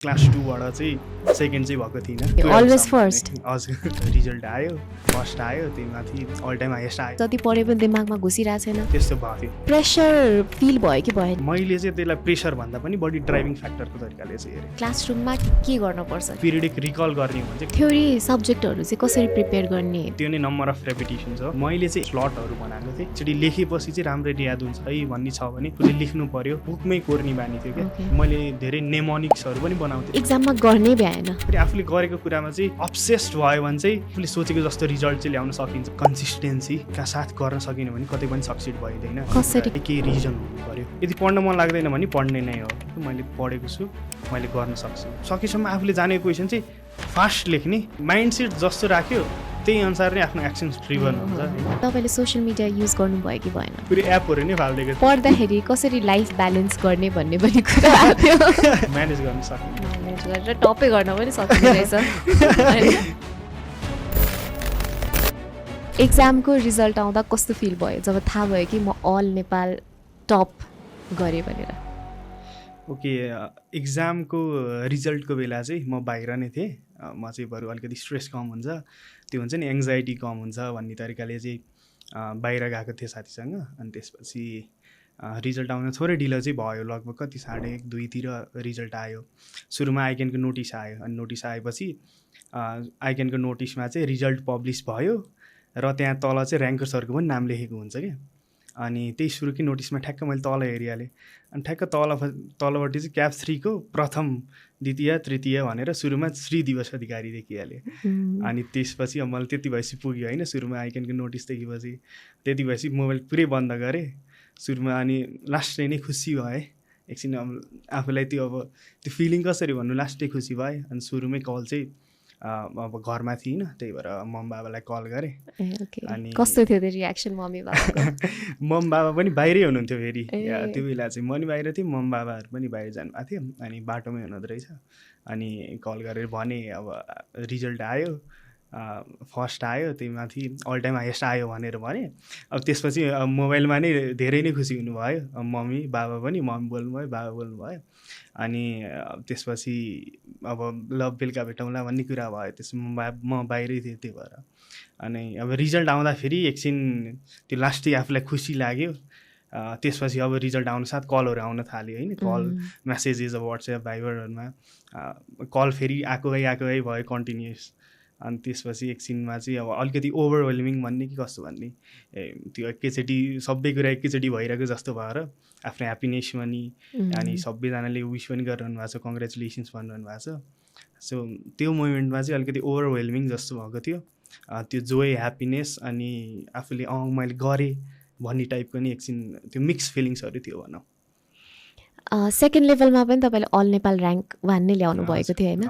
Class 2 बाट चाहिँ second चाहिँ भएको थिइनँ। Always first. हजुर रिजल्ट आयो, फर्स्ट आयो, त्यही माथि अल टाइम हाइएस्ट आयो। जति पढे पनि दिमागमा घुसिरहेको छैन। त्यस्तो भएको थियो। प्रेसर फिल भयो कि भएन? मैले चाहिँ त्यसलाई प्रेसर भन्दा पनि बढी ड्राइभिङ फ्याक्टरको तरिकाले चाहिँ हेरेँ। क्लासरुममा के गर्नुपर्छ? पिरियडिक रिकल गर्ने हो भने चाहिँ थ्योरी सब्जेक्टहरू चाहिँ कसरी प्रिपेयर गर्ने? त्यो नै नम्बर अफ रेपिटेसन्स हो। मैले चाहिँ स्लटहरू बनाएको थिएँ। एकचोटि लेखेपछि चाहिँ राम्ररी याद हुन्छ है भन्ने छ भने उसले लेख्नु पर्यो, बुकमै कोर्ने बानी थियो क्या। मैले धेरै नेमोनिक्सहरू पनि बनाउँथेँ। एक्जाममा गर्नै भ्याएन। फेरि आफूले गरेको कुरामा चाहिँ अब्सेस्ड भयो भने चाहिँ आफूले सोचेको जस्तो रिजल्ट चाहिँ ल्याउन सकिन्छ। कन्सिस्टेन्सीका साथ गर्न सकिन भने कतै पनि सक्सिड भइँदैन। कसरी? केही रिजन हुनु पर्यो। यदि पढ्न मन लाग्दैन भने पढ्ने नै हो। मैले पढेको छु, मैले गर्न सक्छु। सकेसम्म आफूले जानेको क्वेसन चाहिँ फास्ट लेख्ने, माइन्डसेट जस्तो राख्यो त्यही अनुसार नै आफ्नो एक्सन्स ड्रिभन हुन्छ। तपाईँले सोसियल मिडिया युज गर्नुभयो कि भएन? पुरै एपहरू नै फालिदिएको थियो। पढ्दाखेरि कसरी लाइफ ब्यालेन्स गर्ने भन्ने पनि कुरा आयो। म्यानेज गर्न सक्ने, म्यानेज गरेर टपै गर्न पनि सक्ने रहेछ। एक्जामको रिजल्ट आउँदा कस्तो फिल भयो जब थाहा भयो कि म अल नेपाल टप गरेँ भनेर? ओके, एक्जामको रिजल्टको बेला चाहिँ म बाहिर नै थिएँ। म चाहिँ बरु अलिकति स्ट्रेस कम हुन्छ, त्यो हुन्छ नि एङ्जाइटी कम हुन्छ भन्ने तरिकाले चाहिँ बाहिर गएको थिएँ साथीसँग। अनि त्यसपछि रिजल्ट आउन थोरै ढिलो चाहिँ भयो, लगभग कति 1:30, 2तिर रिजल्ट आयो। सुरुमा आइक्यानको नोटिस आयो, अनि नोटिस आएपछि आइक्यानको नोटिसमा चाहिँ रिजल्ट पब्लिस भयो र त्यहाँ तल चाहिँ ऱ्याङ्कर्सहरूको पनि नाम लेखेको हुन्छ क्या। अनि त्यही सुरुकै नोटिसमा ठ्याक्क मैले तल हेरिहालेँ। अनि ठ्याक्क तलपट्टि चाहिँ क्याप 3को प्रथम, द्वितीय, तृतीय भनेर सुरुमा श्री दिवस अधिकारी देखिहालेँ। अनि त्यसपछि अब मलाई त्यति भएपछि पुग्यो होइन, सुरुमा आइक्यानको नोटिस देखेपछि त्यति भएपछि मोबाइल पुरै बन्द गरेँ सुरुमा। अनि लास्टै नै खुसी भएँ एकछिन। अब आफूलाई त्यो फिलिङ कसरी भन्नु, लास्टै खुसी भएँ। अनि सुरुमै कल चाहिँ अब घरमा थिइनँ, त्यही भएर मम बाबालाई कल गरेँ। अनि कस्तो थियो त्यो रियाक्सन मम्मी बाबाको? मम बाबा पनि बाहिरै हुनुहुन्थ्यो फेरि त्यो बेला चाहिँ। म नि बाहिर थिएँ, मम बाबाहरू पनि बाहिर जानुभएको थियो। अनि बाटोमै हुनुहुँदो रहेछ। अनि कल गरेर भने अब रिजल्ट आयो, फर्स्ट आयो, त्यही माथि अल टाइम हाइएस्ट आयो भनेर भने। अब त्यसपछि मोबाइलमा नै धेरै नै खुसी हुनुभयो मम्मी बाबा पनि। मम्मी बोल्नुभयो, बाबा बोल्नुभयो। अनि त्यसपछि अब ल बेलुका भेटौँला भन्ने कुरा भयो। त्यसमा म बाहिरै थिएँ, त्यही भएर। अनि अब रिजल्ट आउँदाखेरि एकछिन त्यो लास्टै आफूलाई खुसी लाग्यो। त्यसपछि अब रिजल्ट आउनु साथ कलहरू आउन थाल्यो होइन, कल, मेसेजेस, वाट्सएप, भाइबरहरूमा कल फेरि आएको भयो कन्टिन्युस। अनि त्यसपछि एकछिनमा चाहिँ अब अलिकति ओभरवेल्मिङ भन्ने कि कस्तो भन्ने, त्यो एकैचोटि सबै कुरा एकैचोटि भइरहेको जस्तो भएर आफ्नो ह्याप्पिनेस पनि, अनि सबैजनाले विस पनि गरिरहनु भएको छ, कङ्ग्रेचुलेसन्स भनिरहनु भएको छ। सो त्यो मोमेन्टमा चाहिँ अलिकति ओभरवेल्मिङ जस्तो भएको थियो। त्यो जोय, ह्याप्पिनेस, अनि आफूले मैले गरेँ भन्ने टाइपको नि एकछिन त्यो मिक्स फिलिङ्सहरू थियो भनौँ। सेकेन्ड लेभलमा पनि तपाईँले अल नेपाल ऱ्याङ्क 1 नै ल्याउनु भएको थियो होइन?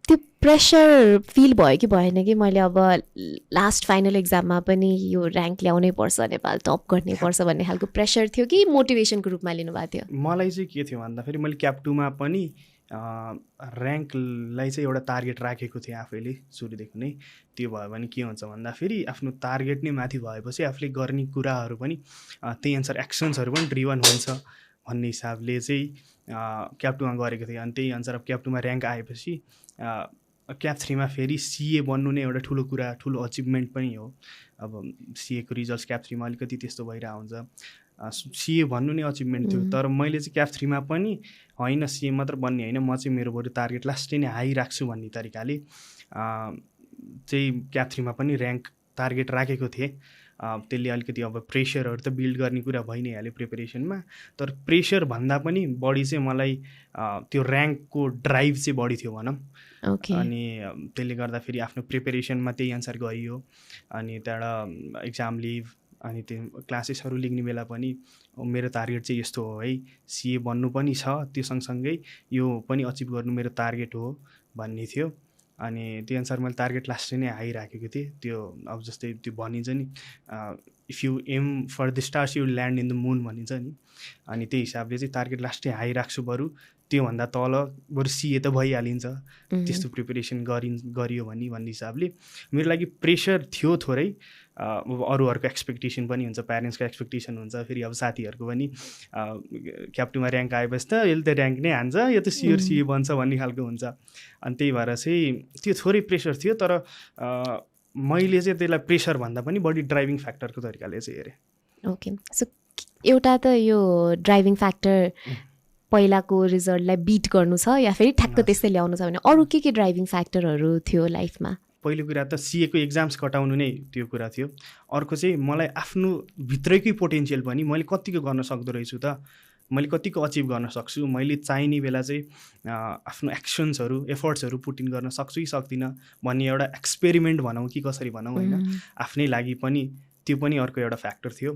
त्यो प्रेसर फिल भयो कि भएन कि मैले अब लास्ट फाइनल एक्जाममा पनि यो ऱ्याङ्क ल्याउनै पर्छ, नेपाल टप गर्नै पर्छ भन्ने खालको प्रेसर थियो कि मोटिभेसनको रूपमा लिनुभएको थियो? मलाई चाहिँ के थियो भन्दाखेरि मैले क्याप 2मा पनि ऱ्याङ्कलाई चाहिँ एउटा टार्गेट राखेको थिएँ आफैले सुरुदेखि नै। त्यो भयो भने के हुन्छ भन्दाखेरि आफ्नो टार्गेट नै माथि भएपछि आफूले गर्ने कुराहरू पनि त्यही अनुसार एक्सन्सहरू पनि ड्रिभन हुन्छ भन्ने हिसाबले चाहिँ क्याप 2मा गरेको थिएँ। अनि त्यही अनुसार अब क्याप 2मा ऱ्याङ्क आएपछि क्याप 3मा फेरि सिए बन्नु नै एउटा ठुलो कुरा, ठुलो अचिभमेन्ट पनि हो। अब सिएको रिजल्ट क्याप 3मा अलिकति त्यस्तो भइरहेको हुन्छ। सिए भन्नु नै अचिभमेन्ट थियो। तर मैले चाहिँ क्याप 3मा पनि होइन, सिए मात्र बन्ने होइन, म चाहिँ मेरो बरु टार्गेट लास्टै नै हाई राख्छु भन्ने तरिकाले चाहिँ क्याप 3मा पनि ऱ्याङ्क टार्गेट राखेको थिएँ। त्यसले अलिकति अब प्रेसरहरू त बिल्ड गर्ने कुरा भइ नै हाल्यो प्रिपरेसनमा। तर प्रेसर भन्दा पनि बढी चाहिँ मलाई त्यो ऱ्याङ्कको ड्राइभ चाहिँ बढी थियो भनौँ। अनि त्यसले गर्दाखेरि आफ्नो प्रिपरेसनमा त्यही अनुसार गरियो। अनि त्यहाँबाट एक्जाम लिभ, अनि त्यो क्लासेसहरू लिने बेला पनि मेरो टार्गेट चाहिँ यस्तो हो है, सिए बन्नु पनि छ, त्यो सँगसँगै यो पनि अचिभ गर्नु मेरो टार्गेट हो भन्ने थियो। अनि त्यही अनुसार मैले टार्गेट लास्टै नै हाई राखेको थिएँ। त्यो अब जस्तै त्यो भनिन्छ नि if you aim for the stars you land in the moon भनिन्छ नि। अनि त्यही हिसाबले चाहिँ टार्गेट लास्टै हाई राख्छु, बरु त्योभन्दा तल बरु सिए त भइहालिन्छ, त्यस्तो प्रिपेरेसन गरियो भन्ने हिसाबले मेरो लागि प्रेसर थियो थोरै। अब अरूहरूको एक्सपेक्टेसन पनि हुन्छ, प्यारेन्ट्सको एक्सपेक्टेसन हुन्छ, फेरि अब साथीहरूको पनि क्याप्टुमा ऱ्याङ्क आएपछि त यसले त ऱ्याङ्क नै हान्छ, यो त सिओर सिए बन्छ भन्ने खालको हुन्छ। अनि त्यही भएर चाहिँ त्यो थोरै प्रेसर थियो, तर मैले चाहिँ त्यसलाई प्रेसर भन्दा पनि बढी ड्राइभिङ फ्याक्टरको तरिकाले चाहिँ हेरेँ। ओके, सो एउटा त यो ड्राइभिङ फ्याक्टर पहिलाको रिजल्टलाई बिट गर्नु छ या फेरि ठ्याक्क त्यस्तै ल्याउनु छ भने अरू के ड्राइभिङ फ्याक्टरहरू थियो लाइफमा? पहिलो कुरा त सिएको एक्जाम्स कटाउनु नै त्यो कुरा थियो। अर्को चाहिँ मलाई आफ्नो भित्रैकै पोटेन्सियल पनि मैले कतिको गर्न सक्दो रहेछु त, मैले कतिको अचिभ गर्न सक्छु, मैले चाहिने बेला चाहिँ आफ्नो एक्सन्सहरू एफर्ट्सहरू पुट इन गर्न सक्छु कि सक्दिनँ भन्ने एउटा एक्सपेरिमेन्ट भनौँ कि कसरी भनौँ होइन, आफ्नै लागि पनि त्यो पनि अर्को एउटा फ्याक्टर थियो।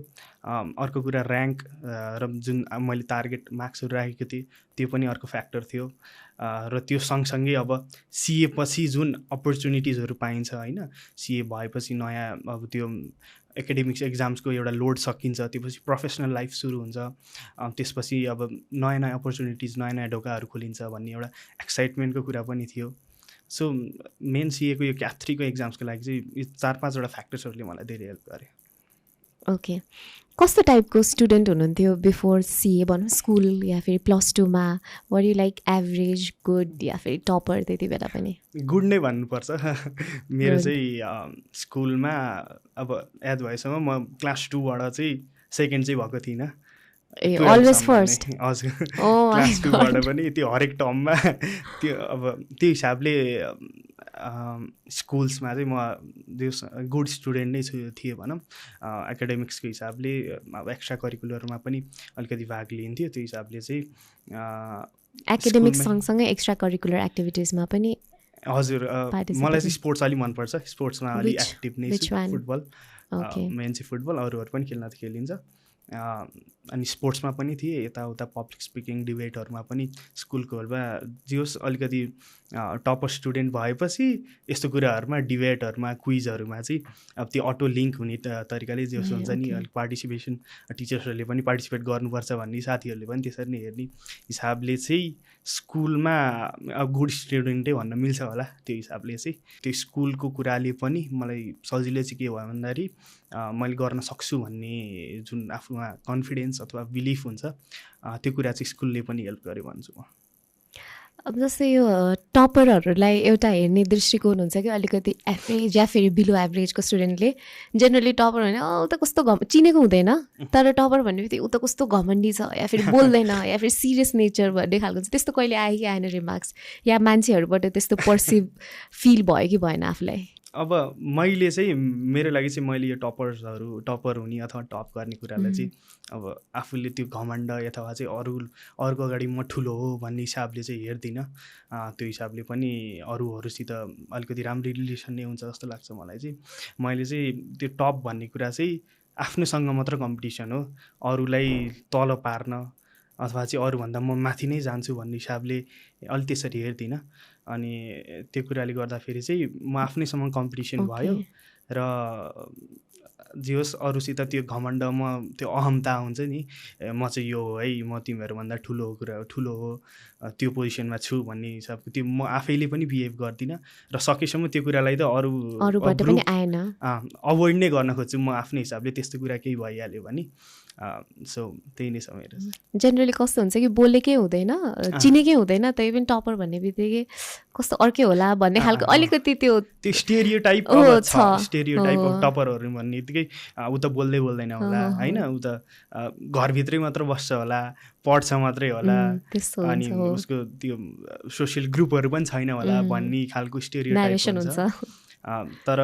अर्को कुरा ऱ्याङ्क र जुन मैले टार्गेट मार्क्सहरू राखेको थिएँ त्यो पनि अर्को फ्याक्टर थियो। र त्यो सँगसँगै अब सिए पछि जुन अपर्च्युनिटिजहरू पाइन्छ होइन, सिए भएपछि नयाँ अब त्यो एकाडेमिक्स एक्जाम्सको एउटा लोड सकिन्छ, त्यसपछि प्रोफेसनल लाइफ सुरु हुन्छ, त्यसपछि अब नयाँ नयाँ अपर्च्युनिटिज नयाँ नयाँ ढोकाहरू खोलिन्छ भन्ने एउटा एक्साइटमेन्टको कुरा पनि थियो। सो मेन सिएको यो क्याट 3 को एक्जाम्सको लागि चाहिँ यो 4-5वटा फ्याक्टर्सहरूले मलाई धेरै हेल्प गरे। ओके, कस्तो टाइपको स्टुडेन्ट हुनुहुन्थ्यो बिफोर सिए भनौँ, स्कुल या फेरि +2मा? वर यु लाइक एभरेज, गुड या फेरि टपर त्यति बेला पनि? गुड नै भन्नुपर्छ। मेरो चाहिँ स्कुलमा अब याद भएसम्म म क्लास 2बाट चाहिँ सेकेन्ड चाहिँ भएको थिइनँ। Always first? हजुर, क्लास 2बाट पनि त्यो हरेक टर्ममा त्यो अब त्यो हिसाबले स्कुल्समा चाहिँ म गुड स्टुडेन्ट नै थिएँ भनौँ। एकाडेमिक्सको हिसाबले अब एक्स्ट्रा करिकुलरमा पनि अलिकति भाग लिन्थ्यो, त्यो हिसाबले चाहिँ एकाडेमिक्स सँगसँगै एक्स्ट्रा करिकुलर एक्टिभिटिजमा पनि? हजुर, मलाई चाहिँ स्पोर्ट्स अलिक मनपर्छ, स्पोर्ट्समा अलिक एक्टिभ नै छु। फुटबल मेन चाहिँ फुटबल, अरूहरू पनि खेलिन्छ। अनि स्पोर्ट्समा पनि थिएँ, यताउता पब्लिक स्पिकिङ डिबेटहरूमा पनि स्कुलको बेला जे होस् अलिकति टपर स्टुडेन्ट भएपछि यस्तो कुराहरूमा डिबेटहरूमा क्विजहरूमा चाहिँ अब त्यो अटो लिङ्क हुने तरिकाले जे होस् हुन्छ नि, अलिक पार्टिसिपेसन टिचर्सहरूले पनि पार्टिसिपेट गर्नुपर्छ भन्ने, साथीहरूले पनि त्यसरी नै हेर्ने हिसाबले चाहिँ स्कुलमा अब गुड स्टुडेन्टै भन्न मिल्छ होला। त्यो हिसाबले चाहिँ त्यो स्कुलको कुराले पनि मलाई सजिलो चाहिँ के भयो भन्दाखेरि मैले गर्न सक्छु भन्ने जुन आफूमा कन्फिडेन्स अथवा बिलिफ हुन्छ त्यो कुरा चाहिँ स्कुलले पनि हेल्प गर्यो भन्छु म। अब जस्तै यो टपरहरूलाई एउटा हेर्ने दृष्टिकोण हुन्छ कि अलिकति एभरेज या फेरि बिलो एभरेजको स्टुडेन्टले जेनरली टपर भने ऊ त कस्तो चिनेको हुँदैन, तर टपर भन्ने बित्तिकै ऊ त कस्तो घमण्डी छ या फेरि बोल्दैन या फेरि सिरियस नेचर भन्ने खालको छ। त्यस्तो कहिले आयो कि आएन रिमार्क्स, या मान्छेहरूबाट त्यस्तो पर्सिभ फिल भयो कि भएन आफूलाई? अब मैले चाहिँ मेरो लागि चाहिँ मैले यो टपर हुने अथवा टप गर्ने कुरालाई चाहिँ अब आफूले त्यो घमण्ड अथवा चाहिँ अरूको अगाडि म ठुलो हो भन्ने हिसाबले चाहिँ हेर्दिनँ। त्यो हिसाबले पनि अरूहरूसित अलिकति राम्रो रिलेसन नै हुन्छ जस्तो लाग्छ मलाई चाहिँ। मैले चाहिँ त्यो टप भन्ने कुरा चाहिँ आफ्नोसँग मात्र कम्पिटिसन हो, अरूलाई तल पार्न अथवा चाहिँ अरूभन्दा म माथि नै जान्छु भन्ने हिसाबले अलि त्यसरी हेर्दिनँ। अनि त्यो कुराले गर्दाखेरि चाहिँ म आफ्नैसँग कम्पिटिसन भयो र जे होस् अरूसित त्यो घमण्ड म त्यो अहमता हुन्छ नि, म चाहिँ यो हो है, म तिमीहरूभन्दा ठुलो हो त्यो पोजिसनमा छु भन्ने हिसाबको त्यो म आफैले पनि बिहेभ गर्दिनँ र सकेसम्म त्यो कुरालाई त अरूबाट पनि आएन अभोइड नै गर्न खोज्छु म आफ्नै हिसाबले। त्यस्तो कुरा केही भइहाल्यो भने सो त्यही नै छ मेरो। जेनरली कस्तो हुन्छ कि बोलेकै हुँदैन, चिनेकै हुँदैन, तै पनि टपर भन्ने बित्तिकै कस्तो अर्कै होला भन्ने खालको अलिकति त्यो स्टेरियोटाइप छ। स्टेरियोटाइप अफ टपरहरू भन्ने बित्तिकै ऊ त बोल्दैन होला होइन, ऊ त घरभित्रै मात्र बस्छ होला, पढ्छ मात्रै होला, अनि उसको त्यो सोसियल ग्रुपहरू पनि छैन होला भन्ने खालको स्टेरियोटाइप हुन्छ। तर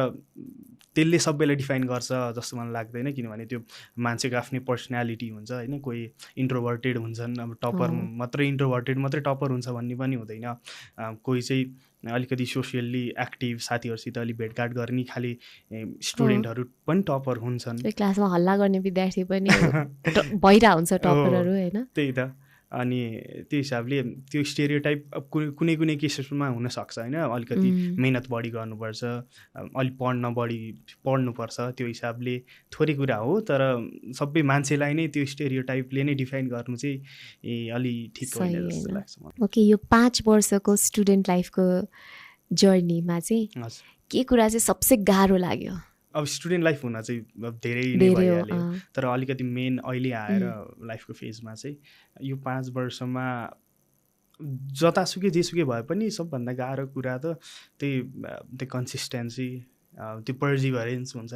त्यसले सबैलाई डिफाइन गर्छ जस्तो मलाई लाग्दैन, किनभने त्यो मान्छेको आफ्नै पर्सनालिटी हुन्छ होइन। कोही इन्ट्रोभर्टेड हुन्छन्, अब टपर मात्रै इन्ट्रोभर्टेड मात्रै टपर हुन्छ भन्ने पनि हुँदैन। कोही चाहिँ अलिकति सोसियल्ली एक्टिभ, साथीहरूसित अलिक भेटघाट गर्ने खालि स्टुडेन्टहरू पनि टपर हुन्छन्। क्लासमा हल्ला गर्ने विद्यार्थी पनि भइरहेको हुन्छ टपरहरू होइन। त्यही त अनि त्यो हिसाबले त्यो स्टेरियोटाइप कुनै कुनै केसेसमा हुनसक्छ होइन, अलिकति मेहनत बढी गर्नुपर्छ, अलिक पढ्नुपर्छ, त्यो हिसाबले थोरै कुरा हो। तर सबै मान्छेलाई नै त्यो स्टेरियोटाइपले नै डिफाइन गर्नु चाहिँ अलि ठिक होइन जस्तो लाग्छ मलाई। ओके, यो 5 वर्षको स्टुडेन्ट लाइफको जर्नीमा चाहिँ के कुरा चाहिँ सबसे गाह्रो लाग्यो? अब स्टुडेन्ट लाइफ हुन चाहिँ धेरै नै भइहाल्यो, तर अलिकति मेन अहिले आएर लाइफको फेजमा चाहिँ यो 5 वर्षमा जतासुकै जेसुकै भए पनि सबभन्दा गाह्रो कुरा त त्यही कन्सिस्टेन्सी, त्यो पर्जिभरेन्स हुन्छ,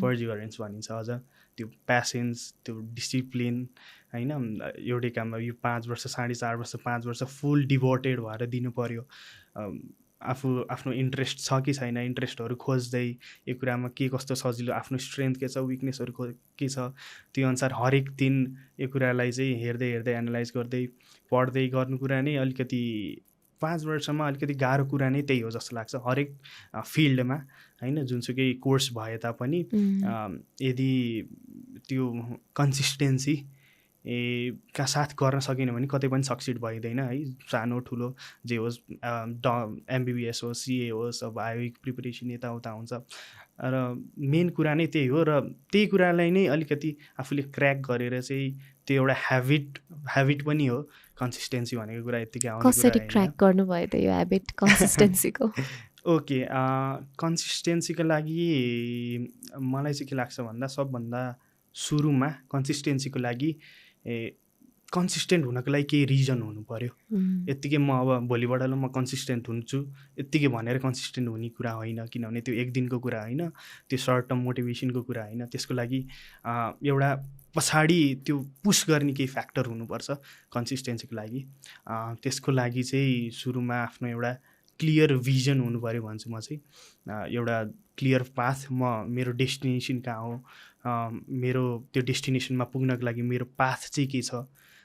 पर्जिभरेन्स भनिन्छ अझ, त्यो प्यासेन्स, त्यो डिसिप्लिन होइन। एउटै काममा यो 5 वर्ष 4.5 वर्ष 5 वर्ष फुल डिभोटेड भएर दिनु पऱ्यो। आफ्नो इन्ट्रेस्ट छ कि छैन, इन्ट्रेस्टहरू खोज्दै यो कुरामा के कस्तो सजिलो, आफ्नो स्ट्रेन्थ के छ, विकनेसहरू के छ, त्यो अनुसार हरेक दिन यो कुरालाई चाहिँ हेर्दै एनालाइज गर्दै पढ्दै गर्नु कुरा नै अलिकति 5 वर्षमा अलिकति गाह्रो कुरा नै त्यही हो जस्तो लाग्छ, हरेक फिल्डमा होइन। जुनसुकै कोर्स भए तापनि यदि त्यो कन्सिस्टेन्सी का साथ गर्न सकेन भने कतै पनि सक्सिड भइँदैन है, सानो ठुलो जे होस्, MBBS होस्, CA होस्, अब आयोगिक प्रिपरेसन यताउता हुन्छ। र मेन कुरा नै त्यही हो, र त्यही कुरालाई नै अलिकति आफूले क्र्याक गरेर चाहिँ त्यो एउटा ह्याबिट पनि हो कन्सिस्टेन्सी भनेको कुरा, यत्तिकै आउने कुरा हैन। कसरी क्र्याक गर्नुभयो त यो ह्याबिट कन्सिस्टेन्सीको? ओके, कन्सिस्टेन्सीको लागि मलाई चाहिँ के लाग्छ भन्दा सबभन्दा सुरुमा कन्सिस्टेन्सीको लागि कन्सिस्टेन्ट हुनको लागि केही रिजन हुनु पऱ्यो। यत्तिकै म अब भोलिबाट म कन्सिस्टेन्ट हुन्छु यत्तिकै भनेर कन्सिस्टेन्ट हुने कुरा होइन, किनभने त्यो एक दिनको कुरा होइन, त्यो सर्ट टर्म मोटिभेसनको कुरा होइन। त्यसको लागि एउटा पछाडि त्यो पुस गर्ने केही फ्याक्टर हुनुपर्छ कन्सिस्टेन्सीको लागि। त्यसको लागि चाहिँ सुरुमा आफ्नो एउटा क्लियर भिजन हुनु पऱ्यो भन्छु म चाहिँ। एउटा क्लियर पाथ, मेरो डेस्टिनेसन कहाँ हो, मेरो त्यो डेस्टिनेसनमा पुग्नको लागि मेरो पाथ चाहिँ के छ,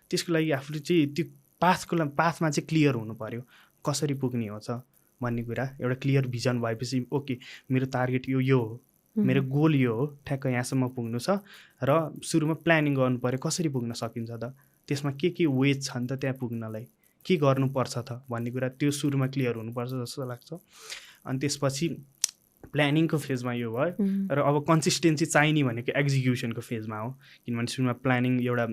त्यसको लागि आफूले चाहिँ त्यो पाथमा चाहिँ क्लियर हुनु पऱ्यो, कसरी पुग्ने हो छ भन्ने कुरा। एउटा क्लियर भिजन भएपछि ओके मेरो टार्गेट यो हो, मेरो गोल यो हो, ठ्याक्क यहाँसम्म पुग्नु छ, र सुरुमा प्लानिङ गर्नु पऱ्यो कसरी पुग्न सकिन्छ त, त्यसमा के वेज छ नि त त्यहाँ पुग्नलाई, के गर्नुपर्छ त भन्ने कुरा त्यो सुरुमा क्लियर हुनुपर्छ जस्तो लाग्छ। अनि त्यसपछि प्लानिङको फेजमा यो भयो, र अब कन्सिस्टेन्सी चाहिने भनेको एक्जिक्युसनको फेजमा हो। किनभने सुरुमा प्लानिङ एउटा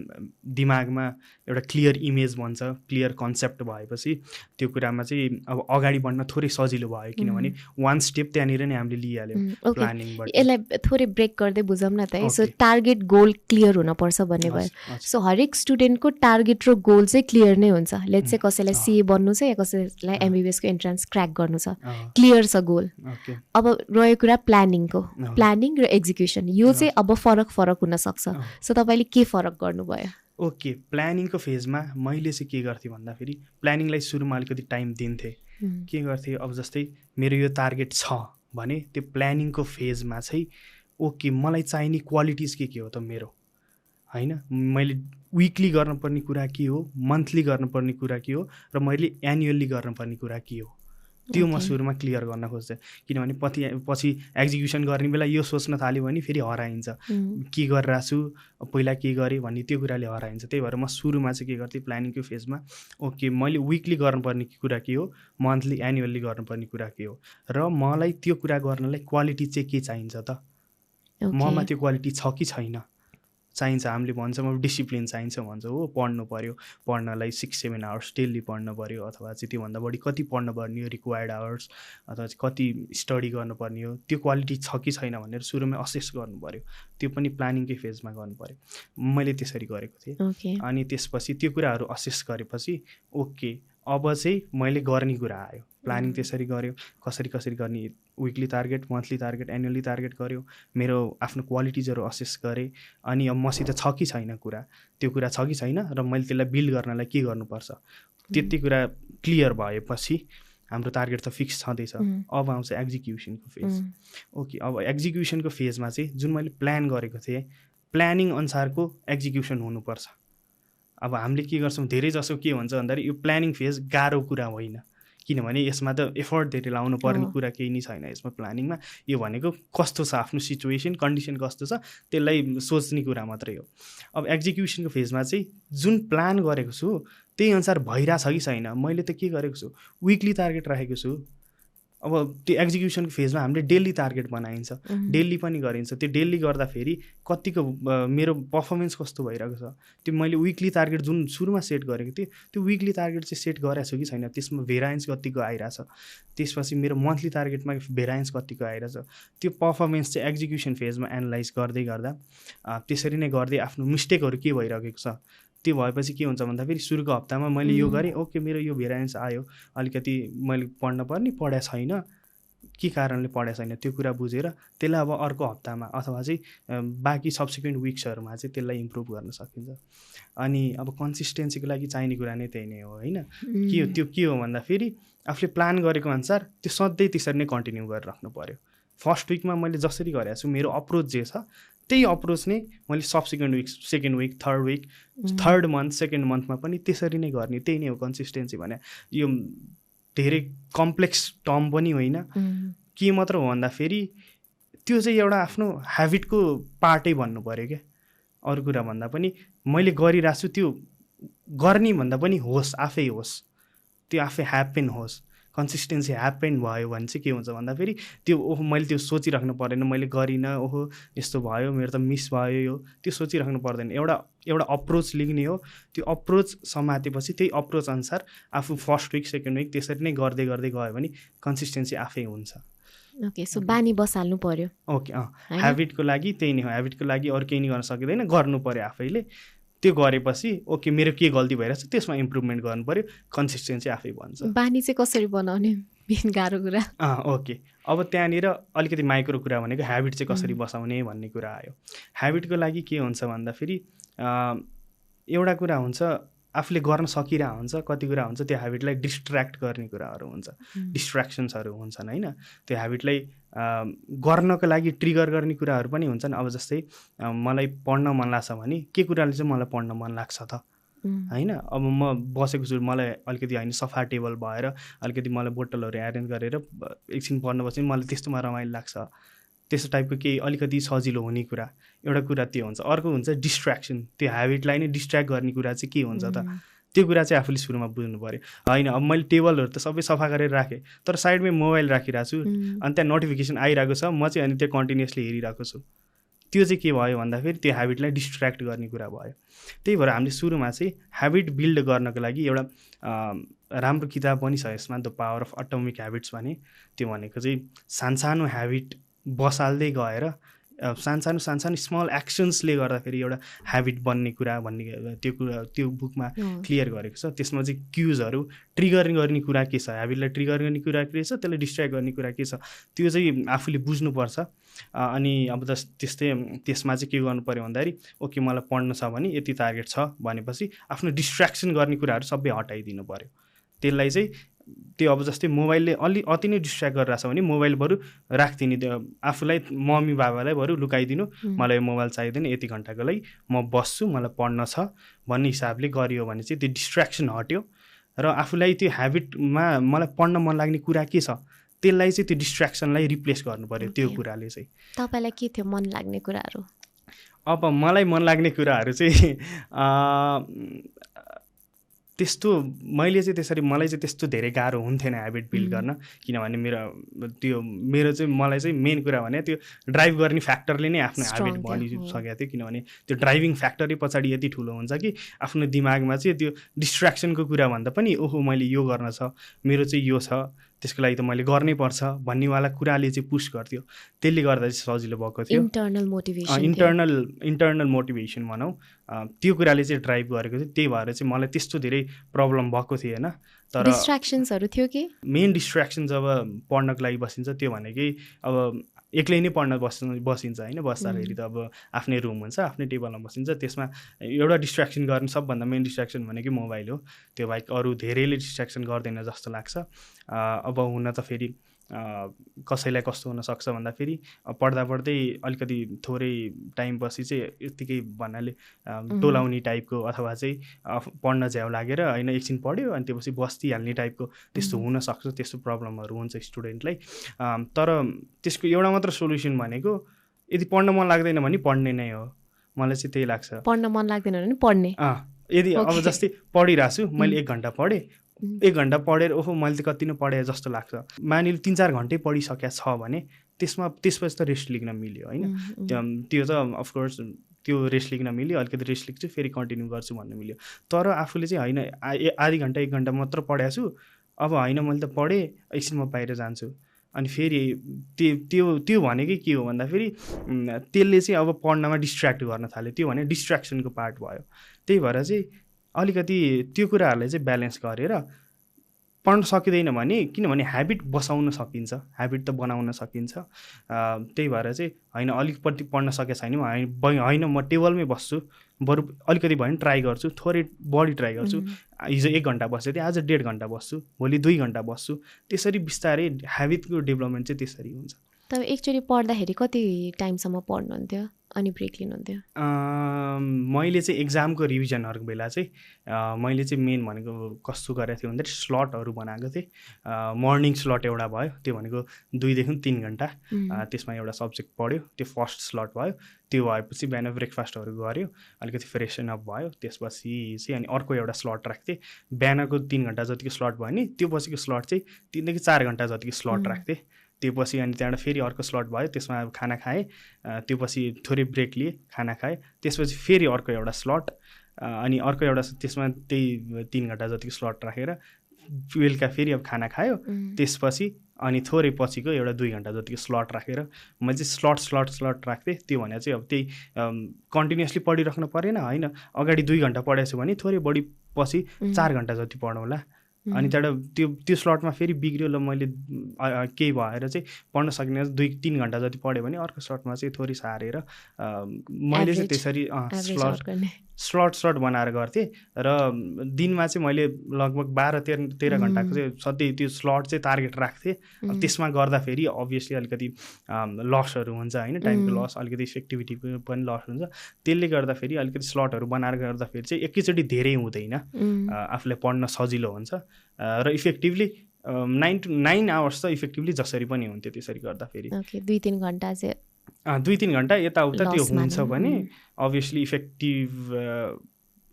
दिमागमा एउटा क्लियर इमेज भन्छ, क्लियर कन्सेप्ट भएपछि त्यो कुरामा चाहिँ अब अगाडि बढ्न थोरै सजिलो भयो, किनभने वान स्टेप त्यहाँनिर नै हामीले लिइहाल्यौँ प्लानिङबाट। यसलाई थोरै ब्रेक गर्दै बुझौँ न त है। सो टार्गेट गोल क्लियर हुनपर्छ भन्ने भयो। सो हरेक स्टुडेन्टको टार्गेट र गोल चाहिँ क्लियर नै हुन्छ। लेट्स चाहिँ कसैलाई CA बन्नु छ या कसैलाई MBBS को एन्ट्रान्स क्र्याक गर्नु छ, क्लियर छ गोल। अब रह्यो कुरा प्लानिङको, प्लानिङ र एक्जिक्युसन, यो चाहिँ अब फरक हुनसक्छ। सो तपाईँले के फरक गर्नुभयो? ओके, प्लानिङको फेजमा मैले चाहिँ के गर्थेँ भन्दाखेरि प्लानिङलाई सुरुमा अलिकति टाइम दिन्थेँ। के गर्थेँ, अब जस्तै मेरो यो टार्गेट छ भने त्यो प्लानिङको फेजमा चाहिँ ओके मलाई चाहिने क्वालिटिज के हो त मेरो, होइन मैले विकली गर्नुपर्ने कुरा के हो, मन्थली गर्नुपर्ने कुरा के हो, र मैले एनुअल्ली गर्नुपर्ने कुरा के हो, त्यो म सुरुमा क्लियर गर्न खोज्थेँ। किनभने पछि एक्जिक्युसन गर्ने बेला यो सोच्न थाल्यो भने फेरि हराइन्छ, के गरिरहेको छु, पहिला के गरेँ भन्ने त्यो कुराले हराइन्छ। त्यही भएर म सुरुमा चाहिँ के गर्थेँ, प्लानिङको फेजमा ओके मैले विकली गर्नुपर्ने कुरा के हो, मन्थली एनुअल्ली गर्नुपर्ने कुरा के हो, र मलाई त्यो कुरा गर्नलाई क्वालिटी चाहिँ के चाहिन्छ त, ममा त्यो क्वालिटी छ कि छैन। चाहिन्छ हामीले भन्छौँ डिसिप्लिन चाहिन्छ भन्छ हो, पढ्नु पऱ्यो, पढ्नलाई 6-7 आवर्स डेली पढ्नु पऱ्यो, अथवा चाहिँ त्योभन्दा बढी कति पढ्नु पर्ने हो, रिक्वायर्ड आवर्स, अथवा चाहिँ कति स्टडी गर्नुपर्ने हो, त्यो क्वालिटी छ कि छैन भनेर सुरुमै असेस गर्नु पऱ्यो। त्यो पनि प्लानिङकै फेजमा गर्नु पऱ्यो। मैले त्यसरी गरेको थिएँ। अनि त्यसपछि त्यो कुराहरू असेस गरेपछि ओके अब चाहिँ मैले गर्ने कुरा आयो। प्लानिङ त्यसरी गऱ्यो, कसरी गर्ने, weekly target, monthly target, annually target गऱ्यो, मेरो आफ्नो क्वालिटिजहरू असेस गरेँ। अनि अब मसित छ कि छैन कुरा, त्यो कुरा छ कि छैन, र मैले त्यसलाई बिल्ड गर्नलाई के गर्नुपर्छ, त्यति कुरा क्लियर भएपछि हाम्रो टार्गेट त फिक्स छँदैछ। अब आउँछ एक्जिक्युसनको फेज। ओके, अब एक्जिक्युसनको फेजमा चाहिँ जुन मैले प्लान गरेको थिएँ, प्लानिङ अनुसारको एक्जिक्युसन हुनुपर्छ। अब हामीले के गर्छौँ धेरै जसो के हुन्छ भन्दाखेरि यो प्लानिङ फेज गाह्रो कुरा होइन, किनभने यसमा त एफर्ट धेरै लाउनु पर्ने कुरा केही नै छैन यसमा प्लानिङमा। यो भनेको कस्तो छ आफ्नो सिचुएसन कन्डिसन कस्तो छ त्यसलाई सोच्ने कुरा मात्रै हो। अब एक्जिक्युसनको फेजमा चाहिँ जुन प्लान गरेको छु त्यही अनुसार भइरहेछ कि छैन, मैले त के गरेको छु विकली टार्गेट राखेको छु। अब त्यो एक्जिक्युसनको फेजमा हामीले डेली टार्गेट बनाइन्छ, डेली पनि गरिन्छ। त्यो डेली गर्दाखेरि कतिको मेरो पर्फर्मेन्स कस्तो भइरहेको छ, त्यो मैले विकली टार्गेट जुन सुरुमा सेट गरेको थिएँ त्यो विकली टार्गेट चाहिँ सेट गरेको छु कि छैन, त्यसमा भेरायन्स कतिको आइरहेछ। त्यसपछि मेरो मन्थली टार्गेटमा भेरायन्स कतिको आइरहेछ, त्यो पर्फर्मेन्स चाहिँ एक्जिक्युसन फेजमा एनालाइज गर्दै गर्दा त्यसरी नै गर्दै आफ्नो मिस्टेकहरू के भइरहेको छ त्यो भएपछि के हुन्छ भन्दाखेरि सुरुको हप्तामा मैले यो गरेँ, ओके मेरो यो भेरायन्स आयो, अलिकति मैले पढ्न पर्ने पढाएको छैन, के कारणले पढाएको छैन त्यो कुरा बुझेर त्यसलाई अब अर्को हप्तामा अथवा चाहिँ बाँकी सब्सिक्वेन्ट विक्सहरूमा चाहिँ त्यसलाई इम्प्रुभ गर्न सकिन्छ। अनि अब कन्सिस्टेन्सीको लागि चाहिने कुरा नै त्यही नै हो होइन। के हो त्यो के हो भन्दाखेरि आफूले प्लान गरेको अनुसार त्यो सधैँ त्यसरी नै कन्टिन्यू गरेर राख्नु पऱ्यो। फर्स्ट विकमा मैले जसरी गरेको छु मेरो अप्रोच जे छ त्यही अप्रोच नै मैले subsequent week, second week, third week, third month, second मन्थमा पनि त्यसरी नै गर्ने। त्यही नै हो कन्सिस्टेन्सी भने। यो धेरै कम्प्लेक्स टर्म पनि होइन, के मात्र हो भन्दाखेरि त्यो चाहिँ एउटा आफ्नो ह्याबिटको पार्टै भन्नु पऱ्यो क्या। अरू कुरा भन्दा पनि मैले गरिरहेको छु त्यो गर्ने भन्दा पनि होस्, आफै होस्, त्यो आफै ह्याप्पन होस्। कन्सिस्टेन्सी ह्याप्पन भयो भने चाहिँ के हुन्छ भन्दाखेरि त्यो ओहो मैले त्यो सोचिराख्नु परेन, मैले गरिनँ, ओहो यस्तो भयो, मेरो त मिस भयो यो, त्यो सोचिराख्नु पर्दैन। एउटा अप्रोच लिने हो, त्यो अप्रोच समातेपछि त्यही अप्रोच अनुसार आफू फर्स्ट विक, सेकेन्ड विक त्यसरी नै गर्दै गर्दै गयो भने कन्सिस्टेन्सी आफै हुन्छ। ओके, सो बानी बसाल्नु पर्यो। ओके, ह्याबिटको लागि त्यही नै हो। ह्याबिटको लागि अरू केही नै गर्न सकिँदैन, गर्नु पऱ्यो आफैले। त्यो गरेपछि ओके मेरो के गल्ती भइरहेछ त्यसमा इम्प्रुभमेन्ट गर्नु पऱ्यो, कन्सिस्टेन्सी आफै भन्छ। बानी चाहिँ कसरी बनाउने मेन गाह्रो कुरा। ओके, अब त्यहाँनिर अलिकति माइक्रो कुरा भनेको ह्याबिट चाहिँ कसरी बसाउने भन्ने कुरा आयो। ह्याबिटको लागि के हुन्छ भन्दाखेरि एउटा कुरा हुन्छ आफूले गर्न सकिरहेको हुन्छ, कति कुरा हुन्छ त्यो ह्याबिटलाई डिस्ट्र्याक्ट गर्ने कुराहरू हुन्छ, डिस्ट्र्याक्सन्सहरू हुन्छन् होइन। त्यो ह्याबिटलाई गर्नको लागि ट्रिगर गर्ने कुराहरू पनि हुन्छन्। अब जस्तै मलाई पढ्न मन लाग्छ भने के कुराले चाहिँ मलाई पढ्न मन लाग्छ त होइन। अब म बसेको छु, मलाई अलिकति होइन सफा टेबल भएर अलिकति मलाई बोतलहरू एरेन्ज गरेर एकछिन पढ्न बस्यो भने मलाई त्यस्तोमा रमाइलो लाग्छ, त्यस्तो टाइपको केही अलिकति सजिलो हुने कुरा। एउटा कुरा त्यो हुन्छ। अर्को हुन्छ डिस्ट्र्याक्सन, त्यो ह्याबिटलाई नै डिस्ट्र्याक्ट गर्ने कुरा चाहिँ के हुन्छ त, त्यो कुरा चाहिँ आफूले सुरुमा बुझ्नु पऱ्यो होइन। अब मैले टेबलहरू त सबै सफा गरेर राखेँ तर साइडमै मोबाइल राखिरहेको छु, अनि त्यहाँ नोटिफिकेसन आइरहेको छ, म चाहिँ अनि त्यो कन्टिन्युसली हेरिरहेको छु। त्यो चाहिँ के भयो भन्दाखेरि त्यो ह्याबिटलाई डिस्ट्र्याक्ट गर्ने कुरा भयो। त्यही भएर हामीले सुरुमा चाहिँ ह्याबिट बिल्ड गर्नको लागि एउटा राम्रो किताब पनि छ यसमा, the power of atomic habits भने। त्यो भनेको चाहिँ सानसानो ह्याबिट बसाल्दै गएर सानसानो स्मल एक्सन्सले गर्दाखेरि एउटा ह्याबिट बन्ने कुरा भन्ने त्यो बुकमा क्लियर गरेको छ। त्यसमा चाहिँ क्युजहरू ट्रिगर गर्ने कुरा के छ, ह्याबिटलाई ट्रिगर गर्ने कुरा के छ, त्यसलाई डिस्ट्र्याक्ट गर्ने कुरा के छ, त्यो चाहिँ आफूले बुझ्नुपर्छ। अनि अब त्यसमा चाहिँ के गर्नु पऱ्यो भन्दाखेरि ओके मलाई पढ्नु छ भने यति टार्गेट छ भनेपछि आफ्नो डिस्ट्र्याक्सन गर्ने कुराहरू सबै हटाइदिनु पऱ्यो। त्यसलाई चाहिँ त्यो अब जस्तै मोबाइलले अति नै डिस्ट्र्याक्ट गरिरहेछ भने मोबाइल बरु राखिदिने, त्यो आफूलाई मम्मी बाबालाई बरु लुकाइदिनु, मलाई मोबाइल चाहिँदैन यति घन्टाको लागि म बस्छु, मलाई पढ्न छ भन्ने हिसाबले गरियो भने चाहिँ त्यो डिस्ट्र्याक्सन हट्यो र आफूलाई त्यो ह्याबिटमा मलाई पढ्न मन लाग्ने कुरा के छ त्यसलाई चाहिँ त्यो डिस्ट्र्याक्सनलाई रिप्लेस गर्नु पऱ्यो त्यो कुराले चाहिँ। तपाईँलाई के थियो मन लाग्ने कुराहरू? अब मलाई मन लाग्ने कुराहरू चाहिँ त्यस्तो मैले चाहिँ त्यसरी मलाई चाहिँ त्यस्तो धेरै गाह्रो हुन्थेन ह्याबिट बिल्ड गर्न, किनभने मेरो चाहिँ मलाई चाहिँ मेन कुरा भने त्यो ड्राइभ गर्ने फ्याक्टरले नै आफ्नो ह्याबिट बनिसकेको थियो। किनभने त्यो ड्राइभिङ फ्याक्टरै पछाडि यति ठुलो हुन्छ कि आफ्नो दिमागमा चाहिँ त्यो डिस्ट्र्याक्सनको कुरा भन्दा पनि ओहो मैले यो गर्न छ, मेरो चाहिँ यो छ, त्यसको लागि त मैले गर्नै पर्छ भन्नेवाला कुराले चाहिँ पुस गर्थ्यो। त्यसले गर्दा चाहिँ सजिलो भएको थियो। इन्टर्नल मोटिभेसन भनौँ, त्यो कुराले चाहिँ ड्राइभ गरेको थियो। त्यही भएर चाहिँ मलाई त्यस्तो धेरै प्रब्लम भएको थिएन। तर डिस्ट्र्याक्सन्सहरू थियो कि मेन डिस्ट्र्याक्सन जब पढ्नको लागि बसिन्छ त्यो भनेकै अब एक्लै नै पढ्न बसिन्छ होइन। बस्दाखेरि त अब आफ्नै रुम हुन्छ, आफ्नै टेबलमा बसिन्छ, त्यसमा एउटा डिस्ट्र्याक्सन गर्ने सबभन्दा मेन डिस्ट्र्याक्सन भनेकै मोबाइल हो। त्यो बाहेक अरू धेरैले डिस्ट्र्याक्सन गर्दैन जस्तो लाग्छ। अब हुन त फेरि कसैलाई कस्तो हुनसक्छ भन्दाखेरि पढ्दा पढ्दै अलिकति थोरै टाइमपछि चाहिँ यत्तिकै भन्नाले टोलाउने टाइपको अथवा चाहिँ पढ्न झ्याउ लागेर होइन एकछिन पढ्यो अनि त्यसपछि बस्दिहाल्ने टाइपको त्यस्तो हुनसक्छ, त्यस्तो प्रब्लमहरू हुन्छ स्टुडेन्टलाई। तर त्यसको एउटा मात्र सोल्युसन भनेको यदि पढ्न मन लाग्दैन भने पढ्ने नै हो, मलाई चाहिँ त्यही लाग्छ। पढ्न मन लाग्दैन भने पढ्ने। यदि अब जस्तै पढिरहेको छु मैले 1 घन्टा पढेँ, 1 घन्टा पढेर ओहो मैले त कति नै पढेँ जस्तो लाग्छ, मानिलिनु 3-4 घन्टै पढिसकेको छ भने त्यसपछि त रेस्ट लिन मिल्यो होइन। त्यो त अफकोर्स त्यो रेस्ट लिन मिल्यो, अलिकति रेस्ट लिन्छु फेरि कन्टिन्यू गर्छु भन्नु मिल्यो। तर आफूले चाहिँ होइन आधी घन्टा 1 घन्टा मात्र पढाएको छु, अब होइन मैले त पढेँ एकछिन म बाहिर जान्छु, अनि फेरि त्यो भनेकै के हो भन्दाखेरि त्यसले चाहिँ अब पढ्नमा डिस्ट्र्याक्ट गर्न थाल्यो, त्यो भने डिस्ट्र्याक्सनको पार्ट भयो। त्यही भएर चाहिँ अलिकति त्यो कुराहरूलाई चाहिँ ब्यालेन्स गरेर पढ्न सकिँदैन भने, किनभने ह्याबिट बसाउन सकिन्छ, ह्याबिट त बनाउन सकिन्छ। त्यही भएर चाहिँ होइन अलिकति पढ्न सकेको छैन होइन म टेबलमै बस्छु, बरु अलिकति भयो भने ट्राई गर्छु, थोरै बढी ट्राई गर्छु। हिजो 1 घन्टा बसेँ थिएँ, आज 1.5 घन्टा बस्छु, भोलि 2 घन्टा बस्छु। त्यसरी बिस्तारै ह्याबिटको डेभलपमेन्ट चाहिँ त्यसरी हुन्छ। तपाईँ एकचोटि पढ्दाखेरि कति टाइमसम्म पढ्नुहुन्थ्यो अनि ब्रेक लिनुहुन्थ्यो? मैले चाहिँ एक्जामको रिभिजनहरूको बेला चाहिँ मैले चाहिँ मेन भनेको कस्तो गरेको थिएँ भन्दाखेरि स्लटहरू बनाएको थिएँ। मर्निङ स्लट एउटा भयो, त्यो भनेको 2 देखि 3 घन्टा, त्यसमा एउटा सब्जेक्ट पढ्यो, त्यो फर्स्ट स्लट भयो। त्यो भएपछि बिहान ब्रेकफास्टहरू गऱ्यो, अलिकति फ्रेसन अप भयो, त्यसपछि चाहिँ अनि अर्को एउटा स्लट राख्थेँ। बिहानको 3 घन्टा जतिको स्लट भयो नि, त्यो पछिको स्लट चाहिँ 3 देखि 4 घन्टा जतिको स्लट राख्थेँ। त्यो पछि अनि त्यहाँबाट फेरि अर्को स्लट भयो, त्यसमा खाना खाएँ, त्यो पछि थोरै ब्रेक लिएँ, खाना खाएँ, त्यसपछि फेरि अर्को एउटा स्लट, अनि अर्को एउटा त्यसमा त्यही 3 घन्टा जतिको स्लट राखेर बेलुका फेरि अब खाना खायो, त्यसपछि अनि थोरै पछिको एउटा 2 घन्टा जतिको स्लट राखेर मैले चाहिँ स्लट राख्थेँ। त्यो भने चाहिँ अब त्यही कन्टिन्युसली पढिराख्नु परेन होइन, अगाडि 2 घन्टा पढाएको छु भने थोरै बढी पछि 4 घन्टा जति पढौँला, अनि त्यहाँबाट त्यो स्लटमा फेरि बिग्रियो ल मैले केही भएर चाहिँ पढ्न सकिने 2-3 घन्टा जति पढ्यो भने अर्को स्लटमा चाहिँ थोरै सारेर मैले चाहिँ त्यसरी स्लट बनाएर गर्थेँ। र दिनमा चाहिँ मैले लगभग 12-13 घन्टाको चाहिँ सधैँ त्यो स्लट चाहिँ टार्गेट राख्थेँ। त्यसमा गर्दाखेरि अभियसली अलिकति लसहरू हुन्छ होइन, टाइमको लस, अलिकति इफेक्टिभिटी पनि लस हुन्छ। त्यसले गर्दाखेरि अलिकति स्लटहरू बनाएर गर्दाखेरि चाहिँ एकैचोटि धेरै हुँदैन, आफूलाई पढ्न सजिलो हुन्छ र इफेक्टिभली 9 to 9 आवर्स त इफेक्टिभली जसरी पनि हुन्थ्यो त्यसरी गर्दाखेरि। 2-3 घन्टा चाहिँ 2-3 घन्टा यताउता त्यो हुन्छ भने अभियसली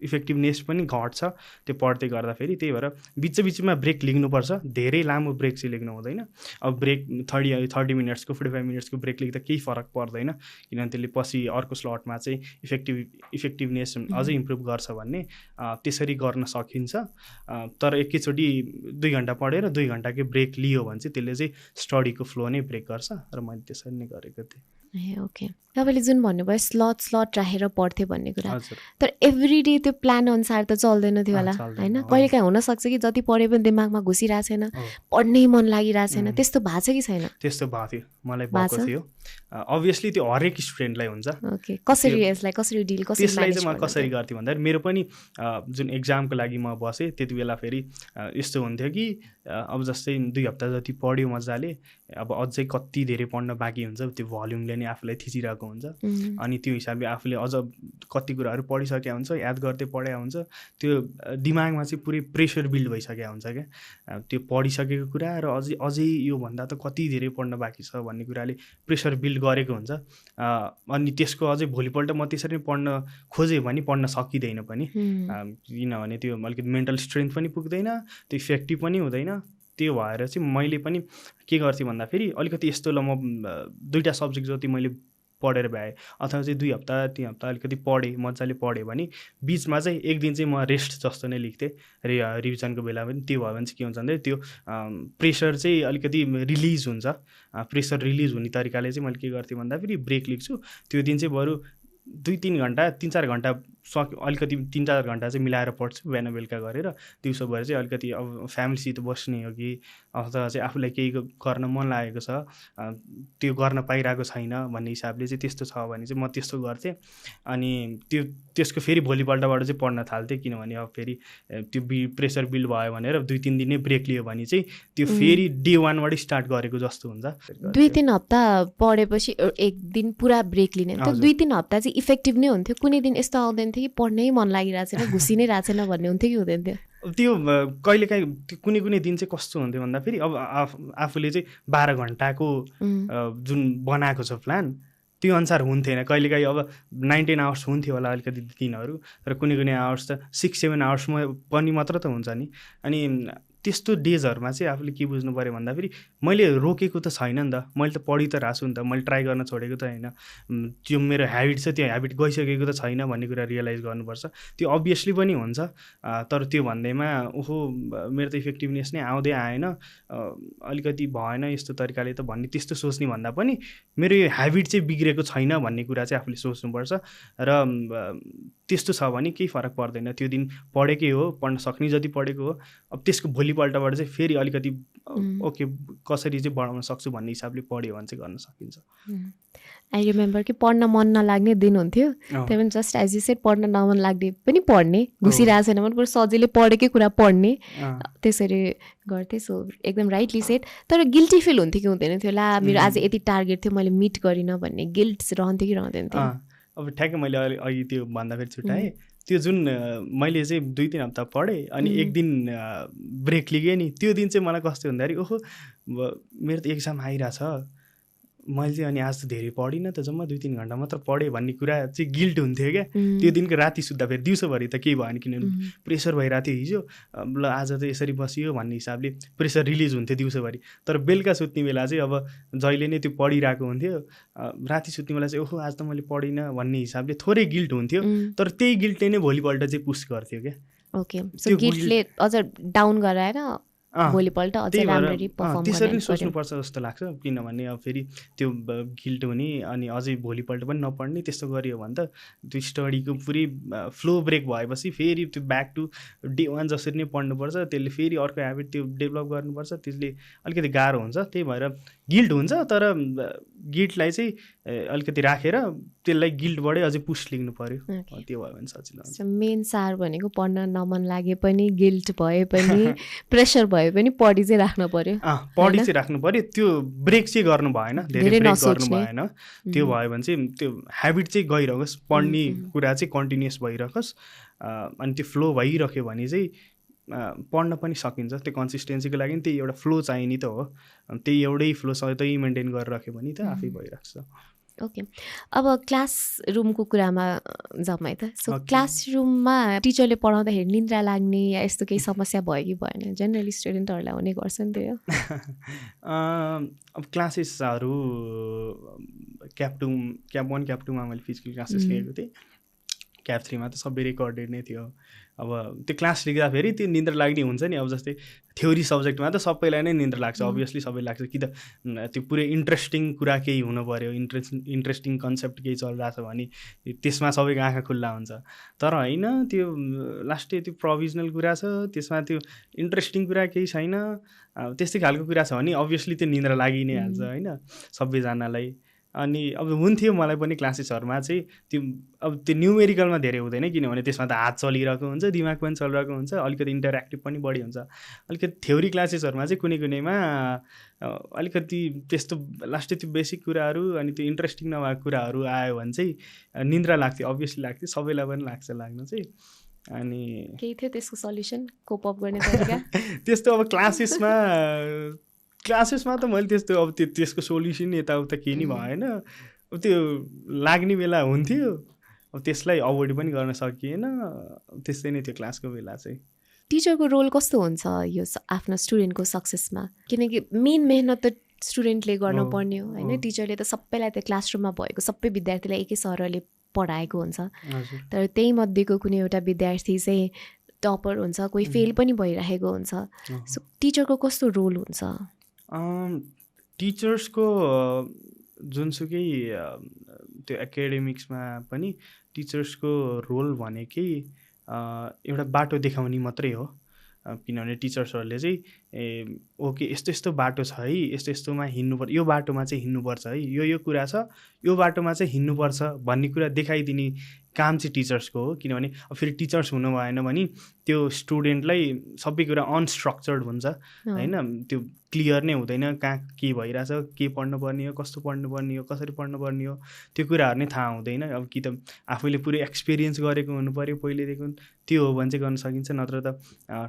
इफेक्टिभनेस पनि घट्छ त्यो पढ्दै गर्दाखेरि। त्यही भएर बिचमा ब्रेक लिनुपर्छ, धेरै लामो ब्रेक चाहिँ लिनु हुँदैन। अब ब्रेक 30 मिनट्सको 45 मिनट्सको ब्रेक लिँदा केही फरक पर्दैन, किनभने त्यसले पछि अर्को स्लटमा चाहिँ इफेक्टिभनेस अझै इम्प्रुभ गर्छ भन्ने त्यसरी गर्न सकिन्छ। तर एकैचोटि 2 घन्टा पढेर 2 घन्टाकै ब्रेक लियो भने चाहिँ त्यसले चाहिँ स्टडीको फ्लो नै ब्रेक गर्छ, र मैले त्यसरी नै गरेको थिएँ। ओके, तपाईँले जुन भन्नुभयो स्लट राखेर पढ्थेँ भन्ने कुरा, तर एभ्री डे त्यो प्लान अनुसार त चल्दैन थियो होला होइन? कहिलेकाहीँ हुनसक्छ कि जति पढे पनि दिमागमा घुसिरहेको छैन, पढ्नै मन लागिरहेको छैन, त्यस्तो भएको छ कि छैन? त्यस्तो भएको थियो, मलाई भएको थियो। अभियसली त्यो हरेक स्टुडेन्टलाई हुन्छ। ओके, कसरी डिल त्यसलाई चाहिँ म कसरी गर्थेँ भन्दाखेरि मेरो पनि जुन एक्जामको लागि म बसेँ त्यति बेला फेरि यस्तो हुन्थ्यो कि अब जस्तै 2 हप्ता जति पढ्यो मजाले, अब अझै कति धेरै पढ्न बाँकी हुन्छ, त्यो भल्युमले नै आफूलाई थिचिरहेको हुन्छ। अनि त्यो हिसाबले आफूले अझ कति कुराहरू पढिसकेका हुन्छ, याद गर्दै पढाएको हुन्छ, त्यो दिमागमा चाहिँ पुरै प्रेसर बिल्ड भइसकेको हुन्छ क्या, त्यो पढिसकेको कुरा र अझै योभन्दा त कति धेरै पढ्न बाँकी छ भन्ने कुराले प्रेसर बिल्ड गरेको हुन्छ। अनि त्यसको अझै भोलिपल्ट म त्यसरी नै पढ्न खोजेँ भने पढ्न सकिँदैन पनि, किनभने त्यो अलिकति मेन्टल स्ट्रेन्थ पनि पुग्दैन, त्यो इफेक्टिभ पनि हुँदैन। त्यो भएर चाहिँ मैले पनि के गर्थेँ भन्दाखेरि अलिकति यस्तो ल म 2टा सब्जेक्ट जति मैले पढेर भ्याएँ अथवा चाहिँ 2 हप्ता 3 हप्ता अलिकति पढेँ, मजाले पढेँ भने बिचमा चाहिँ एक दिन चाहिँ म रेस्ट जस्तो नै लिख्थेँ रिभिजनको बेला पनि। त्यो भयो भने चाहिँ के हुन्छ भने त्यो प्रेसर चाहिँ अलिकति रिलिज हुन्छ। प्रेसर रिलिज हुने तरिकाले चाहिँ मैले के गर्थेँ भन्दाखेरि ब्रेक लिख्छु, त्यो दिन चाहिँ बरु 2-3 घन्टा 3-4 घन्टा अलिकति 3-4 घन्टा चाहिँ मिलाएर पढ्छु बिहान बेलुका गरेर, दिउँसोभरि चाहिँ अलिकति अब फ्यामिलीसित बस्ने हो कि अथवा चाहिँ आफूलाई केही गर्न मन लागेको छ त्यो गर्न पाइरहेको छैन भन्ने हिसाबले चाहिँ त्यस्तो छ भने चाहिँ म त्यस्तो गर्थेँ। अनि त्यसको फेरि भोलिपल्टबाट चाहिँ पढ्न थाल्थेँ, किनभने अब फेरि त्यो प्रेसर बिल्ड भयो भनेर 2-3 दिनै ब्रेक लियो भने चाहिँ त्यो फेरि डे 1बाट स्टार्ट गरेको जस्तो हुन्छ। 2-3 हप्ता पढेपछि एक दिन पुरा ब्रेक लिने, 2-3 हप्ता चाहिँ इफेक्टिभ नै हुन्थ्यो। कुनै दिन यस्तो आउँदैन थियो कि पढ्नै मन लागिरहेको छैन, घुसि नै रहेको छैन भन्ने हुन्थ्यो कि हुँदैन थियो? त्यो कहिलेकाहीँ कुनै दिन चाहिँ कस्तो हुन्थ्यो भन्दाखेरि अब आफूले चाहिँ 12 घन्टाको जुन बनाएको छ प्लान त्यो अनुसार हुन्थेन। कहिलेकाहीँ अब 9-10 आवर्स हुन्थ्यो होला अलिकति दिनहरू, तर कुनै आवर्स त 6-7 आवर्समा पनि मात्र त हुन्छ नि। अनि त्यस्तो डेजहरूमा चाहिँ आफूले के बुझ्नु पऱ्यो भन्दाखेरि मैले रोकेको त छैन नि त, मैले त पढि त रहेको छु नि त, मैले ट्राई गर्न छोडेको त होइन। त्यो मेरो ह्याबिट छ, त्यो ह्याबिट गइसकेको त छैन भन्ने कुरा रियलाइज गर्नुपर्छ। त्यो अभियसली पनि हुन्छ, तर त्यो भन्दैमा ओहो मेरो त इफेक्टिभनेस नै आउँदै आएन, अलिकति भएन यस्तो तरिकाले त भन्ने त्यस्तो सोच्ने भन्दा पनि मेरो यो ह्याबिट चाहिँ बिग्रेको छैन भन्ने कुरा चाहिँ आफूले सोच्नुपर्छ। र त्यस्तो छ भने केही फरक पर्दैन, त्यो दिन पढेकै हो, पढ्न सक्ने जति पढेको हो, अब त्यसको भोलिपल्टबाट चाहिँ फेरि अलिकति ओके कसरी चाहिँ बढाउन सक्छु भन्ने हिसाबले पढ्यो भने चाहिँ गर्न सकिन्छ। आई रिमेम्बर कि पढ्न मन नलाग्ने दिन हुन्थ्यो, त्यही पनि जस्ट एज यु सेड पढ्न नमन लाग्ने पनि पढ्ने, घुसिरहेको छैन भने सजिलै पढेकै कुरा पढ्ने, त्यसरी गर्थेँ। सो एकदम राइटली सेड। तर गिल्टी फिल हुन्थ्यो कि हुँदैन थियो? ला मेरो आज यति टार्गेट थियो मैले मिट गरिनँ भन्ने गिल्ट रहन्थ्यो कि रहँदैन थियो? अब ठ्याक्कै मैले अघि त्यो भन्दाखेरि छुट्याएँ, त्यो जुन मैले चाहिँ 2-3 हप्ता पढेँ अनि एक दिन ब्रेक लिएँ नि, त्यो दिन चाहिँ मलाई कस्तो हुँदाखेरि ओहो मेरो त एक्जाम आइरहेछ, मैले चाहिँ अनि आज त धेरै पढिनँ त, जम्मा 2-3 घन्टा मात्र पढेँ भन्ने कुरा चाहिँ गिल्ट हुन्थ्यो क्या। त्यो दिनको राति सुत्दा फेरि दिउँसोभरि त केही भएन, किनभने प्रेसर भइरहेको थियो हिजो, ल आज त यसरी बसियो भन्ने हिसाबले प्रेसर रिलिज हुन्थ्यो दिउँसोभरि। तर बेलुका सुत्ने बेला चाहिँ अब जहिले नै त्यो पढिरहेको हुन्थ्यो, राति सुत्ने बेला चाहिँ ओहो आज त मैले पढिनँ भन्ने हिसाबले थोरै गिल्ट हुन्थ्यो, तर त्यही गिल्टले नै भोलिपल्ट चाहिँ पुस गर्थ्यो क्या। ओके, सो गिल्टले अझ डाउन गराएर भोलिपल्ट अझ राम्ररी परफर्म त्यसरी नै सोच्नुपर्छ जस्तो लाग्छ। किनभने अब फेरि त्यो गिल्ट हुने अनि अझै भोलिपल्ट पनि नपढ्ने, त्यस्तो गरियो भने त त्यो स्टडीको पुरै फ्लो ब्रेक भएपछि फेरि त्यो ब्याक टु डे 1 जसरी नै पढ्नुपर्छ, त्यसले फेरि अर्को ह्याबिट त्यो डेभलप गर्नुपर्छ, त्यसले अलिकति गाह्रो हुन्छ। त्यही भएर गिल्ट हुन्छ, तर गिल्टलाई चाहिँ अलिकति राखेर त्यसलाई गिल्टबाटै अझै पुस लिनु पऱ्यो, त्यो भयो भने सजिलो हुन्छ। मेन सार भनेको पढ्न नमन लागे पनि, गिल्ट भए पनि, प्रेसर भए पनि पढी चाहिँ राख्नु पर्यो, पढी चाहिँ राख्नु पर्यो। त्यो ब्रेक चाहिँ गर्नु भएन, धेरै ब्रेक गर्नु भएन। त्यो भयो भने चाहिँ त्यो ह्याबिट चाहिँ गइरहोस्, पढ्ने कुरा चाहिँ कन्टिन्युस भइरहोस्, अनि त्यो फ्लो भइरह्यो भने चाहिँ पढ्न पनि सकिन्छ। त्यो कन्सिस्टेन्सीको लागि त्यही एउटा फ्लो चाहिने त हो, त्यही एउटै फ्लो सधैँ मेन्टेन गरेर राख्यो भने त आफै भइराख्छ। ओके, अब क्लास रुमको कुरामा जाउँ है त। सो क्लासरुममा टिचरले पढाउँदाखेरि निन्द्रा लाग्ने या यस्तो केही समस्या भयो कि भएन? जेनरली स्टुडेन्टहरूलाई हुने गर्छ नि त्यो। अब क्लासेसहरू क्याप 1 क्याप 2मा मैले फिजिकल क्लासेस लिएको थिएँ, क्याप 3मा त सबै रेकर्डेड नै थियो। अब त्यो क्लास लिँदा फेरि त्यो निन्द्रा लाग्ने हुन्छ नि। अब जस्तै थ्योरी सब्जेक्टमा त सबैलाई नै निन्द्रा लाग्छ, अभियसली सबै लाग्छ, कि त त्यो पुरै इन्ट्रेस्टिङ कुरा केही हुनु पऱ्यो, इन्ट्रेस्टिङ कन्सेप्ट केही चलिरहेको छ भने त्यसमा सबैको आँखा खुल्ला हुन्छ। तर होइन, त्यो लास्टै त्यो प्रोभिजनल कुरा छ, त्यसमा त्यो इन्ट्रेस्टिङ कुरा केही छैन, त्यस्तै खालको कुरा छ भने अभियसली त्यो निन्द्रा लागि नै हाल्छ होइन सबैजनालाई। अनि अब हुन्थ्यो मलाई पनि क्लासेसहरूमा चाहिँ त्यो अब त्यो न्युमेरिकलमा धेरै हुँदैन, किनभने त्यसमा त हात चलिरहेको हुन्छ, दिमाग पनि चलिरहेको हुन्छ, अलिकति इन्टरेक्टिभ पनि बढी हुन्छ। अलिकति थ्योरी क्लासेसहरूमा चाहिँ कुनैमा अलिकति त्यस्तो लास्टै त्यो बेसिक कुराहरू अनि त्यो इन्ट्रेस्टिङ नभएको कुराहरू आयो भने चाहिँ निन्द्रा लाग्थ्यो, अभियसली लाग्थ्यो, सबैलाई पनि लाग्छ लाग्न चाहिँ। अनि केही थियो त्यसको सल्युसन, कोप अप गर्ने तरिका? त्यस्तो अब क्लासेसमा त मैले त्यस्तो अब त्यसको सोल्युसन यताउता केही नै भएन। त्यो लाग्ने बेला हुन्थ्यो, अब त्यसलाई अभोइड पनि गर्न सकिएन, त्यस्तै नै थियो क्लासको बेला चाहिँ। टिचरको रोल कस्तो हुन्छ यो आफ्नो स्टुडेन्टको सक्सेसमा? किनकि मेन मेहनत त स्टुडेन्टले गर्नुपर्ने हो होइन। टिचरले त सबैलाई त क्लासरुममा भएको सबै विद्यार्थीलाई एकै सरले पढाएको हुन्छ, तर त्यही मध्येको कुनै एउटा विद्यार्थी चाहिँ टपर हुन्छ, कोही फेल पनि भइरहेको हुन्छ। सो टिचरको कस्तो रोल हुन्छ? टिचर्सको जुनसुकै त्यो एकाडेमिक्समा पनि टिचर्सको रोल भनेकै एउटा बाटो देखाउने मात्रै हो। किनभने टिचर्सहरूले चाहिँ ओके यस्तो यस्तो बाटो छ है, यस्तो यस्तोमा हिँड्नुपर्छ, यो बाटोमा चाहिँ हिँड्नुपर्छ है, यो कुरा छ, यो बाटोमा चाहिँ हिँड्नुपर्छ भन्ने कुरा देखाइदिने काम चाहिँ टिचर्सको हो। किनभने अब फेरि टिचर्स हुनु भएन भने त्यो स्टुडेन्टलाई सबै कुरा अनस्ट्रक्चर्ड हुन्छ होइन, त्यो क्लियर नै हुँदैन कहाँ के भइरहेछ, के पढ्नुपर्ने हो, कस्तो पढ्नुपर्ने हो, कसरी पढ्नुपर्ने हो, त्यो कुराहरू नै थाहा हुँदैन। अब कि त आफूले पुरै एक्सपिरियन्स गरेको हुनु पऱ्यो पहिलेदेखि, त्यो हो भने चाहिँ गर्न सकिन्छ, नत्र त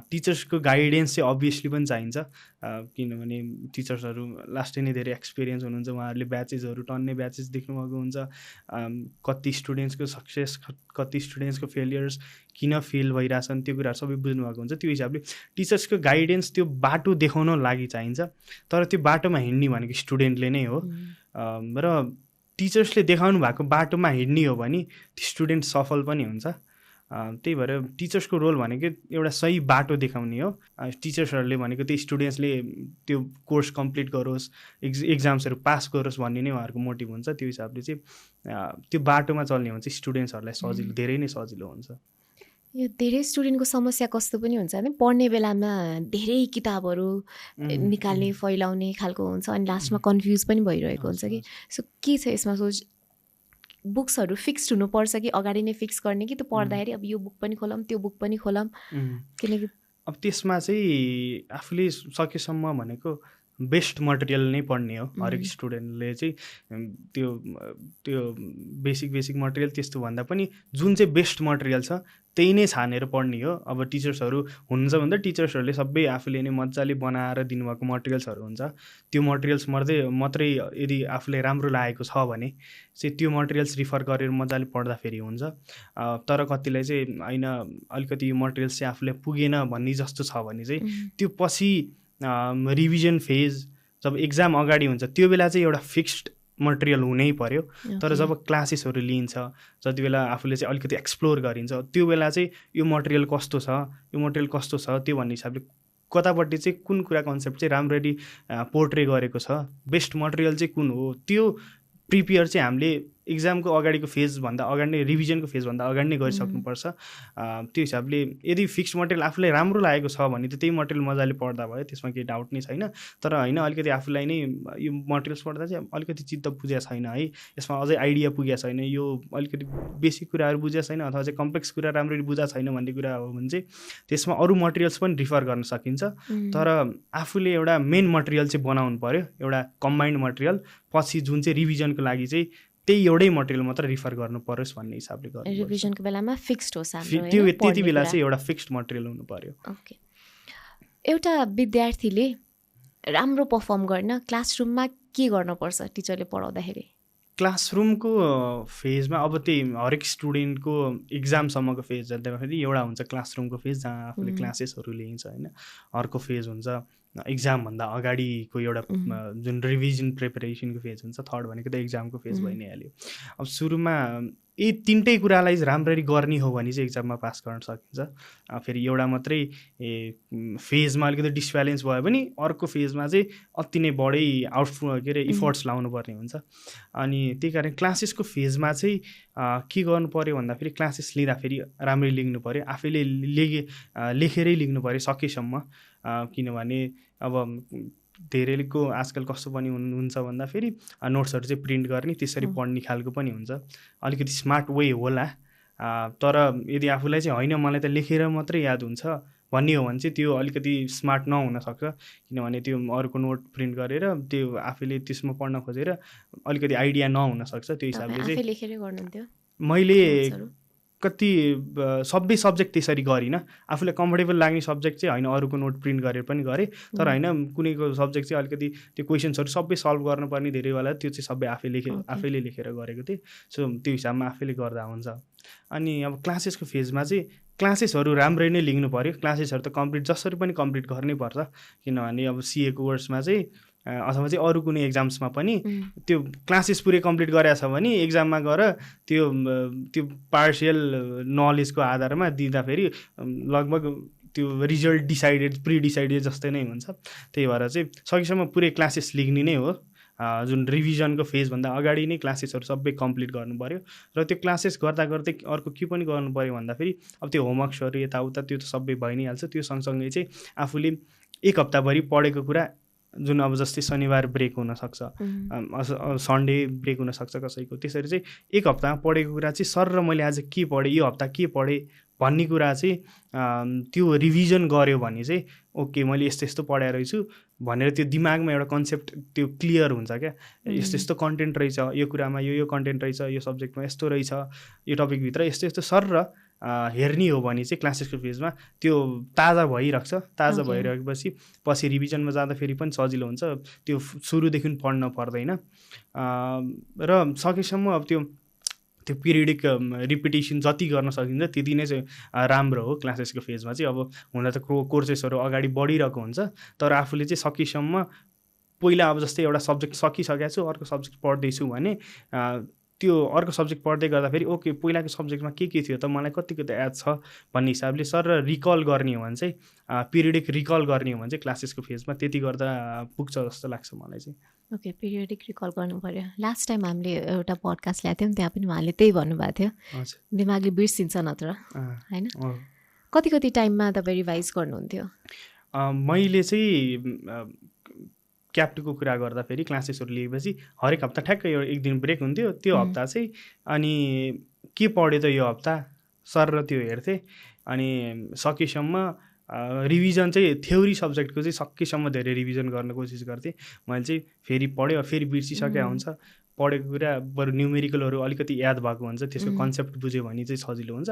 टिचर्सको गाइडेन्स चाहिँ अभियसली पनि चाहिन्छ। किनभने टिचर्सहरू लास्टै नै धेरै एक्सपिरियन्स हुनुहुन्छ, उहाँहरूले ब्याचेसहरू टन्ने ब्याचेस देख्नुभएको हुन्छ, कति स्टुडेन्ट्सको सक्सेस कति स्टुडेन्ट्सको फेलियर्स किन फेल भइरहेछन् त्यो कुराहरू सबै बुझ्नुभएको हुन्छ। त्यो हिसाबले टिचर्सको गाइडेन्स त्यो बाटो देखाउन लागि चाहिन्छ, तर त्यो बाटोमा हिँड्ने भनेको स्टुडेन्टले नै हो। र टिचर्सले देखाउनु भएको बाटोमा हिँड्ने हो भने स्टुडेन्ट सफल पनि हुन्छ। त्यही भएर टिचर्सको रोल भनेको एउटा सही बाटो देखाउने हो। टिचर्सहरूले भनेको त्यही स्टुडेन्ट्सले त्यो कोर्स कम्प्लिट गरोस्, एक्जाम्सहरू पास गरोस् भन्ने नै उहाँहरूको मोटिभ हुन्छ। त्यो हिसाबले चाहिँ त्यो बाटोमा चल्ने हो भने चाहिँ स्टुडेन्ट्सहरूलाई सजिलो, धेरै नै सजिलो हुन्छ। यो धेरै स्टुडेन्टको समस्या कस्तो पनि हुन्छ भने पढ्ने बेलामा धेरै किताबहरू निकाल्ने फैलाउने खालको हुन्छ अनि लास्टमा कन्फ्युज पनि भइरहेको हुन्छ कि। सो के छ यसमा सोच, बुक्सहरू फिक्स्ड हुनुपर्छ कि अगाडि नै फिक्स गर्ने कि त्यो पढ्दाखेरि अब यो बुक पनि खोलौँ त्यो बुक पनि खोलौँ? किनकि अब त्यसमा चाहिँ आफूले सकेसम्म भनेको बेस्ट मटेरियल नै पढ्ने हो। हरेक स्टुडेन्टले चाहिँ त्यो बेसिक मटेरियल त्यस्तो भन्दा पनि जुन चाहिँ बेस्ट मटेरियल छ त्यही नै छानेर पढ्ने हो। अब टिचर्सहरू हुनुहुन्छ भन्दा टिचर्सहरूले सबै आफूले नै मजाले बनाएर दिनुभएको मटेरियल्सहरू हुन्छ, त्यो मटेरियल्स मात्रै यदि आफूलाई राम्रो लागेको छ भने चाहिँ त्यो मटेरियल्स रिफर गरेर मजाले पढ्दाखेरि हुन्छ। तर कतिलाई चाहिँ होइन अलिकति यो मटेरियल्स चाहिँ आफूलाई पुगेन भन्ने जस्तो छ भने चाहिँ त्यो पछि रिभिजन फेज जब एक्जाम अगाडि हुन्छ त्यो बेला चाहिँ एउटा फिक्स्ड मटेरियल हुनै पर्यो। तर जब क्लासेसहरू लिइन्छ, जति बेला आफूले चाहिँ अलिकति एक्सप्लोर गरिन्छ, त्यो बेला चाहिँ यो मटेरियल कस्तो छ, यो मटेरियल कस्तो छ, त्यो भन्ने हिसाबले कतापट्टि चाहिँ कुन कुरा कन्सेप्ट चाहिँ राम्ररी पोर्ट्रे गरेको छ, बेस्ट मटेरियल चाहिँ कुन हो, त्यो प्रिपेयर चाहिँ हामीले एक्जामको अगाडिको फेजभन्दा अगाडि नै, रिभिजनको फेजभन्दा अगाडि नै गरिसक्नुपर्छ। त्यो हिसाबले यदि फिक्स मटेरियल आफूलाई राम्रो लागेको छ भने त त्यही मटेरियल मजाले पढ्दा भयो, त्यसमा केही डाउट नै छैन। तर होइन अलिकति आफूलाई नै यो मटेरियल्स पढ्दा चाहिँ अलिकति चित्त बुझेको छैन है, यसमा अझै आइडिया पुगेको छैन, यो अलिकति बेसिक कुराहरू बुझेको छैन अथवा चाहिँ कम्प्लेक्स कुरा राम्ररी बुझेको छैन भन्ने कुरा हो भने चाहिँ त्यसमा अरू मटेरियल्स पनि रिफर गर्न सकिन्छ। तर आफूले एउटा मेन मटेरियल चाहिँ बनाउनु पर्यो, एउटा कम्बाइन्ड मटेरियल, पछि जुन चाहिँ रिभिजनको लागि चाहिँ त्यही एउटै मटेरियल मात्र रिफर गर्नु परोस् भन्ने हिसाबले गर्नु। रिभिजनको बेलामा फिक्स्ड होस् हाम्रो, त्यो त्यति बेला चाहिँ एउटा फिक्स्ड मटेरियल हुनु पर्यो। ओके। एउटा विद्यार्थीले राम्रो पर्फर्म गर्न क्लासरुममा के गर्नुपर्छ टिचरले पढाउँदाखेरि? क्लासरुमको फेजमा अब त्यही हरेक स्टुडेन्टको एक्जामसम्मको फेज जाँदाखेरि एउटा हुन्छ क्लासरुमको फेज जहाँ आफूले क्लासेसहरू लिइन्छ होइन, अर्को फेज हुन्छ एक्जामभन्दा अगाडिको एउटा जुन रिभिजन प्रिपरेसनको फेज हुन्छ, थर्ड भनेको त एक्जामको फेज भइ नै हाल्यो। अब सुरुमा यी तिनटै कुरालाई राम्ररी गर्ने हो भने चाहिँ एक्जाममा पास गर्न सकिन्छ। फेरि एउटा मात्रै फेजमा अलिकति डिसब्यालेन्स भयो भने अर्को फेजमा चाहिँ अति नै बढी इफोर्ट्स लाउनु पर्ने हुन्छ। अनि त्यही कारण क्लासेसको फेजमा चाहिँ के गर्नु पऱ्यो भन्दाखेरि क्लासेस लिँदाखेरि राम्ररी लेख्नु पऱ्यो, आफैले लेखेरै लेख्नु पऱ्यो सकेसम्म। किनभने अब धेरैको आजकल कस्तो पनि हुन्छ भन्दाखेरि नोट्सहरू चाहिँ प्रिन्ट गर्ने, त्यसरी पढ्ने खालको पनि हुन्छ, अलिकति स्मार्ट वे होला। तर यदि आफूलाई चाहिँ होइन मलाई त लेखेर मात्रै याद हुन्छ भन्ने हो भने चाहिँ त्यो अलिकति स्मार्ट नहुनसक्छ। किनभने त्यो अरूको नोट प्रिन्ट गरेर त्यो आफूले त्यसमा पढ्न खोजेर अलिकति आइडिया नहुनसक्छ। त्यो हिसाबले चाहिँ मैले कति सबै सब्जेक्ट त्यसरी गरिनँ, आफूलाई कम्फर्टेबल लाग्ने सब्जेक्ट चाहिँ होइन अरूको नोट प्रिन्ट गरेर पनि गरेँ। तर होइन कुनैको सब्जेक्ट चाहिँ अलिकति त्यो क्वेसन्सहरू सबै सल्भ गर्नुपर्ने धेरैवाला त्यो चाहिँ सबै आफैले लेखेर गरेको थिएँ। सो त्यो हिसाबमा आफैले गर्दा हुन्छ। अनि अब क्लासेसको फेजमा चाहिँ क्लासेसहरू राम्रै नै लिनु पऱ्यो, क्लासेसहरू त कम्प्लिट जसरी पनि कम्प्लिट गर्नै पर्छ। किनभने अब सिए कोर्समा चाहिँ अथवा चाहिँ अरू कुनै एक्जाम्समा पनि त्यो क्लासेस पुरै कम्प्लिट गरेको छ भने एक्जाममा गएर त्यो पार्सियल नलेजको आधारमा दिँदाखेरि लगभग त्यो रिजल्ट प्री डिसाइडेड जस्तै नै हुन्छ। त्यही भएर चाहिँ सकेसम्म पुरै क्लासेस लिग्ने नै हो। जुन रिभिजनको फेजभन्दा अगाडि नै क्लासेसहरू सबै कम्प्लिट गर्नु पऱ्यो र त्यो क्लासेस गर्दा गर्दै अर्को के पनि गर्नु पऱ्यो भन्दाखेरि अब त्यो होमवर्क्सहरू यताउता त्यो त सबै भइ नै हाल्छ। त्यो सँगसँगै चाहिँ आफूले 1 हप्ताभरि पढेको कुरा जुन अब जस्तै शनिबार ब्रेक हुनसक्छ, सन्डे ब्रेक हुनसक्छ कसैको, त्यसरी चाहिँ 1 हप्तामा पढेको कुरा चाहिँ सर र मैले आज के पढेँ, यो हप्ता के पढेँ भन्ने कुरा चाहिँ त्यो रिभिजन गऱ्यो भने चाहिँ ओके मैले यस्तो यस्तो पढाएर रहेछु भनेर त्यो दिमागमा एउटा कन्सेप्ट त्यो क्लियर हुन्छ क्या। यस्तो यस्तो कन्टेन्ट रहेछ, यो कुरामा यो कन्टेन्ट रहेछ, यो सब्जेक्टमा यस्तो रहेछ, यो टपिकभित्र यस्तो यस्तो सर र हेर्ने हो भने चाहिँ क्लासेसको फेजमा त्यो ताजा भइरहेको छ। ताजा भइरहेपछि पछि रिभिजनमा जाँदाखेरि पनि सजिलो हुन्छ, त्यो सुरुदेखि पढ्न पर्दैन। र सकेसम्म अब त्यो पिरियडिक रिपिटेसन जति गर्न सकिन्छ त्यति नै चाहिँ राम्रो हो क्लासेसको फेजमा चाहिँ। अब हुन त कोर्सेसहरू अगाडि बढिरहेको हुन्छ, तर आफूले चाहिँ सकेसम्म पहिला अब जस्तै एउटा सब्जेक्ट सकिसकेको छु अर्को सब्जेक्ट पढ्दैछु भने त्यो अर्को सब्जेक्ट पढ्दै गर्दाखेरि ओके पहिलाको सब्जेक्टमा के थियो त मलाई कतिको त याद छ भन्ने हिसाबले सर रिकल गर्ने हो भने चाहिँ पिरियडिक रिकल गर्ने हो भने चाहिँ क्लासेसको फेजमा त्यति गर्दा पुग्छ जस्तो लाग्छ मलाई चाहिँ। ओके, पिरियडिक रिकल गर्नु पऱ्यो। लास्ट टाइम हामीले एउटा पडकास्ट ल्याएको थियौँ, त्यहाँ पनि उहाँले त्यही भन्नुभएको थियो, दिमागले बिर्सिन्छ नत्र होइन। कति कति टाइममा तपाईँ रिभाइज गर्नुहुन्थ्यो? मैले चाहिँ क्याप्टको कुरा गर्दाखेरि क्लासेसहरू लिएपछि हरेक हप्ता ठ्याक्कै एक दिन ब्रेक हुन्थ्यो, त्यो हप्ता चाहिँ अनि के पढ्यो त यो हप्ता सर र त्यो हेर्थेँ। अनि सकेसम्म रिभिजन चाहिँ थ्योरी सब्जेक्टको चाहिँ सकेसम्म धेरै रिभिजन गर्न कोसिस गर्थेँ। मैले चाहिँ फेरि पढ्यो फेरि बिर्सिसकेको हुन्छ, पढेको कुरा बरु न्युमेरिकलहरू अलिकति याद भएको हुन्छ, त्यसको कन्सेप्ट बुझ्यो भने चाहिँ सजिलो हुन्छ।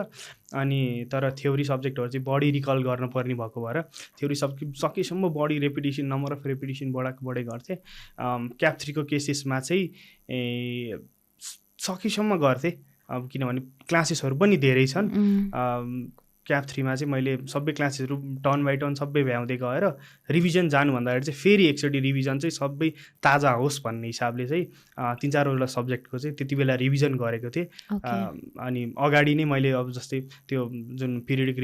अनि तर थ्योरी सब्जेक्टहरू चाहिँ बढी रिकल गर्नुपर्ने भएको भएर थ्योरी सकेसम्म बढी रेपिटेसन नम्बर अफ रेपिटेसन बढे गर्थेँ। क्याप 3 को केसेसमा चाहिँ सकेसम्म गर्थेँ, अब किनभने क्लासेसहरू पनि धेरै छन्। क्याप 3 मा चाहिँ मैले सबै क्लासेसहरू टर्न बाई टर्न सबै भ्याउँदै गएर रिभिजन जानुभन्दाखेरि चाहिँ फेरि एकचोटि रिभिजन चाहिँ सबै ताजा होस् भन्ने हिसाबले चाहिँ 3-4वटा सब्जेक्टको चाहिँ त्यति बेला रिभिजन गरेको थिएँ। अनि अगाडि नै मैले अब जस्तै त्यो जुन पिरियडिक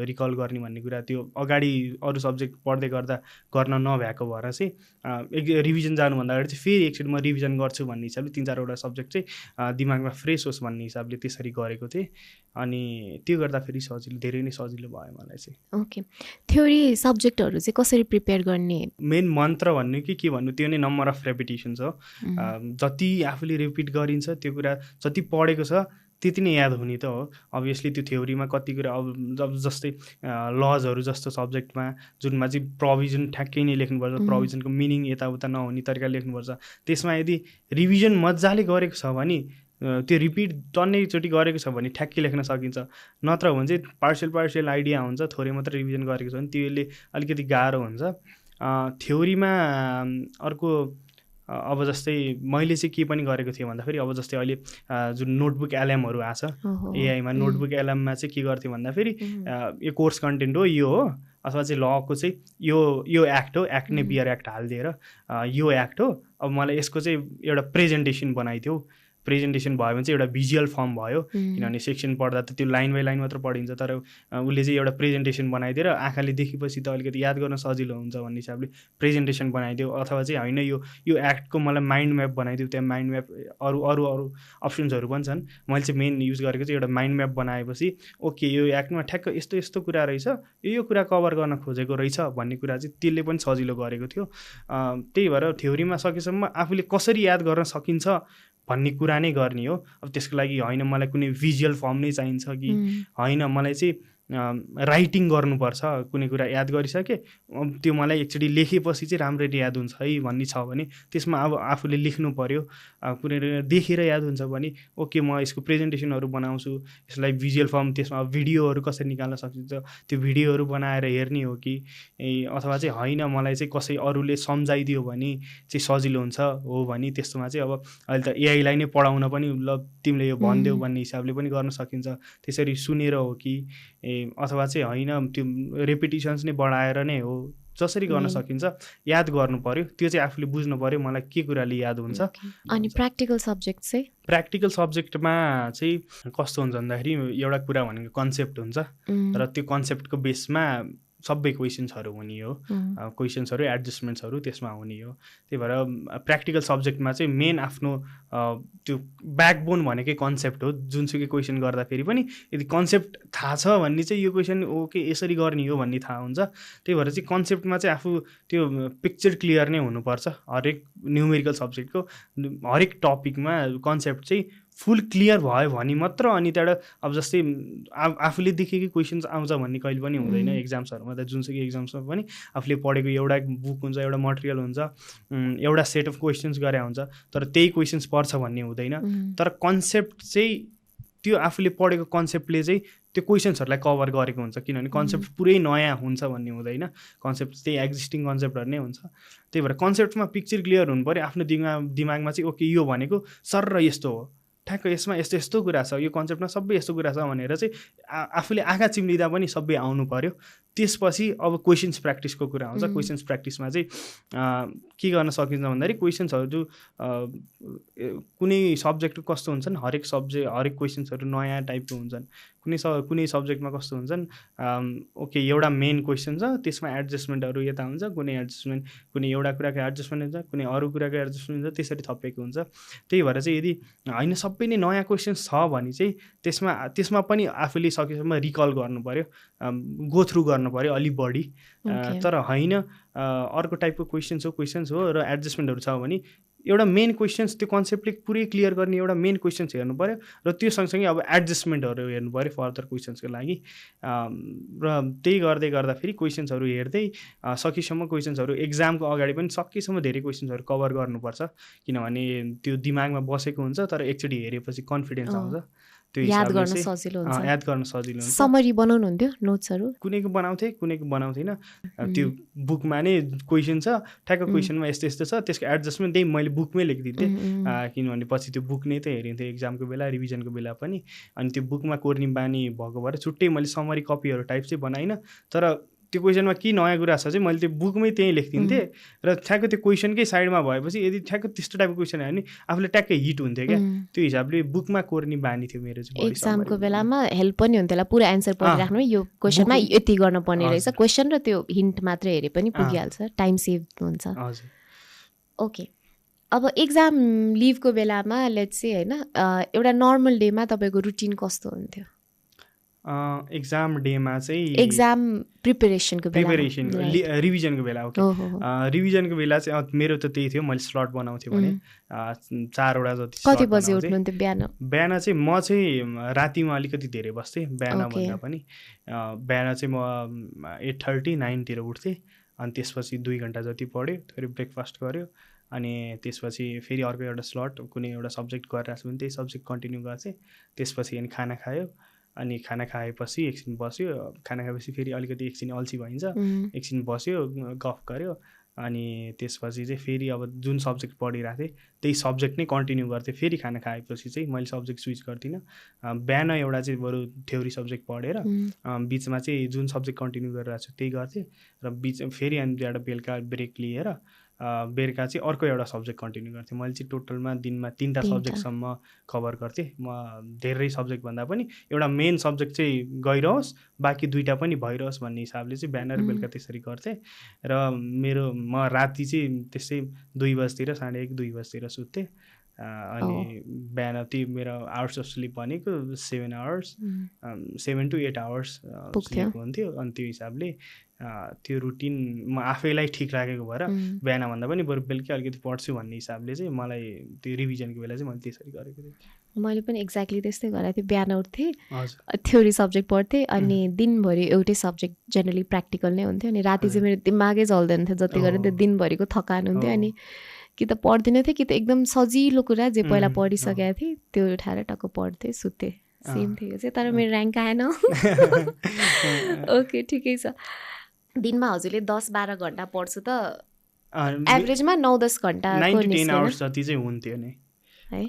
रिकल गर्ने भन्ने कुरा त्यो अगाडि अरू सब्जेक्ट पढ्दै गर्दा गर्न नभएको भएर चाहिँ रिभिजन जानुभन्दाखेरि चाहिँ फेरि एकचोटि म रिभिजन गर्छु भन्ने हिसाबले 3-4वटा सब्जेक्ट चाहिँ दिमागमा फ्रेस होस् भन्ने हिसाबले त्यसरी गरेको थिएँ। अनि त्यो गर्दा फेरि सजिलो, धेरै नै सजिलो भयो मलाई चाहिँ। ओके, थ्योरी सब्जेक्टहरू चाहिँ कसरी प्रिपेयर गर्ने? मेन मन्त्र भन्नु कि के भन्नु त्यो नै नम्बर अफ रेपिटेसन हो। जति आफूले रिपिट गरिन्छ त्यो कुरा जति पढेको छ त्यति नै याद हुने त हो। अभियसली त्यो थ्योरीमा कति कुरा अब जस्तै लजहरू जस्तो सब्जेक्टमा जुनमा चाहिँ प्रोभिजन ठ्याक्कै नै लेख्नुपर्छ, प्रोभिजनको मिनिङ यताउता नहुने तरिकाले लेख्नुपर्छ, त्यसमा यदि रिभिजन मजाले गरेको छ भने त्यो रिपिट टन्नैचोटि गरेको छ भने ठ्याक्कै लेख्न सकिन्छ। नत्र भने चाहिँ पार्सियल आइडिया हुन्छ, थोरै मात्र रिभिजन गरेको छ भने त्यसले अलिकति गाह्रो हुन्छ। थ्योरीमा अर्को अब जस्तै मैले चाहिँ के पनि गरेको थिएँ भन्दाखेरि अब जस्तै अहिले जुन नोटबुक एलएमहरू आछ एआईमा, नोटबुक एलएममा चाहिँ के गर्थ्यो भन्दाखेरि यो कोर्स कन्टेन्ट हो यो हो, अथवा चाहिँ लको चाहिँ यो एक्ट हो, एक्ट नै बियर एक्ट हालिदिएर यो एक्ट हो, अब मलाई यसको चाहिँ एउटा प्रेजेन्टेसन बनाइदियो। प्रेजेन्टेसन भयो भने चाहिँ एउटा भिजुअल फर्म भयो, किनभने सेक्सन पढ्दा त त्यो लाइन बाई लाइन मात्र पढिन्छ, तर उसले चाहिँ एउटा प्रेजेन्टेसन बनाइदिएर आँखाले देखेपछि त अलिकति याद गर्न सजिलो हुन्छ भन्ने हिसाबले प्रेजेन्टेसन बनाइदियो। अथवा चाहिँ होइन यो एक्टको मलाई माइन्ड म्याप बनाइदियो, त्यहाँ माइन्ड म्याप अरू अप्सन्सहरू पनि छन्। मैले चाहिँ मेन युज गरेको चाहिँ एउटा माइन्ड म्याप बनाएपछि ओके यो एक्टमा ठ्याक्क यस्तो यस्तो कुरा रहेछ, यो कुरा कभर गर्न खोजेको रहेछ भन्ने कुरा चाहिँ त्यसले पनि सजिलो गरेको थियो। त्यही भएर थ्योरीमा सकेसम्म आफूले कसरी याद गर्न सकिन्छ भन्ने कुरा नै गर्ने हो। अब त्यसको लागि होइन मलाई कुनै भिजुअल फर्म नै चाहिन्छ कि होइन मलाई चाहिँ राइटिङ गर्नुपर्छ, कुनै कुरा याद गरिसके त्यो मलाई एकचोटि लेखेपछि चाहिँ राम्ररी याद हुन्छ है भन्ने छ भने त्यसमा अब आफूले लेख्नु पऱ्यो। कुनै देखेर याद हुन्छ भने ओके म यसको प्रेजेन्टेसनहरू बनाउँछु, यसलाई भिजुअल फर्म, त्यसमा भिडियोहरू कसरी निकाल्न सकिन्छ त्यो भिडियोहरू बनाएर हेर्ने हो कि अथवा चाहिँ होइन मलाई चाहिँ कसै अरूले सम्झाइदियो भने चाहिँ सजिलो हुन्छ हो भने त्यस्तोमा चाहिँ अब अहिले त एआईलाई नै पढाउन पनि ल तिमीले यो भनिदेऊ भन्ने हिसाबले पनि गर्न सकिन्छ। त्यसरी सुनेर हो कि अथवा चाहिँ होइन त्यो रेपिटेसन्स नै बढाएर नै हो, जसरी गर्न सकिन्छ याद गर्नु पर्यो। त्यो चाहिँ आफूले बुझ्नु पर्यो मलाई के कुराले याद हुन्छ। अनि प्र्याक्टिकल सब्जेक्ट चाहिँ प्र्याक्टिकल सब्जेक्टमा चाहिँ कस्तो हुन्छ भन्दाखेरि एउटा कुरा भनेको कन्सेप्ट हुन्छ र त्यो कन्सेप्टको बेसमा सबै क्वेसन्सहरू हुने हो, क्वेसन्सहरू एडजस्टमेन्ट्सहरू त्यसमा हुने हो। त्यही भएर प्र्याक्टिकल सब्जेक्टमा चाहिँ मेन आफ्नो त्यो ब्याकबोन भनेकै कन्सेप्ट हो। जुनसुकै क्वेसन गर्दाखेरि पनि यदि कन्सेप्ट थाहा छ भने चाहिँ यो क्वेसन ओके यसरी गर्ने हो भन्ने थाहा हुन्छ। त्यही भएर चाहिँ कन्सेप्टमा चाहिँ आफू त्यो पिक्चर क्लियर नै हुनुपर्छ। हरेक न्युमेरिकल सब्जेक्टको हरेक टपिकमा कन्सेप्ट चाहिँ फुल क्लियर भयो भने मात्र अनि त्यहाँबाट अब जस्तै आफूले देखेकै क्वेसन्स आउँछ भन्ने कहिले पनि हुँदैन एक्जाम्सहरूमा त। जुनसुकै एक्जाम्समा पनि आफूले पढेको एउटा बुक हुन्छ, एउटा मटेरियल हुन्छ, एउटा सेट अफ क्वेसन्स गरे हुन्छ, तर त्यही क्वेसन्स पर्छ भन्ने हुँदैन। तर कन्सेप्ट चाहिँ त्यो आफूले पढेको कन्सेप्टले चाहिँ त्यो क्वेसन्सहरूलाई कभर गरेको हुन्छ, किनभने कन्सेप्ट पुरै नयाँ हुन्छ भन्ने हुँदैन। कन्सेप्ट त्यही एक्जिस्टिङ कन्सेप्टहरू नै हुन्छ। त्यही भएर कन्सेप्टमा पिक्चर क्लियर हुनु पऱ्यो। आफ्नो दिमागमा चाहिँ ओके यो भनेको सर र यस्तो हो, ठ्याक्क यसमा यस्तो यस्तो कुरा छ, यो कन्सेप्टमा सबै यस्तो कुरा छ भनेर चाहिँ आफूले आँखा चिम्लिँदा पनि सबै आउनु पऱ्यो। त्यसपछि अब क्वेसन्स प्र्याक्टिसको कुरा आउँछ। क्वेसन्स प्र्याक्टिसमा चाहिँ के गर्न सकिन्छ भन्दाखेरि क्वेसन्सहरू जो कुनै सब्जेक्टको कस्तो हुन्छन्, हरेक क्वेसन्सहरू नयाँ टाइपको हुन्छन्। कुनै सब्जेक्टमा कस्तो हुन्छन्, ओके एउटा मेन क्वेसन छ, त्यसमा एडजस्टमेन्टहरू यता हुन्छ, कुनै एउटा कुराको एडजस्टमेन्ट हुन्छ, कुनै अरू कुराको एडजस्टमेन्ट हुन्छ, त्यसरी थपिएको हुन्छ। त्यही भएर चाहिँ यदि होइन सबै नै नयाँ क्वेसन्स छ भने चाहिँ त्यसमा पनि आफूले सकेसम्म रिकल गर्नु पऱ्यो, गो थ्रु गर्नु पऱ्यो अलिक बढी। तर होइन अर्को टाइपको क्वेसन्स हो र एडजस्टमेन्टहरू छ भने एउटा मेन क्वेसन्स त्यो कन्सेप्टले पुरै क्लियर गर्ने एउटा मेन क्वेसन्स हेर्नु पऱ्यो र त्यो सँगसँगै अब एडजस्टमेन्टहरू हेर्नु पऱ्यो फर्दर क्वेसन्सको लागि। र त्यही गर्दै गर्दाखेरि क्वेसन्सहरू हेर्दै सकेसम्म क्वेसन्सहरू एक्जामको अगाडि पनि सकेसम्म धेरै क्वेसन्सहरू कभर गर्नुपर्छ, किनभने त्यो दिमागमा बसेको हुन्छ तर एकचोटि हेरेपछि कन्फिडेन्स आउँछ। त्यो याद गर्न सजिलो हुन्छ। समरी बनाउनुहुन्थ्यो नोट्सहरू? कुनैको बनाउँथेँ, कुनैको बनाउँथिनँ। त्यो बुकमा नै क्वेसन छ, ठ्याक्क क्वेसनमा यस्तो यस्तो छ, त्यसको एडजस्टमेन्ट त्यही मैले बुकमै लेखिदिन्थेँ, किनभने पछि त्यो बुक नै त हेरिन्थेँ एक्जामको बेला, रिभिजनको बेला पनि। अनि त्यो बुकमा कोर्ने बानी भएको भएर छुट्टै मैले समरी कपीहरू टाइप चाहिँ बनाइनँ, तर त्यो क्वेसनमा के नयाँ कुरा छ चाहिँ मैले त्यो बुकमै त्यहीँ लेखिदिन्थेँ र ठ्याक्क त्यो क्वेसनकै साइडमा भएपछि यदि ठ्याक्क त्यस्तो टाइपको क्वेसन आयो भने आफूले ट्याक्कै हिट हुन्थ्यो क्या। त्यो हिसाबले बुकमा कोर्ने बानी थियो मेरो चाहिँ। एक्जामको बेलामा हेल्प पनि हुन्थ्यो होला पुरा एन्सर पढिराख्नु, यो क्वेसनमा यति गर्नुपर्ने रहेछ, क्वेसन र त्यो हिन्ट मात्र हेरे पनि पुगिहाल्छ, टाइम सेभ हुन्छ। ओके, अब एक्जाम लिभको बेलामा लेट्स से होइन एउटा नर्मल डेमा तपाईँको रुटिन कस्तो हुन्थ्यो? एक्जाम डेमा चाहिँ एक्जाम रिभिजनको बेला ओके रिभिजनको बेला चाहिँ मेरो त त्यही थियो, मैले स्लट बनाउँथेँ भने 4वटा जति। कति बजे उठ्नुहुन्थ्यो बिहान? बिहान चाहिँ म चाहिँ रातिमा अलिकति धेरै बस्थेँ, बिहान भन्दा पनि। बिहान चाहिँ म 8:30 9तिर उठ्थेँ, अनि त्यसपछि 2 घन्टा जति पढ्यो, थोरै ब्रेकफास्ट गऱ्यो, अनि त्यसपछि फेरि अर्को एउटा स्लट कुनै एउटा सब्जेक्ट गरिरहेको छु भने त्यही सब्जेक्ट कन्टिन्यू गर्थेँ। त्यसपछि अनि खाना खायो, अनि खाना खाएपछि एकछिन बस्यो, खाना खाएपछि फेरि अलिकति एकछिन अल्छी भइन्छ, एकछिन बस्यो, गफ गऱ्यो, अनि त्यसपछि चाहिँ फेरि अब जुन सब्जेक्ट पढिरहेको थिएँ त्यही सब्जेक्ट नै कन्टिन्यू गर्थेँ। फेरि खाना खाएपछि चाहिँ मैले सब्जेक्ट स्विच गर्दिनँ। बिहान एउटा चाहिँ बरु थ्योरी सब्जेक्ट पढेर बिचमा चाहिँ जुन सब्जेक्ट कन्टिन्यू गरिरहेको छु त्यही गर्थेँ, र बिच फेरि अनि एउटा बेलुका ब्रेक लिएर बेलुका चाहिँ अर्को एउटा सब्जेक्ट कन्टिन्यू गर्थेँ। मैले चाहिँ टोटलमा दिनमा 3टा सब्जेक्टसम्म कभर गर्थेँ। म धेरै सब्जेक्ट भन्दा पनि एउटा मेन सब्जेक्ट चाहिँ गइरहोस्, बाँकी 2टा पनि भइरहोस् भन्ने हिसाबले चाहिँ बिहान र बेलुका त्यसरी गर्थेँ। र म राति चाहिँ त्यस्तै 2 बजीतिर 1:30 2 बजीतिर सुत्थेँ। अनि बिहान त्यो मेरो आवर्स अफ स्लिप भनेको 7 आवर्स 7 to 8 आवर्स स्लिप हुन्थ्यो। अनि त्यो हिसाबले त्यो रुटिन म आफैलाई ठिक लागेको भएर बिहानभन्दा पनि बरु बेलुका अलिकति पढ्छु भन्ने हिसाबले चाहिँ मलाई त्यो रिभिजनको बेला चाहिँ मैले त्यसरी गरेको थिएँ। मैले पनि एक्ज्याक्टली त्यस्तै गरेको थिएँ। बिहान उठ्थेँ, थ्योरी सब्जेक्ट पढ्थेँ, अनि दिनभरि एउटै सब्जेक्ट जेनरली प्र्याक्टिकल नै हुन्थ्यो, अनि राति चाहिँ मेरो दिमागै चल्दैन थियो जति गरेँ त्यो दिनभरिको थकान हुन्थ्यो। अनि कि त पढ्दिनँ थिएँ कि त एकदम सजिलो कुरा जे पहिला पढिसकेको थिएँ त्यो उठाएर टक्क पढ्थेँ, सुत्थेँ। सेम थियो चाहिँ, तर मेरो ऱ्याङ्क आएन। ओके, ठिकै छ। दिनमा हजुरले 10-12 घन्टा पढ्छु त एभरेजमा 9-10 घन्टा 9 to 10 आवर्स जति चाहिँ हुन्थ्यो नि है।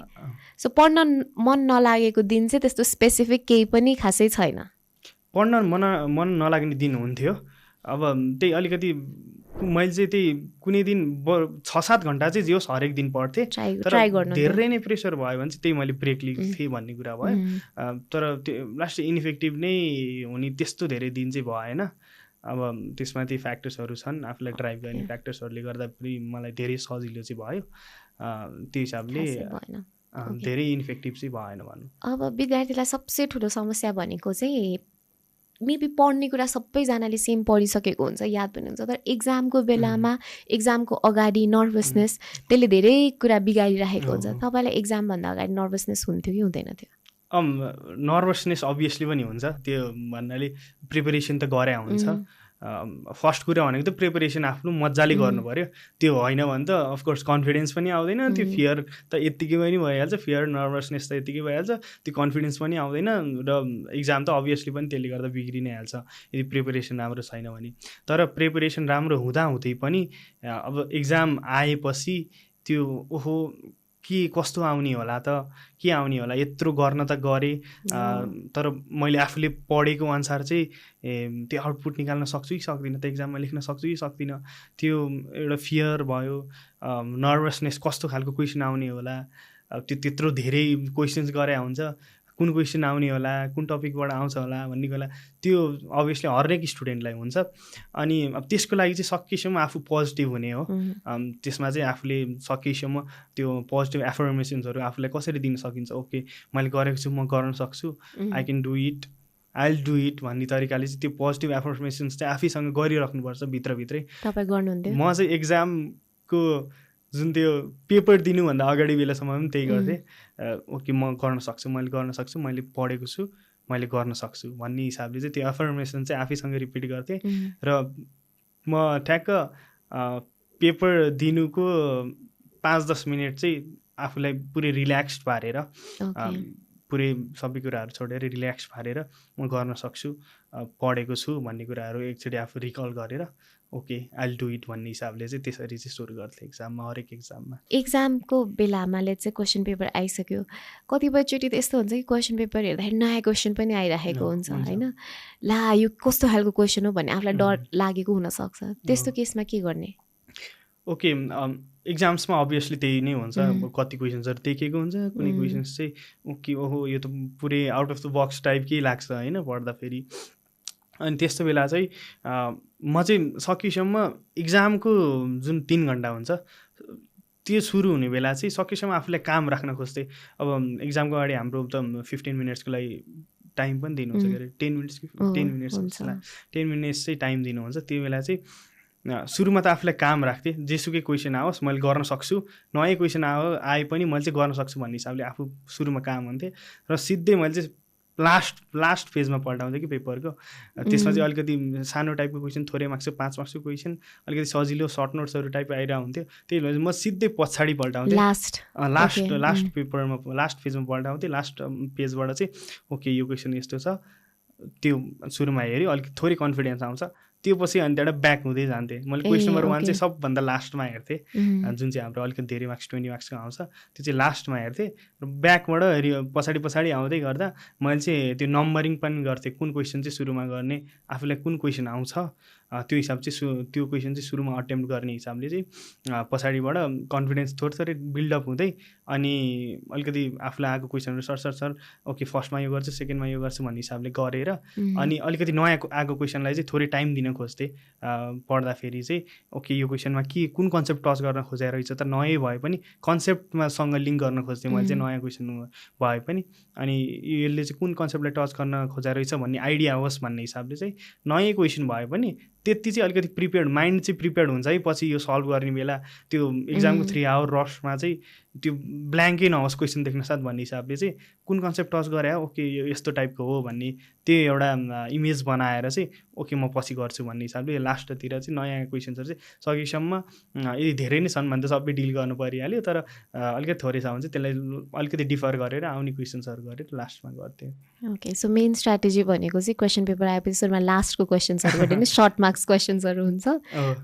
सो पढ्न मन नलागेको दिन चाहिँ त्यस्तो स्पेसिफिक केही पनि खासै छैन? पढ्न मन नलाग्ने दिन हुन्थ्यो। अब त्यही अलिकति मैले चाहिँ त्यही कुनै दिन 6-7 घन्टा चाहिँ जे होस् हरेक दिन पढ्थेँ, तर धेरै नै प्रेसर भयो भने चाहिँ त्यही मैले ब्रेक लिन्थेँ भन्ने कुरा भयो। तर त्यो लास्ट इनइफेक्टिभ नै हुने त्यस्तो धेरै दिन चाहिँ भएन। अब त्यसमा ती फ्याक्टर्सहरू छन् आफूलाई ड्राइभ गर्ने फ्याक्टर्सहरूले गर्दा पनि मलाई धेरै सजिलो चाहिँ भयो त्यो हिसाबले धेरै इन्फेक्टिभ चाहिँ भएन भनौँ। अब विद्यार्थीलाई सबसे ठुलो समस्या भनेको चाहिँ मेबी पढ्ने कुरा सबैजनाले सेम पढिसकेको हुन्छ, याद पनि हुन्छ, तर एक्जामको बेलामा एक्जामको अगाडि नर्भसनेस त्यसले धेरै कुरा बिगारिरहेको हुन्छ। तपाईँलाई एक्जामभन्दा अगाडि नर्भसनेस हुन्थ्यो कि हुँदैन थियो? नर्भसनेस अभियसली पनि हुन्छ, त्यो भन्नाले प्रिपरेसन त गरे हुन्छ। फर्स्ट कुरा भनेको त प्रिपरेसन आफ्नो मजाले गर्नु पऱ्यो, त्यो होइन भने त अफकोर्स कन्फिडेन्स पनि आउँदैन, त्यो फियर त यत्तिकै पनि भइहाल्छ, फियर नर्भसनेस त यत्तिकै भइहाल्छ, त्यो कन्फिडेन्स पनि आउँदैन र एक्जाम त अभियसली पनि त्यसले गर्दा बिग्रि नै हाल्छ यदि प्रिपरेसन राम्रो छैन भने। तर प्रिपरेसन राम्रो हुँदाहुँदै पनि अब एक्जाम आएपछि त्यो ओहो के कस्तो आउने होला त, के आउने होला, यत्रो गर्न त गरेँ तर मैले आफूले पढेको अनुसार चाहिँ त्यो आउटपुट निकाल्न सक्छु कि सक्दिनँ, त एक्जाममा लेख्न सक्छु कि सक्दिनँ, त्यो एउटा फियर भयो। नर्भसनेस कस्तो खालको क्वेसन आउने होला, त्यो त्यत्रो धेरै क्वेसन्स गरे हुन्छ, कुन क्वेसन आउने होला, कुन टपिकबाट आउँछ होला भन्ने कुरा त्यो अभियसली हरेक स्टुडेन्टलाई हुन्छ। अनि अब त्यसको लागि चाहिँ सकेसम्म आफू पोजिटिभ हुने हो, त्यसमा चाहिँ आफूले सकेसम्म त्यो पोजिटिभ एफर्मेसन्सहरू आफूलाई कसरी दिन सकिन्छ, ओके मैले गरेको छु, म गर्न सक्छु, I can do it, I will do it भन्ने तरिकाले चाहिँ त्यो पोजिटिभ एफर्मेसन्स चाहिँ आफैसँग गरिराख्नुपर्छ भित्रभित्रै। तपाईँ गर्नुहुन्थ्यो? म चाहिँ एक्जामको जुन त्यो पेपर दिनुभन्दा अगाडि बेलासम्म पनि त्यही गर्थेँ, ओके म गर्न सक्छु, मैले गर्न सक्छु, मैले पढेको छु, मैले गर्न सक्छु भन्ने हिसाबले चाहिँ त्यो एफर्मेसन चाहिँ आफैसँग रिपिट गर्थेँ। र म ठ्याक्क पेपर दिनुको 5-10 मिनट चाहिँ आफूलाई पुरै रिल्याक्स्ड पारेर पुरै सबै कुराहरू छोडेर रिल्याक्स पारेर म गर्न सक्छु, पढेको छु भन्ने कुराहरू एकचोटि आफू रिकल गरेर okay I will do it भन्ने हिसाबले चाहिँ त्यसरी चाहिँ सुरु गर्थेँ एक्जाममा, हरेक एक्जाममा। एक्जामको बेलामा चाहिँ क्वेसन पेपर आइसक्यो, कतिपयचोटि त यस्तो हुन्छ कि क्वेसन पेपर हेर्दाखेरि नयाँ क्वेसन पनि आइरहेको हुन्छ होइन, ला यो कस्तो खालको क्वेसन हो भन्ने आफूलाई डर लागेको हुनसक्छ, त्यस्तो केसमा के गर्ने? ओके एक्जाम्समा अभियसली त्यही नै हुन्छ, कति क्वेसन्सहरू देखेको हुन्छ, कुनै क्वेसन्स चाहिँ ओके ओहो यो त पुरै आउट अफ द बक्स टाइपकै लाग्छ होइन पढ्दाखेरि। अनि त्यस्तो बेला चाहिँ म चाहिँ सकेसम्म एक्जामको जुन 3 घन्टा हुन्छ त्यो सुरु हुने बेला चाहिँ सकेसम्म आफूलाई काम राख्न खोज्थेँ। अब एक्जामको अगाडि हाम्रो त 15 मिनट्सको लागि टाइम पनि दिनुहुन्छ के अरे, 10 मिनट्स कि 10 मिनट्स 10 मिनट्स चाहिँ टाइम दिनुहुन्छ। त्यो बेला चाहिँ सुरुमा त आफूलाई काम राख्थेँ, जेसुकै क्वेसन आओस् मैले गर्न सक्छु, नयाँ क्वेसन आए पनि मैले चाहिँ गर्न सक्छु भन्ने हिसाबले आफू सुरुमा काम हुन्थेँ। र सिधै मैले चाहिँ लास्ट पेजमा पल्टाउँथेँ कि पेपरको, त्यसमा चाहिँ अलिकति सानो टाइपको क्वेसन, थोरै मार्क्सको 5 मार्क्सको क्वेसन, अलिकति सजिलो सर्ट नोट्सहरू टाइप आइरहेको हुन्थ्यो। त्यही भएर म सिधै पछाडि पल्टाउँथेँ, लास्ट पेपरमा लास्ट पेजमा पल्टाउँथेँ। लास्ट पेजबाट चाहिँ ओके यो क्वेसन यस्तो छ, त्यो सुरुमा हेऱ्यो अलिकति थोरै कन्फिडेन्स आउँछ, त्यो पछि अनि त्यहाँबाट ब्याक हुँदै जान्थेँ। मैले क्वेसन नम्बर 1 चाहिँ सबभन्दा लास्टमा हेर्थेँ, जुन चाहिँ हाम्रो अलिकति धेरै मार्क्स 20 मार्क्सको आउँछ त्यो चाहिँ लास्टमा हेर्थेँ। र ब्याकबाट पछाडि आउँदै गर्दा मैले चाहिँ त्यो नम्बरिङ पनि गर्थेँ, कुन क्वेसन चाहिँ सुरुमा गर्ने, आफूलाई कुन क्वेसन आउँछ त्यो हिसाब चाहिँ त्यो क्वेसन चाहिँ सुरुमा अटेम्प्ट गर्ने हिसाबले चाहिँ पछाडिबाट कन्फिडेन्स थोरै बिल्डअप हुँदै अनि अलिकति आफूलाई आएको क्वेसनहरू सर ओके फर्स्टमा यो गर्छु, सेकेन्डमा यो गर्छु भन्ने हिसाबले गरेर अनि अलिकति नयाँ आएको क्वेसनलाई चाहिँ थोरै टाइम दिन खोज्थेँ। पढ्दाखेरि चाहिँ ओके यो क्वेसनमा के कुन कन्सेप्ट टच गर्न खोजेर रहेछ त, नयाँ भए पनि कन्सेप्टमा सँग लिङ्क गर्न खोज्थेँ मैले चाहिँ नयाँ क्वेसन भए पनि, अनि यसले चाहिँ कुन कन्सेप्टलाई टच गर्न खोजेर रहेछ भन्ने आइडिया होस् भन्ने हिसाबले चाहिँ नयाँ क्वेसन भए पनि त्यति चाहिँ अलिकति प्रिपेयर्ड माइन्ड चाहिँ प्रिपेयर्ड हुन्छ है, पछि यो सल्भ गर्ने बेला त्यो एक्जामको 3 आवर रसमा चाहिँ त्यो ब्ल्याङ्कै नहोस् क्वेसन देख्न साथ भन्ने हिसाबले चाहिँ कुन कन्सेप्ट टच गरे ओके यो यस्तो टाइपको हो भन्ने त्यो एउटा इमेज बनाएर चाहिँ ओके म पछि गर्छु भन्ने हिसाबले लास्टतिर चाहिँ नयाँ क्वेसन्सहरू चाहिँ सकेसम्म यदि धेरै नै छन् भने त सबै डिल गर्नु परिहाल्यो, तर अलिकति थोरै छ भने चाहिँ त्यसलाई अलिकति डिफर गरेर आउने क्वेसन्सहरू गरेर लास्टमा गर्थेँ। ओके, सो मेन स्ट्राटेजी भनेको चाहिँ क्वेसन पेपर आएपछि सुरुमा लास्टको क्वेसन्सहरूबाट नै सर्ट मार्क्स क्वेसन्सहरू हुन्छ,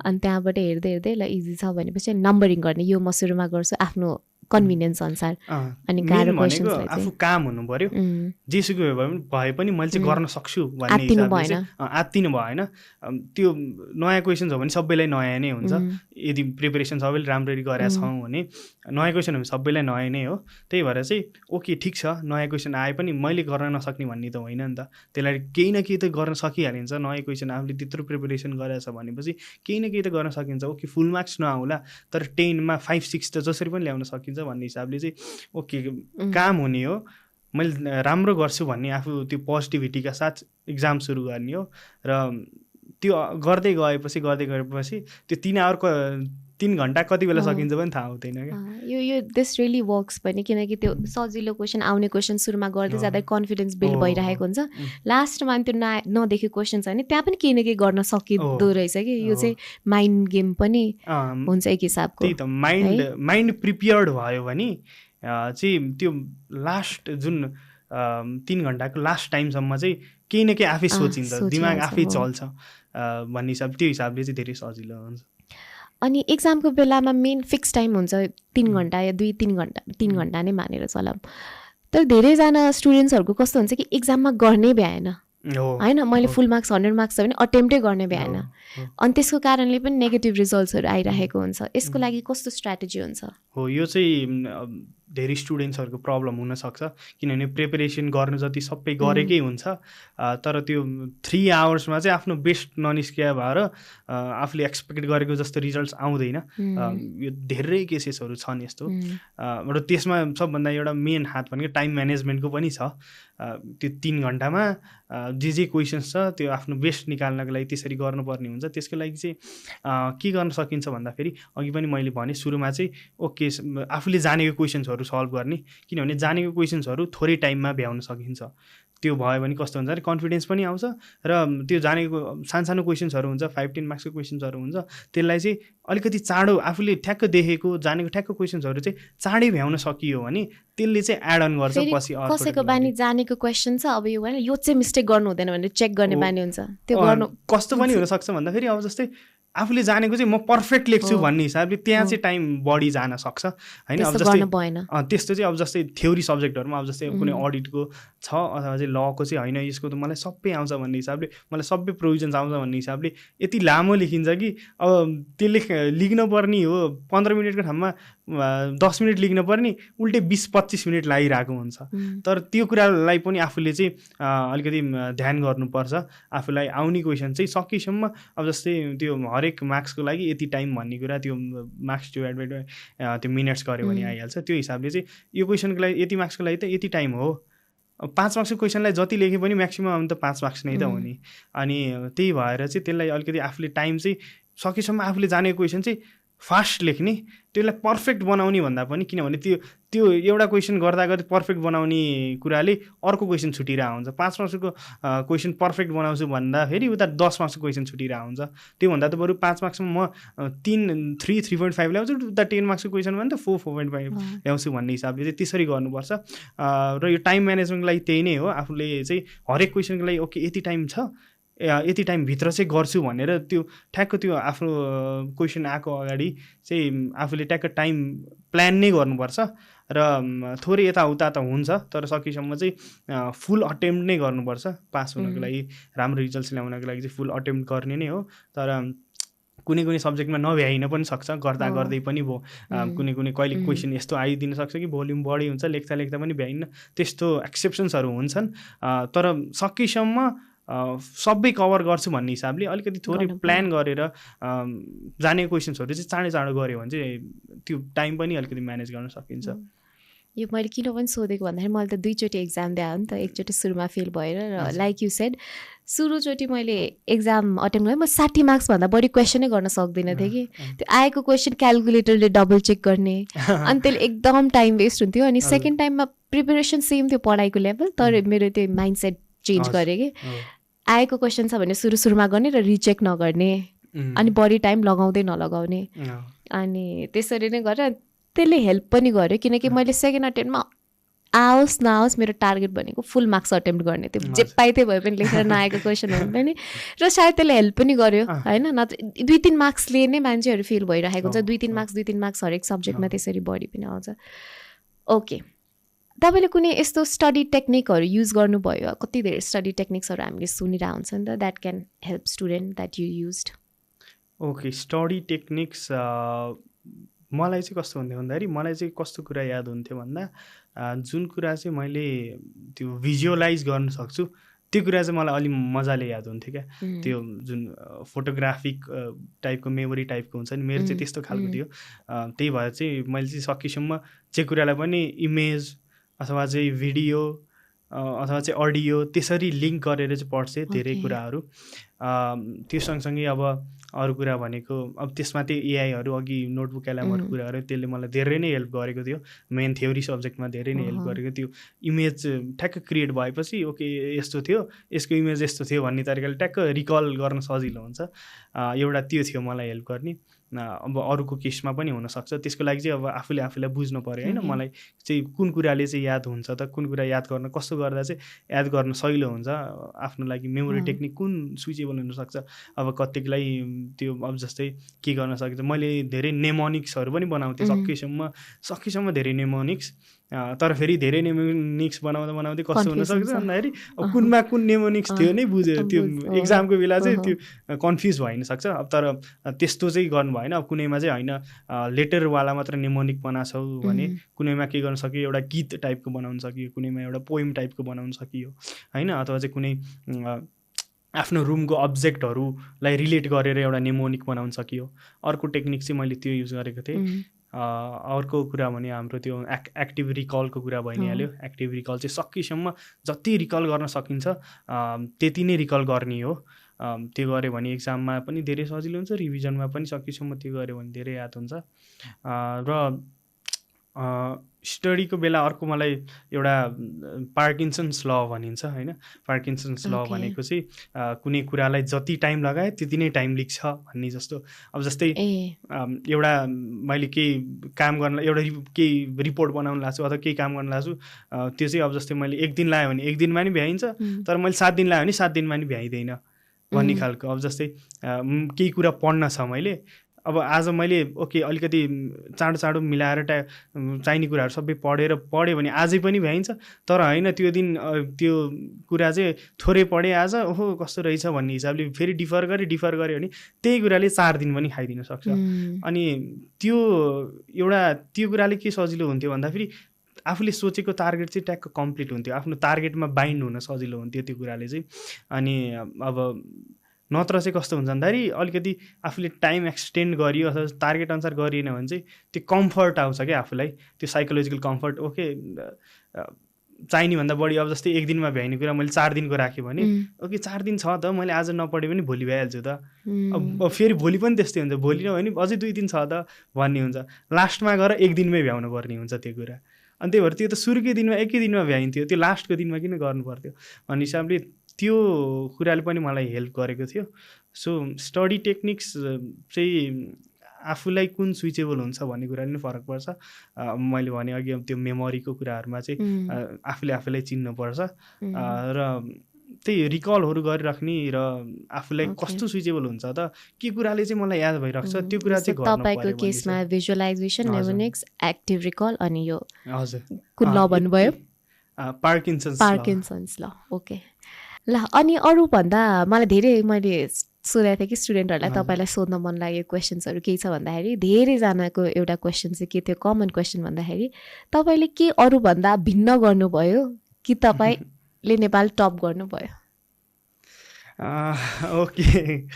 अनि त्यहाँबाट हेर्दै ल इजी छ भनेपछि नम्बरिङ गर्ने, यो म सुरुमा गर्छु, आफ्नो कन्भिनियन्स अनुसार अनि गाह्रो क्वेसन्सलाई आफू काम हुनु पर्यो जेसुकै भए पनि मैले चाहिँ गर्न सक्छु भन्ने आत्तिनु हिसाबले भएन चाहिँ आत्तिनु भएन। त्यो नयाँ क्वेसन्स हो भने सबैलाई नयाँ नै हुन्छ, यदि प्रिपरेसन सबैले राम्ररी गरेका छौँ भने नयाँ क्वेसन हो भने सबैलाई नयाँ नै हो। त्यही भएर चाहिँ ओके ठिक छ, नयाँ क्वेसन आए पनि मैले गर्न नसक्ने भन्ने त होइन नि त, त्यसलाई केही न केही त गर्न सकिहालिन्छ। नयाँ क्वेसन आफूले त्यत्रो प्रिपरेसन गरेछ भनेपछि केही न केही त गर्न सकिन्छ। ओके फुल मार्क्स नआउला तर 10मा 5-6 त जसरी पनि ल्याउन सकिन्छ भन्ने हिसाबले चाहिँ ओके काम हुने हो, मैले राम्रो गर्छु भन्ने आफू त्यो पोजिटिभिटीका साथ इक्जाम सुरु गर्ने हो। र त्यो गर्दै गएपछि त्यो 3 घन्टा कति बेला सकिन्छ पनि थाहा हुँदैन क्या। यो दिस रियली वर्क्स पनि, किनकि त्यो सजिलो क्वेसन आउने क्वेसन सुरुमा गर्दै जाँदा कन्फिडेन्स बिल्ड भइरहेको हुन्छ, लास्टमा त्यो नदेखेको क्वेसन छ भने त्यहाँ पनि केही न केही गर्न सकिँदो रहेछ कि। यो चाहिँ माइन्ड गेम पनि हुन्छ एक हिसाबको। त्यही त माइन्ड प्रिपेयर्ड भयो भने चाहिँ त्यो लास्ट जुन 3 घन्टाको लास्ट टाइमसम्म चाहिँ केही न केही आफै सोचिन्छ, दिमाग आफै चल्छ भन्ने हिसाब, त्यो हिसाबले चाहिँ धेरै सजिलो हुन्छ। अनि एक्जामको बेलामा मेन फिक्स टाइम हुन्छ 3 घन्टा या 2-3 घन्टा, 3 घन्टा नै मानेर चलाऊँ। तर धेरैजना स्टुडेन्ट्सहरूको कस्तो हुन्छ कि एक्जाममा गर्नै भ्याएन होइन, मैले फुल मार्क्स 100 मार्क्स छ भने अटेम्प्टै गर्ने भ्याएन, अनि त्यसको कारणले पनि नेगेटिभ रिजल्ट्सहरू आइरहेको हुन्छ। यसको लागि कस्तो स्ट्राटेजी हुन्छ? हो, यो चाहिँ धेरै स्टुडेन्ट्सहरूको प्रब्लम हुनसक्छ, किनभने प्रिपरेसन गर्नु जति सबै गरेकै हुन्छ तर त्यो 3 आवर्समा चाहिँ आफ्नो बेस्ट ननिस्किया भएर आफूले एक्सपेक्ट गरेको जस्तो रिजल्ट्स आउँदैन। यो धेरै केसेसहरू छन् यस्तो। र त्यसमा सबभन्दा एउटा मेन हात भनेको टाइम म्यानेजमेन्टको पनि छ। त्यो 3 घन्टामा जे क्वेसन्स छ त्यो आफ्नो बेस्ट निकाल्नको लागि त्यसरी गर्नुपर्ने हुन्छ। त्यसको लागि चाहिँ के गर्न सकिन्छ भन्दाखेरि अघि पनि मैले भने सुरुमा चाहिँ ओके आफूले जानेको क्वेसन्सहरू सल्भ गर्ने, किनभने जानेको क्वेसन्सहरू थोरै टाइममा भ्याउन सकिन्छ। त्यो भयो भने कस्तो हुन्छ भने कन्फिडेन्स पनि आउँछ र त्यो जानेको सानो क्वेसन्सहरू हुन्छ 5-10 मार्क्सको क्वेसन्सहरू हुन्छ, त्यसलाई चाहिँ अलिकति चाँडो आफूले ठ्याक्क देखेको जानेको ठ्याक्क क्वेसन्सहरू चाहिँ चाँडै भ्याउन सकियो भने त्यसले चाहिँ एड अन गर्छ। पछि कसैको बानी जानेको क्वेसन छ, अब यो चाहिँ मिस्टेक गर्नु हुँदैन भनेर चेक गर्ने बानी हुन्छ, त्यो गर्नु कस्तो पनि हुनसक्छ भन्दाखेरि अब जस्तै आफूले जानेको चाहिँ म पर्फेक्ट लेख्छु भन्ने हिसाबले त्यहाँ चाहिँ टाइम बढी जान सक्छ होइन। अब जस्तै त्यस्तो चाहिँ अब जस्तै थ्योरी सब्जेक्टहरूमा अब जस्तै कुनै अडिटको छ अथवा चाहिँ लको चाहिँ होइन यसको त मलाई सबै आउँछ भन्ने हिसाबले, मलाई सबै प्रोभिजन्स आउँछ भन्ने हिसाबले यति लामो लेखिन्छ कि अब त्यसले लेख्न पर्ने हो 15 मिनटको ठाउँमा 10 मिनट लेख्न पर्ने उल्टै 20-25 मिनट लागिरहेको हुन्छ। तर त्यो कुरालाई पनि आफूले चाहिँ अलिकति ध्यान गर्नुपर्छ। आफूलाई आउने क्वेसन चाहिँ सकेसम्म अब जस्तै त्यो हरेक मार्क्सको लागि यति टाइम भन्ने कुरा त्यो मार्क्स डिभाइड बाइ त्यो मिनट्स गऱ्यो भने आइहाल्छ। त्यो हिसाबले चाहिँ यो क्वेसनको लागि यति मार्क्सको लागि त यति टाइम हो, 5 मार्क्सको क्वेसनलाई जति लेखे पनि म्याक्सिमम त 5 मार्क्स नै त हो नि। अनि त्यही भएर चाहिँ त्यसलाई अलिकति आफूले टाइम चाहिँ सकेसम्म आफूले जानेको क्वेसन चाहिँ फास्ट लेख्ने, त्यसलाई पर्फेक्ट बनाउने भन्दा पनि, किनभने त्यो एउटा क्वेसन गर्दा गर्दै पर्फेक्ट बनाउने कुराले अर्को क्वेसन छुटिरहेको हुन्छ। 5 मार्क्सको क्वेसन पर्फेक्ट बनाउँछु भन्दाखेरि उता 10 मार्क्सको क्वेसन छुटिरहेको हुन्छ। त्योभन्दा त बरु 5 मार्क्समा म 3.5 ल्याउँछु, उता 10 मार्क्सको क्वेसन भने त 4.5 ल्याउँछु भन्ने हिसाबले चाहिँ त्यसरी गर्नुपर्छ। र यो टाइम म्यानेजमेन्टको लागि त्यही नै हो, आफूले चाहिँ हरेक क्वेसनको लागि ओके यति टाइम छ, यति टाइमभित्र चाहिँ गर्छु भनेर त्यो ठ्याक्क त्यो आफ्नो क्वेसन आएको अगाडि चाहिँ आफूले ट्याक्क टाइम प्लान नै गर्नुपर्छ। र थोरै यताउता त हुन्छ तर सकेसम्म चाहिँ फुल अटेम्प्ट नै गर्नुपर्छ। पास हुनको लागि, राम्रो रिजल्ट्स ल्याउनको लागि चाहिँ फुल अटेम्प्ट गर्ने नै हो। तर कुनै सब्जेक्टमा नभ्याइन पनि सक्छ, गर्दा गर्दै पनि भयो कुनै कहिले क्वेसन यस्तो आइदिन सक्छ कि भोल्युम बढी हुन्छ, लेख्दा पनि भ्याइन्न, त्यस्तो एक्सेप्सन्सहरू हुन्छन्। तर सकेसम्म सबै कभर गर्छु भन्ने हिसाबले अलिकति थोरै प्लान गरेर जाने क्वेसन्सहरू चाहिँ चाँडो गऱ्यो भने चाहिँ त्यो टाइम पनि अलिकति म्यानेज गर्न सकिन्छ। यो मैले किन पनि सोधेको भन्दाखेरि मैले त 2 चोटि एक्जाम दिएँ नि त, एकचोटि सुरुमा फेल भएर, र लाइक यु सेड सुरुचोटि मैले एक्जाम अटेम्प्ट गरेँ, म 60 मार्क्स भन्दा बढी क्वेसनै गर्न सक्दिनँ थिएँ कि त्यो आएको क्वेसन क्यालकुलेटरले डबल चेक गर्ने, अनि त्यसले एकदम टाइम वेस्ट हुन्थ्यो। अनि सेकेन्ड टाइममा प्रिपेरेसन सेम थियो पढाइको लेभल, तर मेरो त्यो माइन्डसेट चेन्ज गरेँ कि आएको क्वेसन छ भने सुरुमा गर्ने र रिचेक नगर्ने, अनि बढी टाइम लगाउँदै नलगाउने, अनि त्यसरी नै गरेर त्यसले हेल्प पनि गर्यो। किनकि मैले सेकेन्ड अटेम्प्टमा आओस् नआओस् मेरो टार्गेट भनेको फुल मार्क्स अटेम्प्ट गर्ने थियो, जे पाइ त्यही भए पनि लेखेर नआएको क्वेसनहरू पनि, र सायद त्यसले हेल्प पनि गर्यो होइन। नत्र 2-3 मार्क्सले नै मान्छेहरू फेल भइरहेको हुन्छ, 2-3 मार्क्स हरेक सब्जेक्टमा त्यसरी बढी पनि आउँछ। ओके, तपाईँले कुनै यस्तो स्टडी टेक्निकहरू युज गर्नुभयो? कति धेरै स्टडी टेक्निक्सहरू हामीले सुनिरहेको हुन्छ नि त, that can help student that you used? Okay, study techniques मलाई चाहिँ कस्तो हुन्थ्यो भन्दाखेरि, मलाई चाहिँ कस्तो कुरा याद हुन्थ्यो भन्दा, जुन कुरा चाहिँ मैले त्यो भिजुअलाइज गर्न सक्छु त्यो कुरा चाहिँ मलाई अलि मजाले याद हुन्थ्यो क्या। त्यो जुन फोटोग्राफिक टाइपको मेमोरी टाइपको हुन्छ नि, मेरो चाहिँ त्यस्तो खालको थियो। त्यही भएर चाहिँ मैले चाहिँ सकेसम्म जे कुरालाई पनि इमेज अथवा चाहिँ भिडियो अथवा चाहिँ अडियो त्यसरी लिङ्क गरेर चाहिँ पढ्थेँ धेरै कुराहरू। त्यो सँगसँगै अब अरू कुरा भनेको अब त्यसमा त्यो एआईहरू अघि नोटबुक एलएमहरू कुराहरू त्यसले मलाई धेरै नै हेल्प गरेको थियो। मेन थ्योरी सब्जेक्टमा धेरै नै हेल्प गरेको थियो। इमेज ठ्याक्क क्रिएट भएपछि ओके यस्तो थियो, यसको इमेज यस्तो थियो भन्ने तरिकाले ट्याक्क रिकल गर्न सजिलो हुन्छ। एउटा त्यो थियो मलाई हेल्प गर्ने। अब अरूको केसमा पनि हुनसक्छ, त्यसको लागि चाहिँ अब आफूलाई बुझ्नु पऱ्यो होइन, मलाई चाहिँ कुन कुराले चाहिँ याद हुन्छ त, कुन कुरा याद गर्न कस्तो गर्दा चाहिँ याद गर्न सजिलो हुन्छ, आफ्नो लागि मेमोरी टेक्निक कुन स्विचेबल हुनसक्छ। अब कतिलाई त्यो अब जस्तै के गर्न सकिन्छ, मैले धेरै नेमोनिक्सहरू पनि बनाउँथेँ सकेसम्म धेरै नेमोनिक्स। तर फेरि धेरै नेमोनिक्स बनाउँदै कस्तो हुनसक्छ भन्दाखेरि अब कुनमा कुन नेमोनिक्स थियो नै बुझ्यो, त्यो एक्जामको बेला चाहिँ त्यो कन्फ्युज भइ नसक्छ। अब तर त्यस्तो चाहिँ गर्नु भएन। अब कुनैमा चाहिँ होइन लेटरवाला मात्र नेमोनिक बनाछौ भने कुनैमा के गर्न सकियो, एउटा गीत टाइपको बनाउन सकियो, कुनैमा एउटा पोइम टाइपको बनाउन सकियो होइन, अथवा चाहिँ कुनै आफ्नो रुमको अब्जेक्टहरूलाई रिलेट गरेर एउटा नेमोनिक बनाउन सकियो। अर्को टेक्निक चाहिँ मैले त्यो युज गरेको थिएँ। अर्को कुरा भने हाम्रो त्यो एक्टिभ रिकलको कुरा भइ नै हाल्यो। एक्टिभ रिकल चाहिँ सकेसम्म जति रिकल गर्न सकिन्छ त्यति नै रिकल गर्ने हो। त्यो गऱ्यो भने एक्जाममा पनि धेरै सजिलो हुन्छ, रिभिजनमा पनि सकेसम्म त्यो गऱ्यो भने धेरै याद हुन्छ। र स्टडीको बेला अर्को मलाई एउटा पार्किन्सन्स ल भनिन्छ होइन। पार्किन्सन्स ल भनेको चाहिँ कुनै कुरालाई जति टाइम लगाए त्यति नै टाइम लिन्छ भन्ने जस्तो। अब जस्तै एउटा मैले केही काम गर्न, एउटा केही रिपोर्ट बनाउन लाग्छु अथवा केही काम गर्न लाग्छु, त्यो चाहिँ अब जस्तै मैले 1 दिन लगायो भने 1 दिनमा नि भ्याइन्छ, तर मैले 7 दिन लगायो भने 7 दिनमा नि भ्याइँदैन भन्ने खालको। अब जस्तै केही कुरा पढ्न छ मैले, अब आज मैले ओके अलिकति चाँडो मिलाएर चाहिने कुराहरू सबै पढ्यो भने आजै पनि भ्याइन्छ, तर होइन त्यो दिन त्यो कुरा चाहिँ थोरै पढेँ आज, ओहो कस्तो रहेछ भन्ने हिसाबले फेरि डिफर गऱ्यो भने त्यही कुराले 4 दिन पनि खाइदिन सक्छ। अनि त्यो कुराले के सजिलो हुन्थ्यो भन्दाखेरि आफूले सोचेको टार्गेट चाहिँ ट्याक्क कम्प्लिट हुन्थ्यो, आफ्नो टार्गेटमा बाइन्ड हुन सजिलो हुन्थ्यो त्यो कुराले चाहिँ। अनि अब नत्र चाहिँ कस्तो हुन्छ भन्दाखेरि अलिकति आफूले टाइम एक्सटेन्ड गरियो अथवा टार्गेट अनुसार गरिएन भने चाहिँ त्यो कम्फर्ट आउँछ क्या आफूलाई, त्यो साइकोलोजिकल कम्फर्ट। ओके चाहिने भन्दा बढी अब जस्तै 1 दिनमा भ्याइने कुरा मैले 4 दिनको राखेँ भने ओके 4 दिन छ त, मैले आज नपढे पनि भोलि भइहाल्छु त। अब फेरि भोलि पनि त्यस्तै हुन्छ, भोलि नभए पनि अझै 2 दिन छ त भन्ने हुन्छ। लास्टमा गएर 1 दिनमै भ्याउनु पर्ने हुन्छ त्यो कुरा। अनि त्यही भएर त्यो त सुरुकै दिनमा एकै दिनमा भ्याइन्थ्यो, त्यो लास्टको दिनमा किन गर्नु पर्थ्यो भन्ने हिसाबले त्यो कुराले पनि मलाई हेल्प गरेको थियो। सो स्टडी टेक्निक्स चाहिँ आफूलाई कुन स्विचेबल हुन्छ भन्ने कुराले नै फरक पर्छ। मैले भने अघि त्यो मेमोरीको कुराहरूमा चाहिँ आफूलाई चिन्नुपर्छ र त्यही रिकलहरू गरिराख्ने र आफूलाई कस्तो स्विचेबल हुन्छ त, के कुराले चाहिँ मलाई याद भइरहेको छ त्यो कुरा चाहिँ गर्नु पर्यो। तपाईँको केसमा भिजुअलाइजेसन, नेमोनिक्स, एक्टिभ रिकल अनि यो हजुर कुन ल भन्नुभयो? पार्किन्सन्स ल। ओके ल, अनि अरू भन्दा मैले सोधेको थिएँ कि स्टुडेन्टहरूलाई तपाईँलाई सोध्न मन लागेको क्वेसन्सहरू केही छ भन्दाखेरि धेरैजनाको एउटा क्वेसन चाहिँ के थियो, कमन क्वेसन भन्दाखेरि तपाईँले के अरूभन्दा भिन्न गर्नुभयो कि तपाईँले नेपाल टप गर्नुभयो? ओके,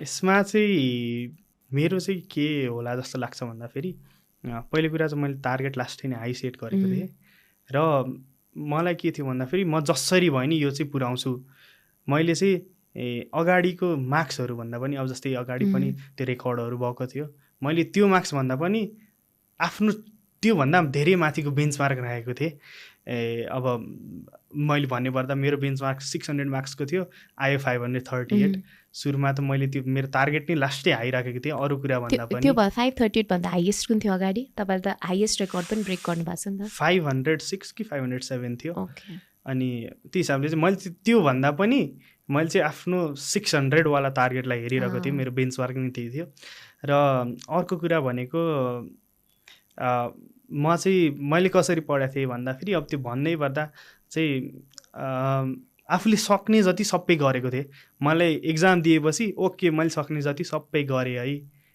यसमा चाहिँ मेरो चाहिँ के होला जस्तो लाग्छ भन्दाखेरि पहिलो कुरा चाहिँ मैले टार्गेट लास्टै नै हाई सेट गरेको थिएँ र मलाई के थियो भन्दाखेरि म जसरी भयो नि यो चाहिँ पुऱ्याउँछु। मैले चाहिँ अगाडिको मार्क्सहरू भन्दा पनि अब जस्तै अगाडि पनि त्यो रेकर्डहरू भएको थियो, मैले त्यो मार्क्स भन्दा पनि आफ्नो त्योभन्दा धेरै माथिको बेन्चमार्क राखेको थिएँ अब मैले भन्ने पर्दा मेरो बेन्चमार्क 600 मार्क्सको थियो, आयो 538। सुरुमा त मैले त्यो मेरो टार्गेट नै लास्टै हाई राखेको थिएँ अरू कुरा भन्दा पनि। त्यो 538 भन्दा हाइएस्ट कुन थियो अगाडि? तपाईँले त हाइएस्ट रेकर्ड पनि ब्रेक गर्नु भएको छ नि त। 506 कि 507 थियो। अनि त्यो हिसाबले चाहिँ मैले त्यो भन्दा पनि मैले चाहिँ आफ्नो 600 वाला टार्गेटलाई हेरिरहेको थिएँ, मेरो बेन्चमार्क नै त्यही थियो। र अर्को कुरा भनेको म चाहिँ मैले कसरी पढाएको थिएँ भन्दाखेरि अब त्यो भन्नै पर्दा चाहिँ आफूले सक्ने जति सबै गरेको थिएँ। मलाई एक्जाम दिएपछि ओके मैले सक्ने जति सबै गरेँ है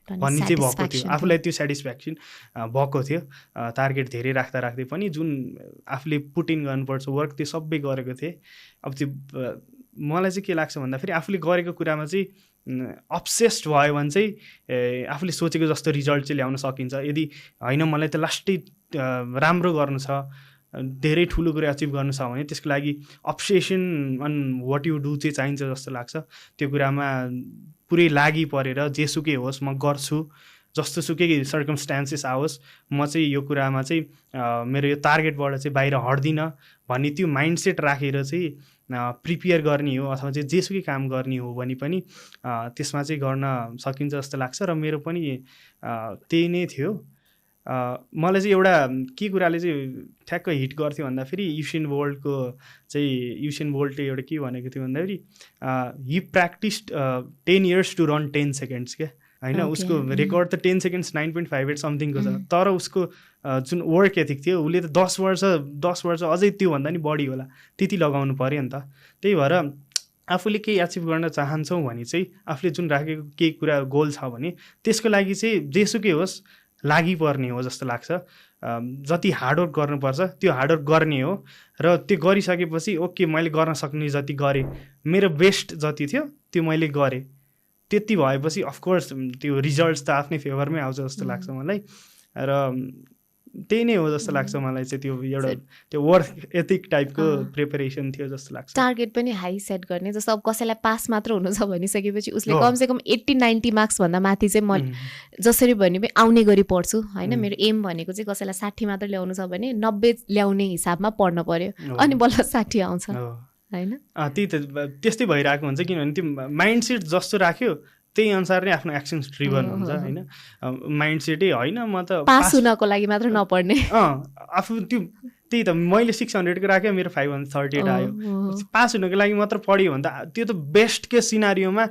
भन्ने चाहिँ भएको थियो, आफूलाई त्यो सेटिस्फ्याक्सन भएको थियो। टार्गेट धेरै राख्दै पनि जुन आफूले पुट इन गर्नुपर्छ वर्क त्यो सबै गरेको थिएँ। अब त्यो मलाई चाहिँ के लाग्छ भन्दाखेरि आफूले गरेको कुरामा चाहिँ अब्सेस्ड भयो भने चाहिँ आफूले सोचेको जस्तो रिजल्ट चाहिँ ल्याउन सकिन्छ। यदि होइन मलाई त लास्टै राम्रो गर्नु छ, धेरै ठुलो कुरा अचिभ गर्नु छ भने त्यसको लागि obsession on what you do चाहिँ चाहिन्छ जस्तो लाग्छ। त्यो कुरामा पुरै लागि परेर जेसुकै होस् म गर्छु, जस्तो सुकै सर्कमस्टान्सेस आओस् म चाहिँ यो कुरामा चाहिँ मेरो यो टार्गेटबाट चाहिँ बाहिर हट्दिनँ भन्ने त्यो माइन्डसेट राखेर चाहिँ प्रिपेयर गर्ने हो अथवा चाहिँ जेसुकै काम गर्ने हो भने पनि त्यसमा चाहिँ गर्न सकिन्छ जस्तो लाग्छ। र मेरो पनि त्यही नै थियो। मलाई चाहिँ एउटा के कुराले चाहिँ ठ्याक्क हिट गर्थ्यो भन्दाखेरि युसेन बोल्टले एउटा के भनेको थियो भन्दाखेरि he practised 10 years to run 10 seconds क्या होइन। उसको रेकर्ड त 10 seconds 9.58 समथिङको छ, तर उसको जुन वर्क एथिक थियो उसले त 10 वर्ष अझै त्योभन्दा नि बढी होला त्यति लगाउनु पऱ्यो नि त। त्यही भएर आफूले केही एचिभ गर्न चाहन्छौँ भने चाहिँ आफूले जुन राखेको केही कुरा गोल छ भने त्यसको लागि चाहिँ जेसुकै होस् लागि पर्ने हो जस्तो लाग्छ। जति हार्डवर्क गर्नुपर्छ त्यो हार्डवर्क गर्ने हो र त्यो गरिसकेपछि ओके मैले गर्न सक्ने जति गरेँ, मेरो बेस्ट जति थियो त्यो मैले गरेँ, त्यति भएपछि अफकोर्स त्यो रिजल्ट्स त आफ्नै फेभरमै आउँछ जस्तो लाग्छ मलाई। र त्यही नै हो जस्तो लाग्छ मलाई चाहिँ। त्यो एउटा त्यो वर्क एथिक टाइपको प्रिपरेसन थियो जस्तो लाग्छ। टार्गेट पनि हाई सेट गर्ने, जस्तो अब कसैलाई पास मात्र हुनु छ भनिसकेपछि उसले कमसेकम 80-90 मार्क्स भन्दा माथि चाहिँ म जसरी भने पनि आउने गरी पढ्छु होइन। मेरो एम भनेको चाहिँ कसैलाई 60 मात्र ल्याउनु छ भने 90 ल्याउने हिसाबमा पढ्न पर्यो, अनि बल्ल 60 आउँछ होइन। त्यही त त्यस्तै भइरहेको हुन्छ, किनभने त्यो माइन्डसेट जस्तो राख्यो त्यही अनुसार नै आफ्नो एक्सन्स ड्रिभन हुन्छ होइन। माइन्डसेटै होइन म त पास हुनको लागि मात्र नपढ्ने, आफू त्यो त्यही त मैले 600 राखेँ मेरो 538 आयो। पास हुनको लागि मात्र पढ्यो भने त त्यो त बेस्ट केस सिनारियोमा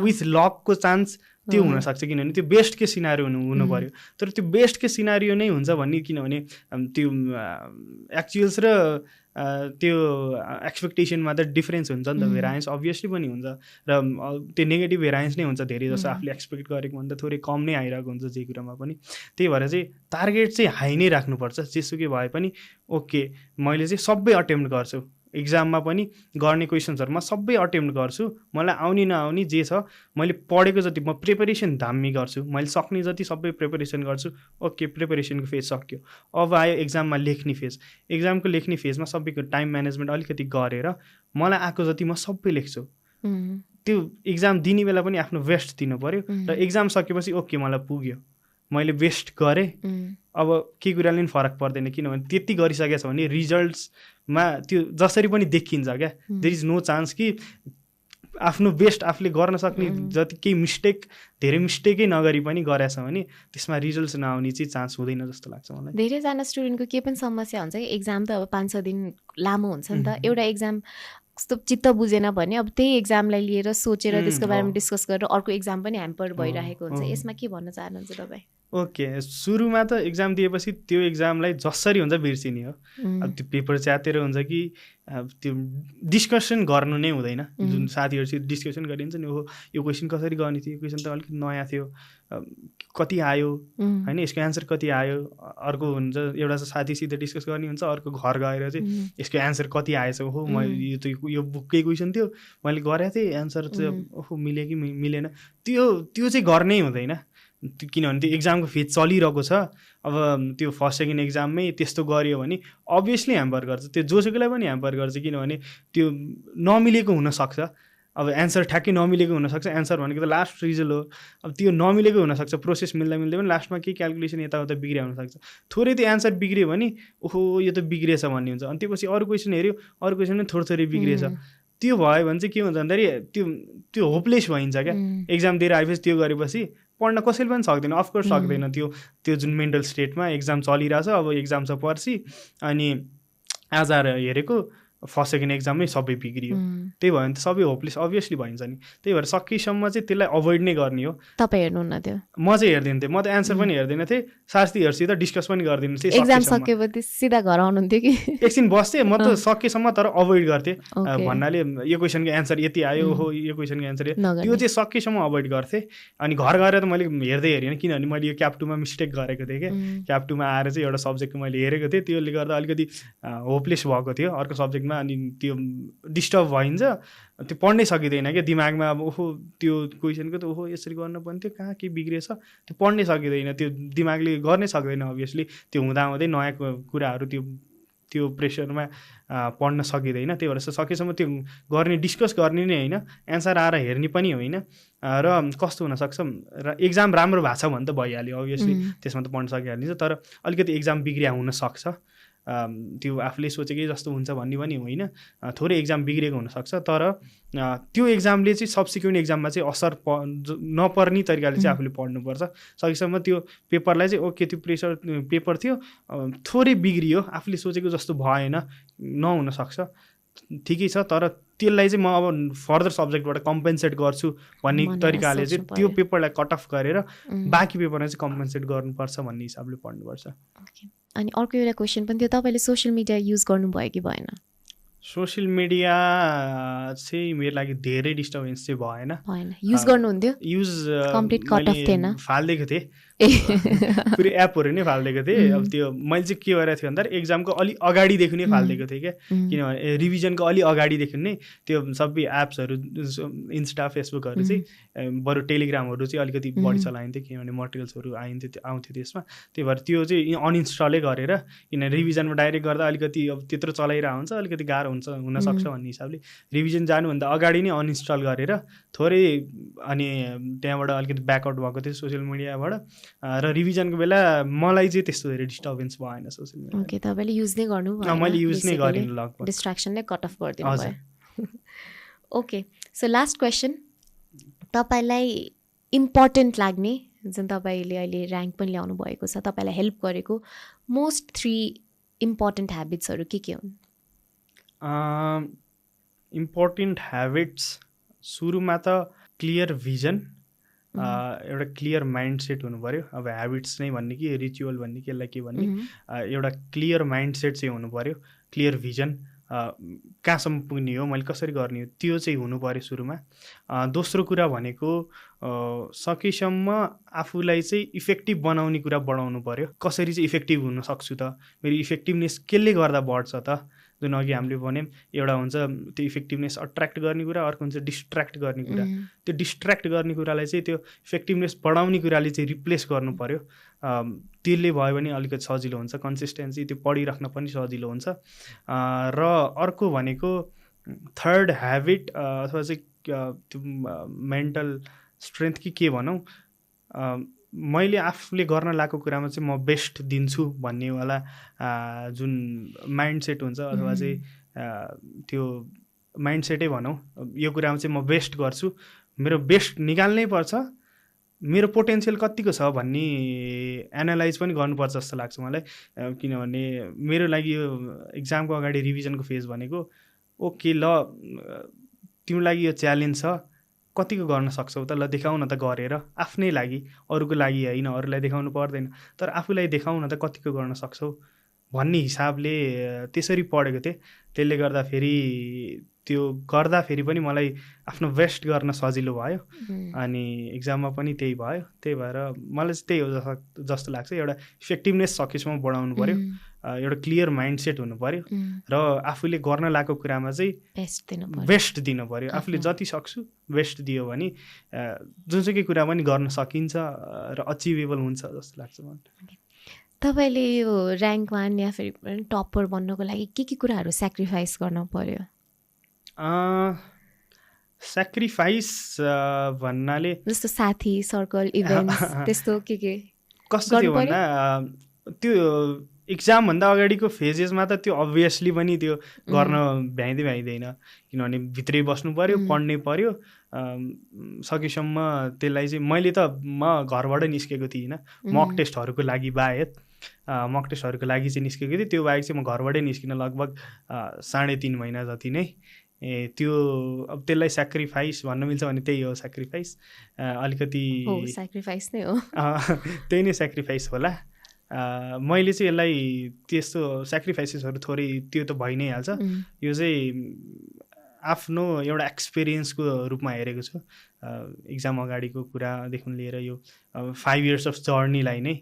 विथ लकको चान्स त्यो हुनसक्छ, किनभने त्यो बेस्ट केस सिनारियो हुनु पऱ्यो। तर त्यो बेस्ट केस सिनारियो नै हुन्छ भन्ने, किनभने त्यो एक्चुअल्स र त्यो एक्सपेक्टेसनमा त डिफ्रेन्स हुन्छ नि त, भेरायन्स अभियसली पनि हुन्छ र त्यो नेगेटिभ भेरायन्स नै हुन्छ धेरै जस्तो आफूले एक्सपेक्ट गरेको भन्दा थोरै कम नै आइरहेको हुन्छ जे कुरामा पनि। त्यही भएर चाहिँ टार्गेट चाहिँ हाई नै राख्नुपर्छ जेसुकै भए पनि। ओके मैले चाहिँ सबै अटेम्प्ट गर्छु, इक्जाममा पनि गर्ने क्वेसन्सहरूमा सबै अटेम्प्ट गर्छु, मलाई आउने नआउने जे छ मैले पढेको जति म प्रिपरेसन धामी गर्छु, मैले सक्ने जति सबै प्रिपरेसन गर्छु। ओके प्रिपरेसनको फेज सक्यो, अब आयो एक्जाममा लेख्ने फेज। एक्जामको लेख्ने फेजमा सबैको टाइम म्यानेजमेन्ट अलिकति गरेर मलाई आएको जति म सबै लेख्छु। त्यो एक्जाम दिने बेला पनि आफ्नो बेस्ट दिनु पऱ्यो र एक्जाम सकेपछि ओके मलाई पुग्यो, मैले बेस्ट गरेँ, अब के कुराले पनि फरक पर्दैन, किनभने त्यति गरिसकेको छ भने रिजल्ट्समा त्यो जसरी पनि देखिन्छ क्या। देयर इज नो चान्स कि आफ्नो बेस्ट आफूले गर्न सक्ने जति केही धेरै मिस्टेकै नगरी पनि गरेछ भने त्यसमा रिजल्ट्स नआउने चाहिँ चान्स हुँदैन जस्तो लाग्छ मलाई। धेरैजना स्टुडेन्टको के पनि समस्या हुन्छ कि एक्जाम त अब 5-6 दिन लामो हुन्छ नि त, एउटा एक्जाम कस्तो चित्त बुझेन भने अब त्यही एक्जामलाई लिएर सोचेर त्यसको बारेमा डिस्कस गरेर अर्को एक्जाम पनि ह्याम्पर भइरहेको हुन्छ। यसमा के भन्न चाहनुहुन्छ तपाईँ? ओके सुरुमा त एक्जाम दिएपछि त्यो एक्जामलाई जसरी हुन्छ बिर्सिने हो। अब त्यो पेपर च्यातेर हुन्छ कि त्यो डिस्कसन गर्नु नै हुँदैन, जुन साथीहरूसित डिस्कसन गरिन्छ नि, ओहो यो क्वेसन कसरी गर्ने थियो, यो क्वेसन त अलिकति नयाँ थियो, कति आयो होइन, यसको एन्सर कति आयो। अर्को हुन्छ एउटा साथीसित डिस्कस गर्ने हुन्छ, अर्को घर गएर चाहिँ यसको एन्सर कति आएछ, ओहो म यो त यो बुककै क्वेसन थियो मैले गरेको थिएँ, एन्सर चाहिँ ओहो मिल्यो कि मिलेन, त्यो चाहिँ गर्नै हुँदैन, किनभने त्यो एक्जामको फेज चलिरहेको छ। अब त्यो फर्स्ट सेकेन्ड एक्जाममै त्यस्तो गऱ्यो भने अभियसली ह्याम्पर गर्छ, त्यो जोसुकैलाई पनि ह्याम्पर गर्छ, किनभने त्यो नमिलेको हुनसक्छ। अब एन्सर ठ्याक्कै नमिलेको हुनसक्छ, एन्सर भनेको त लास्ट रिजल्ट हो, अब त्यो नमिलेको हुनसक्छ, प्रोसेस मिल्दा पनि लास्टमा केही क्यालकुलेसन यताउता बिग्रिया हुनसक्छ, थोरै त्यो एन्सर बिग्रियो भने ओहो यो त बिग्रिएछ भन्ने हुन्छ। अनि त्यसपछि अरू क्वेसन हेऱ्यो, अरू क्वेसन पनि थोरै बिग्रिएछ, त्यो भयो भने चाहिँ के हुन्छ भन्दाखेरि त्यो होपलेस भइन्छ क्या। एक्जाम दिएर आएपछि त्यो गरेपछि पढ्न कसैले पनि सक्दैन, अफकोर्स सक्दैन। त्यो जुन मेन्टल स्टेटमा एक्जाम चलिरहेछ, अब एक्जाम छ पर्सि, अनि आज हेरेको फर्स्ट सेकेन्ड एक्जाममै सबै बिग्रियो, त्यही भयो भने त सबै होपलेस अभियसली भइन्छ नि। त्यही भएर सकेसम्म चाहिँ त्यसलाई अभोइड नै गर्ने हो। तपाईँ हेर्नुहुन्न त्यो? म चाहिँ हेर्दैन थिएँ, म त एन्सर पनि हेर्दैन थिएँ, साथीहरूसित डिस्कस पनि गर्दिनँ थिएँ। एक्जाम सकेपछि सिधा घर आउनुहुन्थ्यो कि एकछिन बस्थेँ म त सकेसम्म, तर अभोइड गर्थेँ भन्नाले यो क्वेसनको एन्सर यति आयो, हो यो क्वेसनको एन्सर त्यो चाहिँ सकेसम्म अभोइड गर्थेँ। अनि घर गएर त मैले हेर्दै हेरेन, किनभने मैले यो क्याप 2मा मिस्टेक गरेको थिएँ क्या। क्याप 2मा आएर चाहिँ एउटा सब्जेक्टको मैले हेरेको थिएँ, त्यसले गर्दा अलिकति होपलेस भएको थियो अर्को सब्जेक्टमा। अनि त्यो डिस्टर्ब भइन्छ, त्यो पढ्नै सकिँदैन क्या दिमागमा। अब ओहो त्यो क्वेसनको त ओहो यसरी गर्न पर्ने थियो, कहाँ के बिग्रिएछ, त्यो पढ्नै सकिँदैन, त्यो दिमागले गर्नै सक्दैन अभियसली। त्यो हुँदाहुँदै नयाँ कुराहरू त्यो प्रेसरमा पढ्न सकिँदैन। त्यही भएर सकेसम्म त्यो गर्ने, डिस्कस गर्ने नै होइन, एन्सर आएर हेर्ने पनि होइन। र कस्तो हुनसक्छ, र एक्जाम राम्रो भएको छ भने त भइहाल्यो अभियसली, त्यसमा त पढ्न सकिहाल्छ। तर अलिकति एक्जाम बिग्रिया हुनसक्छ, त्यो आफूले सोचेकै जस्तो हुन्छ भन्ने पनि होइन, थोरै एक्जाम बिग्रेको हुनसक्छ। तर त्यो एक्जामले चाहिँ सब्सिक्वेन्ट एक्जाममा चाहिँ असर नपर्ने तरिकाले चाहिँ आफूले पढ्नुपर्छ। सकेसम्म त्यो पेपरलाई चाहिँ ओके त्यो पेपर थियो, थोरै बिग्रियो, आफूले सोचेको जस्तो भएन, नहुनसक्छ, ठिकै छ, तर त्यसलाई चाहिँ म अब फर्दर सब्जेक्टबाट कम्पेन्सेट गर्छु भन्ने तरिकाले चाहिँ त्यो पेपरलाई कट अफ गरेर बाँकी पेपरमा चाहिँ कम्पेन्सेट गर्नुपर्छ भन्ने हिसाबले पढ्नुपर्छ। अनि अर्को एउटा क्वेसन पनि थियो, तपाईँले सोसियल मिडिया युज गर्नुभयो कि भएन? सोसियल मिडिया चाहिँ मेरो लागि धेरै डिस्टर्बेन्स चाहिँ भएन। युज गर्नुहुन्थ्यो? युज कम्प्लिट कट अफ थिएन? फालिदिएको थिएँ, पुरै एपहरू नै फालिदिएको थिएँ। अब त्यो मैले चाहिँ के गरेको थिएँ भन्दाखेरि एक्जामको अलि अगाडिदेखि नै फालिदिएको थिएँ क्या, किनभने रिभिजनको अलि अगाडिदेखि नै त्यो सबै एप्सहरू इन्स्टा फेसबुकहरू चाहिँ बरु टेलिग्रामहरू चाहिँ अलिकति बढी चलाइन्थ्यो, किनभने मटेरियल्सहरू आउँथ्यो त्यसमा। त्यही भएर त्यो चाहिँ अनइन्स्टलै गरेर, किनभने रिभिजनमा डाइरेक्ट गर्दा अलिकति अब त्यत्रो चलाइरहेको हुन्छ, अलिकति गाह्रो हुनसक्छ भन्ने हिसाबले रिभिजन जानुभन्दा अगाडि नै अनइन्स्टल गरेर थोरै, अनि त्यहाँबाट अलिकति ब्याकआउट भएको थियो सोसियल मिडियाबाट। र रिभिजनको बेला मलाई चाहिँ त्यस्तो धेरै डिस्टर्बेन्स भएन सोसियल मिडिया। ओके, तपाईँले युज नै गर्नु भयो? मैले युज नै गरिनँ, लगभग डिस्ट्र्याक्सन नै कट अफ गरिदिनु भयो। ओके, सो लास्ट क्वेसन, तपाईँलाई इम्पोर्टेन्ट लाग्ने, जुन तपाईँले अहिले ऱ्याङ्क पनि ल्याउनु भएको छ, तपाईँलाई हेल्प गरेको मोस्ट 3 इम्पोर्टेन्ट ह्याबिट्सहरू के हुन्? इम्पोर्टेन्ट ह्याबिट्स सुरुमा त क्लियर भिजन, एउटा क्लियर माइन्डसेट हुनु पऱ्यो। अब ह्याबिट्स नै भन्ने कि रिचुअल भन्ने कि यसलाई के भन्ने, एउटा क्लियर माइन्डसेट चाहिँ हुनु पऱ्यो, क्लियर भिजन, कहाँसम्म पुग्ने हो, मैले कसरी गर्ने हो, त्यो चाहिँ हुनु पऱ्यो सुरुमा। दोस्रो कुरा भनेको सकेसम्म आफूलाई चाहिँ इफेक्टिभ बनाउने कुरा बढाउनु पऱ्यो। कसरी चाहिँ इफेक्टिभ हुन सक्छु त, मेरो इफेक्टिभनेस केले गर्दा बढ्छ त, जुन अघि हामीले भन्यौँ, एउटा हुन्छ त्यो इफेक्टिभनेस अट्र्याक्ट गर्ने कुरा, अर्को हुन्छ डिस्ट्र्याक्ट गर्ने कुरा। त्यो डिस्ट्र्याक्ट गर्ने कुरालाई चाहिँ त्यो इफेक्टिभनेस बढाउने कुराले चाहिँ रिप्लेस गर्नु पऱ्यो। त्यसले भयो भने अलिकति सजिलो हुन्छ, कन्सिस्टेन्सी त्यो पढिराख्न पनि सजिलो हुन्छ। र अर्को भनेको थर्ड ह्याबिट अथवा चाहिँ त्यो मेन्टल स्ट्रेन्थ कि के भनौँ, मैले आफूले गर्न लागेको कुरामा चाहिँ म बेस्ट दिन्छु भन्नेवाला जुन माइन्डसेट हुन्छ, अथवा चाहिँ त्यो माइन्डसेटै भनौँ, यो कुरामा चाहिँ म बेस्ट गर्छु, मेरो बेस्ट निकाल्नै पर्छ, मेरो पोटेन्सियल कतिको छ भन्ने एनालाइज पनि गर्नुपर्छ जस्तो लाग्छ मलाई। किनभने मेरो लागि यो एक्जामको अगाडि रिभिजनको फेज भनेको ओके ल तिम्रो लागि यो च्यालेन्ज छ, कतिको गर्न सक्छौ त, ल देखाउ न त गरेर, आफ्नै लागि, अरूको लागि होइन, अरूलाई देखाउनु पर्दैन, तर आफूलाई देखाउ न त कतिको गर्न सक्छौ भन्ने हिसाबले त्यसरी पढेको थिएँ। त्यसले गर्दाखेरि त्यो गर्दाखेरि पनि मलाई आफ्नो बेस्ट गर्न सजिलो भयो, अनि एक्जाममा पनि त्यही भयो। त्यही भएर मलाई चाहिँ त्यही हो जस्तो लाग्छ, एउटा इफेक्टिभनेस सकेसम्म बढाउनु पऱ्यो, एउटा क्लियर माइन्डसेट हुनु पऱ्यो, र आफूले गर्न लागेको कुरामा चाहिँ बेस्ट दिनु पऱ्यो। आफूले जति सक्छु बेस्ट दियो भने जुनसुकै कुरा पनि गर्न सकिन्छ र अचिभेबल हुन्छ जस्तो लाग्छ मलाई। तपाईँले यो ऱ्याङ्क 1 या फेरि टपर बन्नको लागि के कुराहरू सेक्रिफाइस गर्न पर्यो? सेक्रिफाइस भन्नाले जस्तो साथी सर्कल इभेन्ट्स त्यस्तो के कस्तो थियो भन्दा त्यो इक्जामभन्दा अगाडिको फेजेसमा त त्यो अभियसली पनि त्यो गर्न भ्याइँदैन, किनभने भित्रै बस्नु पऱ्यो, पढ्नै पऱ्यो। सकेसम्म त्यसलाई चाहिँ मैले त म घरबाट निस्केको थिइनँ, मक टेस्टहरूको लागि बाहेक मक टेस्टहरूको लागि चाहिँ निस्केको थिएँ। त्यो बाहेक चाहिँ म घरबाटै निस्किन लगभग 3.5 महिना जति नै त्यो अब त्यसलाई सेक्रिफाइस भन्न मिल्छ भने त्यही हो सेक्रिफाइस। अलिकति सेक्रिफाइस नै हो, त्यही नै सेक्रिफाइस होला। मैले चाहिँ यसलाई त्यस्तो सेक्रिफाइसेसहरू थोरै त्यो त भइ नै हाल्छ, यो चाहिँ आफ्नो एउटा एक्सपिरियन्सको रूपमा हेरेको छु। इक्जाम अगाडिको कुरादेखि लिएर यो 5 years अफ जर्नीलाई नै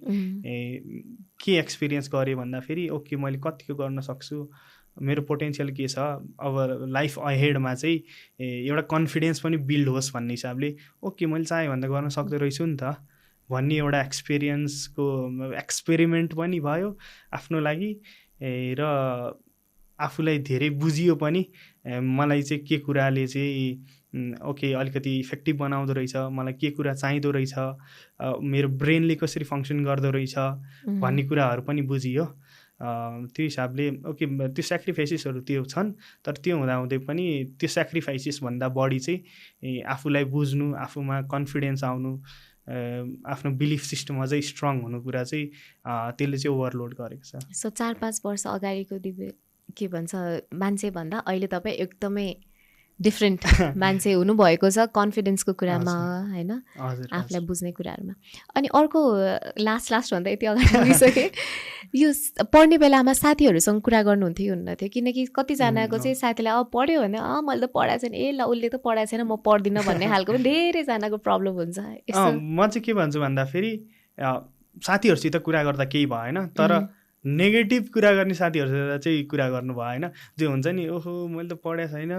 के एक्सपिरियन्स गरेँ भन्दाखेरि ओके मैले कतिको गर्न सक्छु, मेरो पोटेन्सियल के छ, अब लाइफ अहेडमा चाहिँ एउटा कन्फिडेन्स पनि बिल्ड होस् भन्ने हिसाबले ओके मैले चाहे भन्दा गर्न सक्दो रहेछु नि त भन्ने एउटा एक्सपिरियन्सको एक्सपेरिमेन्ट पनि भयो आफ्नो लागि र आफूलाई धेरै बुझियो पनि मलाई चाहिँ के कुराले चाहिँ ओके अलिकति इफेक्टिभ बनाउँदो रहेछ, मलाई के कुरा चाहिँदो रहेछ, मेरो ब्रेनले कसरी फङ्सन गर्दो रहेछ भन्ने कुराहरू पनि बुझियो। त्यो हिसाबले ओके त्यो सेक्रिफाइसेसहरू त्यो छन्, तर त्यो हुँदाहुँदै पनि त्यो सेक्रिफाइसेसभन्दा बढी चाहिँ आफूलाई बुझ्नु, आफूमा कन्फिडेन्स आउनु, आफ्नो बिलिफ सिस्टम अझै स्ट्रङ हुनु कुरा चाहिँ त्यसले चाहिँ ओभरलोड गरेको छ। सो 4-5 वर्ष अगाडिको दिव्य के भन्छ मान्छे भन्दा अहिले तपाईँ एकदमै डिफ्रेन्ट मान्छे हुनुभएको छ कन्फिडेन्सको कुरामा होइन, आफूलाई बुझ्ने कुराहरूमा। अनि अर्को लास्ट भन्दा यति अगाडि पुगिसकेँ, यो पढ्ने बेलामा साथीहरूसँग कुरा गर्नुहुन्थ्यो हुन्न थियो? किनकि कतिजनाको चाहिँ साथीलाई अब पढ्यो भने मैले त पढाएको छैन, ल उसले त पढाएको छैन म पढ्दिनँ भन्ने खालको पनि धेरैजनाको प्रब्लम हुन्छ। म चाहिँ के भन्छु भन्दाखेरि साथीहरूसित कुरा गर्दा केही भएन, तर नेगेटिभ कुरा गर्ने साथीहरूसित चाहिँ कुरा गर्नु भएन। जो हुन्छ नि ओहो मैले त पढाएको छैन,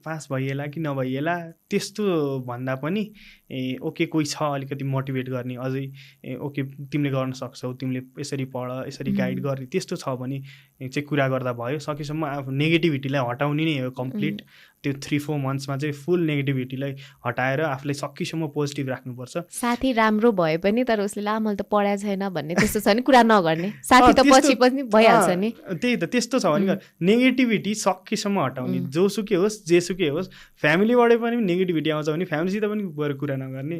पास भइएला कि नभइएला, त्यस्तो भन्दा पनि ओके कोही छ अलिकति मोटिभेट गर्ने, अझै ओके तिमीले गर्न सक्छौ, तिमीले यसरी पढ, यसरी गाइड गर्ने, त्यस्तो छ भने चाहिँ कुरा गर्दा भयो। सकेसम्म आफू नेगेटिभिटीलाई हटाउने नै हो कम्प्लिट। त्यो 3-4 मन्थ्समा चाहिँ फुल नेगेटिभिटीलाई हटाएर आफूलाई सकेसम्म पोजिटिभ राख्नुपर्छ। साथी राम्रो भए पनि तर उसले ला मैले त पढाएको छैन भन्ने त्यस्तो छ नि, कुरा नगर्ने साथी त पछि पनि भइहाल्छ नि। त्यही त त्यस्तो छ भने नेगेटिभिटी सकेसम्म हटाउने, जोसुकै होस् जेसुकै होस्। फ्यामिलीबाटै पनि नेगेटिभिटी आउँछ भने फ्यामिलीसित पनि गएर कुरा नगर्ने,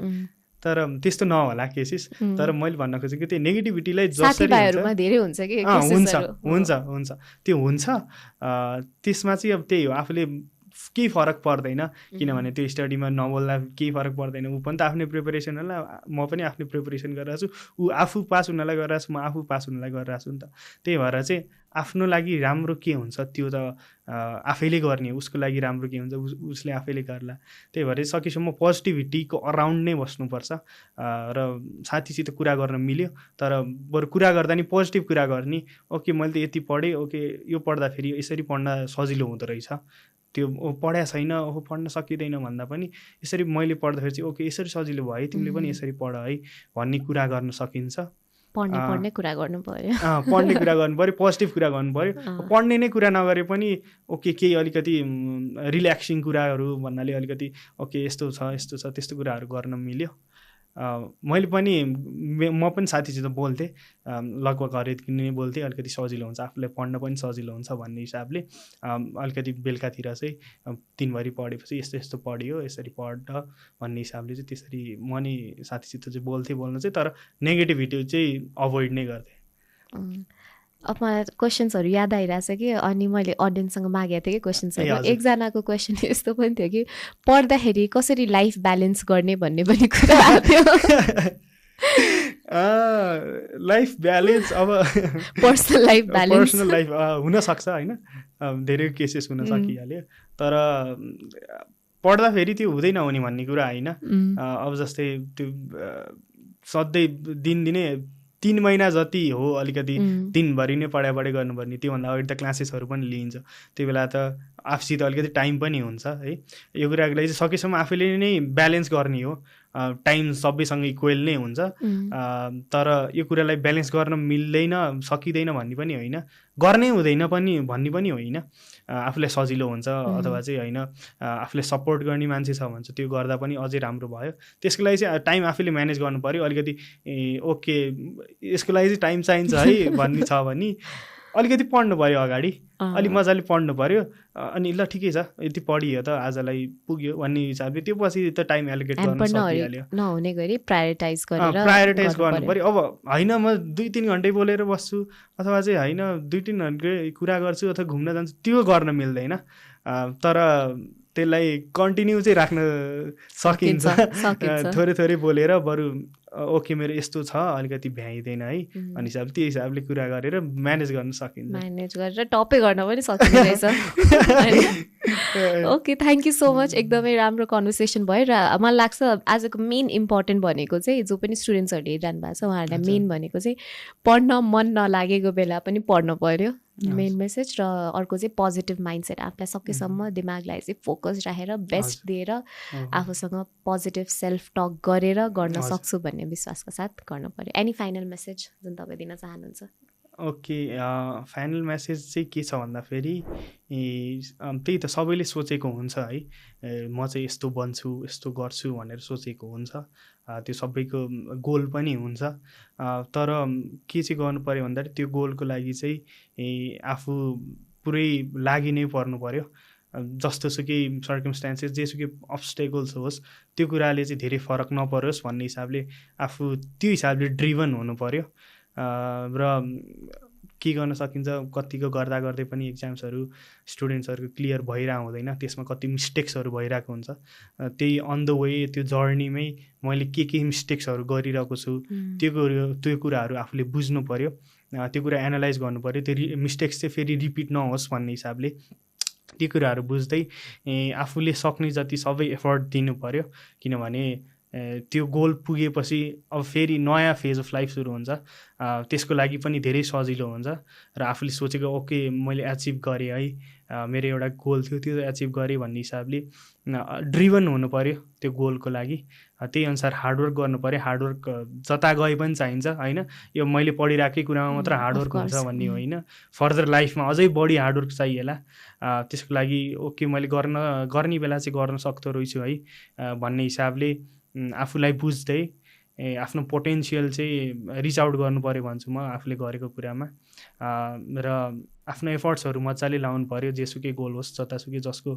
तर त्यस्तो नहोला केसेस। तर मैले भन्न खोजेको त्यो नेगेटिभिटीलाई जसरी धेरै हुन्छ कि हुन्छ त्यो हुन्छ, त्यसमा चाहिँ अब त्यही हो, आफूले केही फरक पर्दैन, किनभने त्यो स्टडीमा नबोल्दा केही फरक पर्दैन। ऊ पनि त आफ्नै प्रिपरेसन होला, म पनि आफ्नै प्रिपरेसन गरिरहेको छु, ऊ आफू पास हुनलाई गरिरहेको छु, म आफू पास हुनलाई गरिरहेको छु नि त। त्यही भएर चाहिँ आफ्नो लागि राम्रो के हुन्छ त्यो त आफैले गर्ने, उसको लागि राम्रो के हुन्छ उसले आफैले गर्ला। त्यही भएर सकेसम्म पोजिटिभिटीको अराउन्ड नै बस्नुपर्छ। र साथीसित कुरा गर्न मिल्यो, तर बरु कुरा गर्दा नि पोजिटिभ कुरा गर्ने। ओके मैले त यति पढेँ, ओके यो पढ्दाखेरि यसरी पढ्न सजिलो हुँदो रहेछ, त्यो पढाएको छैन ओहो पढ्न सकिँदैन भन्दा पनि यसरी मैले पढ्दाखेरि चाहिँ ओके यसरी सजिलो भयो, तिमीले पनि यसरी पढ है भन्ने कुरा गर्न सकिन्छ। पढ्ने कुरा गर्नु पर्यो, पढ्ने कुरा गर्नु पऱ्यो, पोजिटिभ कुरा गर्नु पऱ्यो। पढ्ने नै कुरा नगरे पनि ओके केही अलिकति रिल्याक्सिङ कुराहरू भन्नाले अलिकति ओके यस्तो छ त्यस्तो कुराहरू गर्न मिल्यो। मैले पनि म पनि साथीसित बोल्थेँ, लगभग हरेक दिन नै बोल्थेँ, अलिकति सजिलो हुन्छ आफूलाई पढ्न पनि सजिलो हुन्छ भन्ने हिसाबले। अलिकति बेलुकातिर चाहिँ दिनभरि पढेपछि यस्तो यस्तो पढ्यो यसरी पढ भन्ने हिसाबले चाहिँ त्यसरी म नि साथीसित चाहिँ बोल्न चाहिँ, तर नेगेटिभिटी चाहिँ अभोइड नै गर्थेँ। अब मलाई क्वेसन्सहरू याद आइरहेछ कि, अनि मैले अडियन्ससँग मागेको थिएँ कि क्वेसन्सहरू। एकजनाको क्वेसन यस्तो पनि थियो कि पढ्दाखेरि कसरी लाइफ ब्यालेन्स गर्ने भन्ने पनि कुरा आएको थियो। लाइफ ब्यालेन्स अब पर्सनल लाइफ हुनसक्छ होइन, धेरै केसेस हुन सकिहाल्यो, तर पढ्दाखेरि त्यो हुँदै नहुने भन्ने कुरा होइन। अब जस्तै त्यो सधैँ दिनदिनै 3 महिना जति हो अलिकति दिनभरि नै पढाइ गर्नुपर्ने, त्योभन्दा अगाडि त क्लासेसहरू पनि लिइन्छ, त्यो बेला त आफूसित अलिकति टाइम पनि हुन्छ है। यो कुराको लागि चाहिँ सकेसम्म आफैले नै ब्यालेन्स गर्ने हो। टाइम सबैसँग इक्वेल नै हुन्छ, तर यो कुरालाई ब्यालेन्स गर्न मिल्दैन सकिँदैन भन्ने पनि होइन, गर्नै हुँदैन पनि भन्ने पनि होइन। आफूलाई सजिलो हुन्छ अथवा चाहिँ होइन आफूले सपोर्ट गर्ने मान्छे छ भने चाहिँ त्यो गर्दा पनि अझै राम्रो भयो। त्यसको लागि चाहिँ टाइम आफूले म्यानेज गर्नु पऱ्यो अलिकति। ओके यसको लागि चाहिँ टाइम चाहिन्छ है भन्ने छ भने अलिकति पढ्नु पऱ्यो, अगाडि अलिक मजाले पढ्नु पऱ्यो, अनि ल ठिकै छ यति पढियो त आजलाई पुग्यो भन्ने हिसाबले त्यो पछि त टाइम एलोकेट गर्न सकिहाल्यो। नहुने गरी प्रायोरिटाइज गर्नु पऱ्यो। अब होइन म 2-3 घन्टै बोलेर बस्छु अथवा चाहिँ होइन 2-3 घन्टै कुरा गर्छु अथवा घुम्न जान्छु, त्यो गर्न मिल्दैन। तर त्यसलाई कन्टिन्यू चाहिँ राख्न सकिन्छ। थोरै थोरै बोलेर बरु ओके मेरो यस्तो छ अलिकति भ्याइँदैन है अनि त्यो हिसाबले कुरा गरेर म्यानेज गर्न सकिन्छ, म्यानेज गरेर टपै गर्न पनि सकिँदो रहेछ। Okay, thank you so much. एकदमै राम्रो कन्भर्सेसन भयो र मलाई लाग्छ आजको मेन इम्पोर्टेन्ट भनेको चाहिँ जो पनि स्टुडेन्ट्सहरूले हेरिरहनु भएको छ उहाँहरूलाई मेन भनेको चाहिँ पढ्न मन नलागेको बेला पनि पढ्नु पऱ्यो, मेन मेसेज। र अर्को चाहिँ पोजिटिभ माइन्डसेट, आफूलाई सकेसम्म दिमागलाई चाहिँ फोकस राखेर बेस्ट दिएर आफूसँग पोजिटिभ सेल्फ टक गरेर गर्न सक्छु भन्ने विश्वासको साथ गर्नु पऱ्यो। एनी फाइनल मेसेज जुन तपाईँ दिन चाहनुहुन्छ? ओके, फाइनल मेसेज चाहिँ के छ भन्दाखेरि त्यही त सबैले सोचेको हुन्छ है, म चाहिँ यस्तो बन्छु यस्तो गर्छु भनेर सोचेको हुन्छ, त्यो सबैको गोल पनि हुन्छ। तर के चाहिँ गर्नु पऱ्यो भन्दाखेरि त्यो गोलको लागि चाहिँ आफू पुरै लागि नै पर्नु पऱ्यो। जस्तोसुकै सर्कमस्टान्सेस जेसुकै अब्स्टेकल्स होस् त्यो कुराले चाहिँ धेरै फरक नपरोस् भन्ने हिसाबले आफू त्यो हिसाबले ड्रिभन हुनु पऱ्यो। र के गर्न सकिन्छ, कतिको गर्दा गर्दै पनि इक्जाम्सहरू स्टुडेन्ट्सहरूको क्लियर भइरहेको हुँदैन, त्यसमा कति मिस्टेक्सहरू भइरहेको हुन्छ। त्यही अन द वे त्यो जर्नीमै मैले के मिस्टेक्सहरू गरिरहेको छु त्यो कुराहरू आफूले बुझ्नु पऱ्यो, त्यो कुरा एनालाइज गर्नु पऱ्यो, त्यो मिस्टेक्स चाहिँ फेरि रिपिट नहोस् भन्ने हिसाबले त्यो कुराहरू बुझ्दै आफूले सक्ने जति सबै एफर्ट दिनु पऱ्यो। किनभने त्यो गोल पुगेपछि अब फेरि नयाँ फेज अफ लाइफ सुरु हुन्छ, त्यसको लागि पनि धेरै सजिलो हुन्छ। र आफूले सोचेको ओके मैले एचिभ गरेँ है, मेरो एउटा गोल थियो त्यो एचिभ गरेँ भन्ने हिसाबले ड्रिभन हुनु पऱ्यो त्यो गोलको लागि। त्यही अनुसार हार्डवर्क गर्नु पऱ्यो। हार्डवर्क जता गए पनि चाहिन्छ होइन, यो मैले पढिरहेकै कुरामा मात्र हार्डवर्क हुन्छ भन्ने होइन, फर्दर लाइफमा अझै बढी हार्डवर्क चाहिएला। त्यसको लागि ओके मैले गर्ने बेला चाहिँ गर्न सक्दो रहेछु है भन्ने हिसाबले आफूलाई बुझ्दै आफ्नो पोटेन्सियल चाहिँ रिच आउट गर्नु पऱ्यो भन्छु म आफूले गरेको कुरामा। र आफ्नो एफर्ट्सहरू मजाले लाउनु पऱ्यो, जेसुकै गोल होस् जतासुकै जसको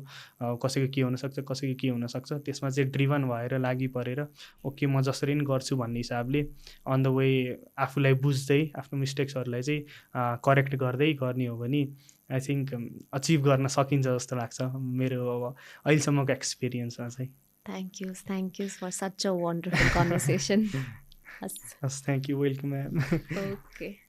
कसैको के हुनसक्छ कसैको के हुनसक्छ, त्यसमा चाहिँ ड्रिभन भएर लागि परेर ओके म जसरी पनि गर्छु भन्ने हिसाबले अन द वे आफूलाई बुझ्दै आफ्नो मिस्टेक्सहरूलाई चाहिँ करेक्ट गर्दै गर्ने हो भने आई थिङ्क अचिभ गर्न सकिन्छ जस्तो लाग्छ मेरो अब अहिलेसम्मको एक्सपिरियन्समा चाहिँ। Thank you for such a wonderful conversation. Yes, thank you. Welcome, ma'am. Okay.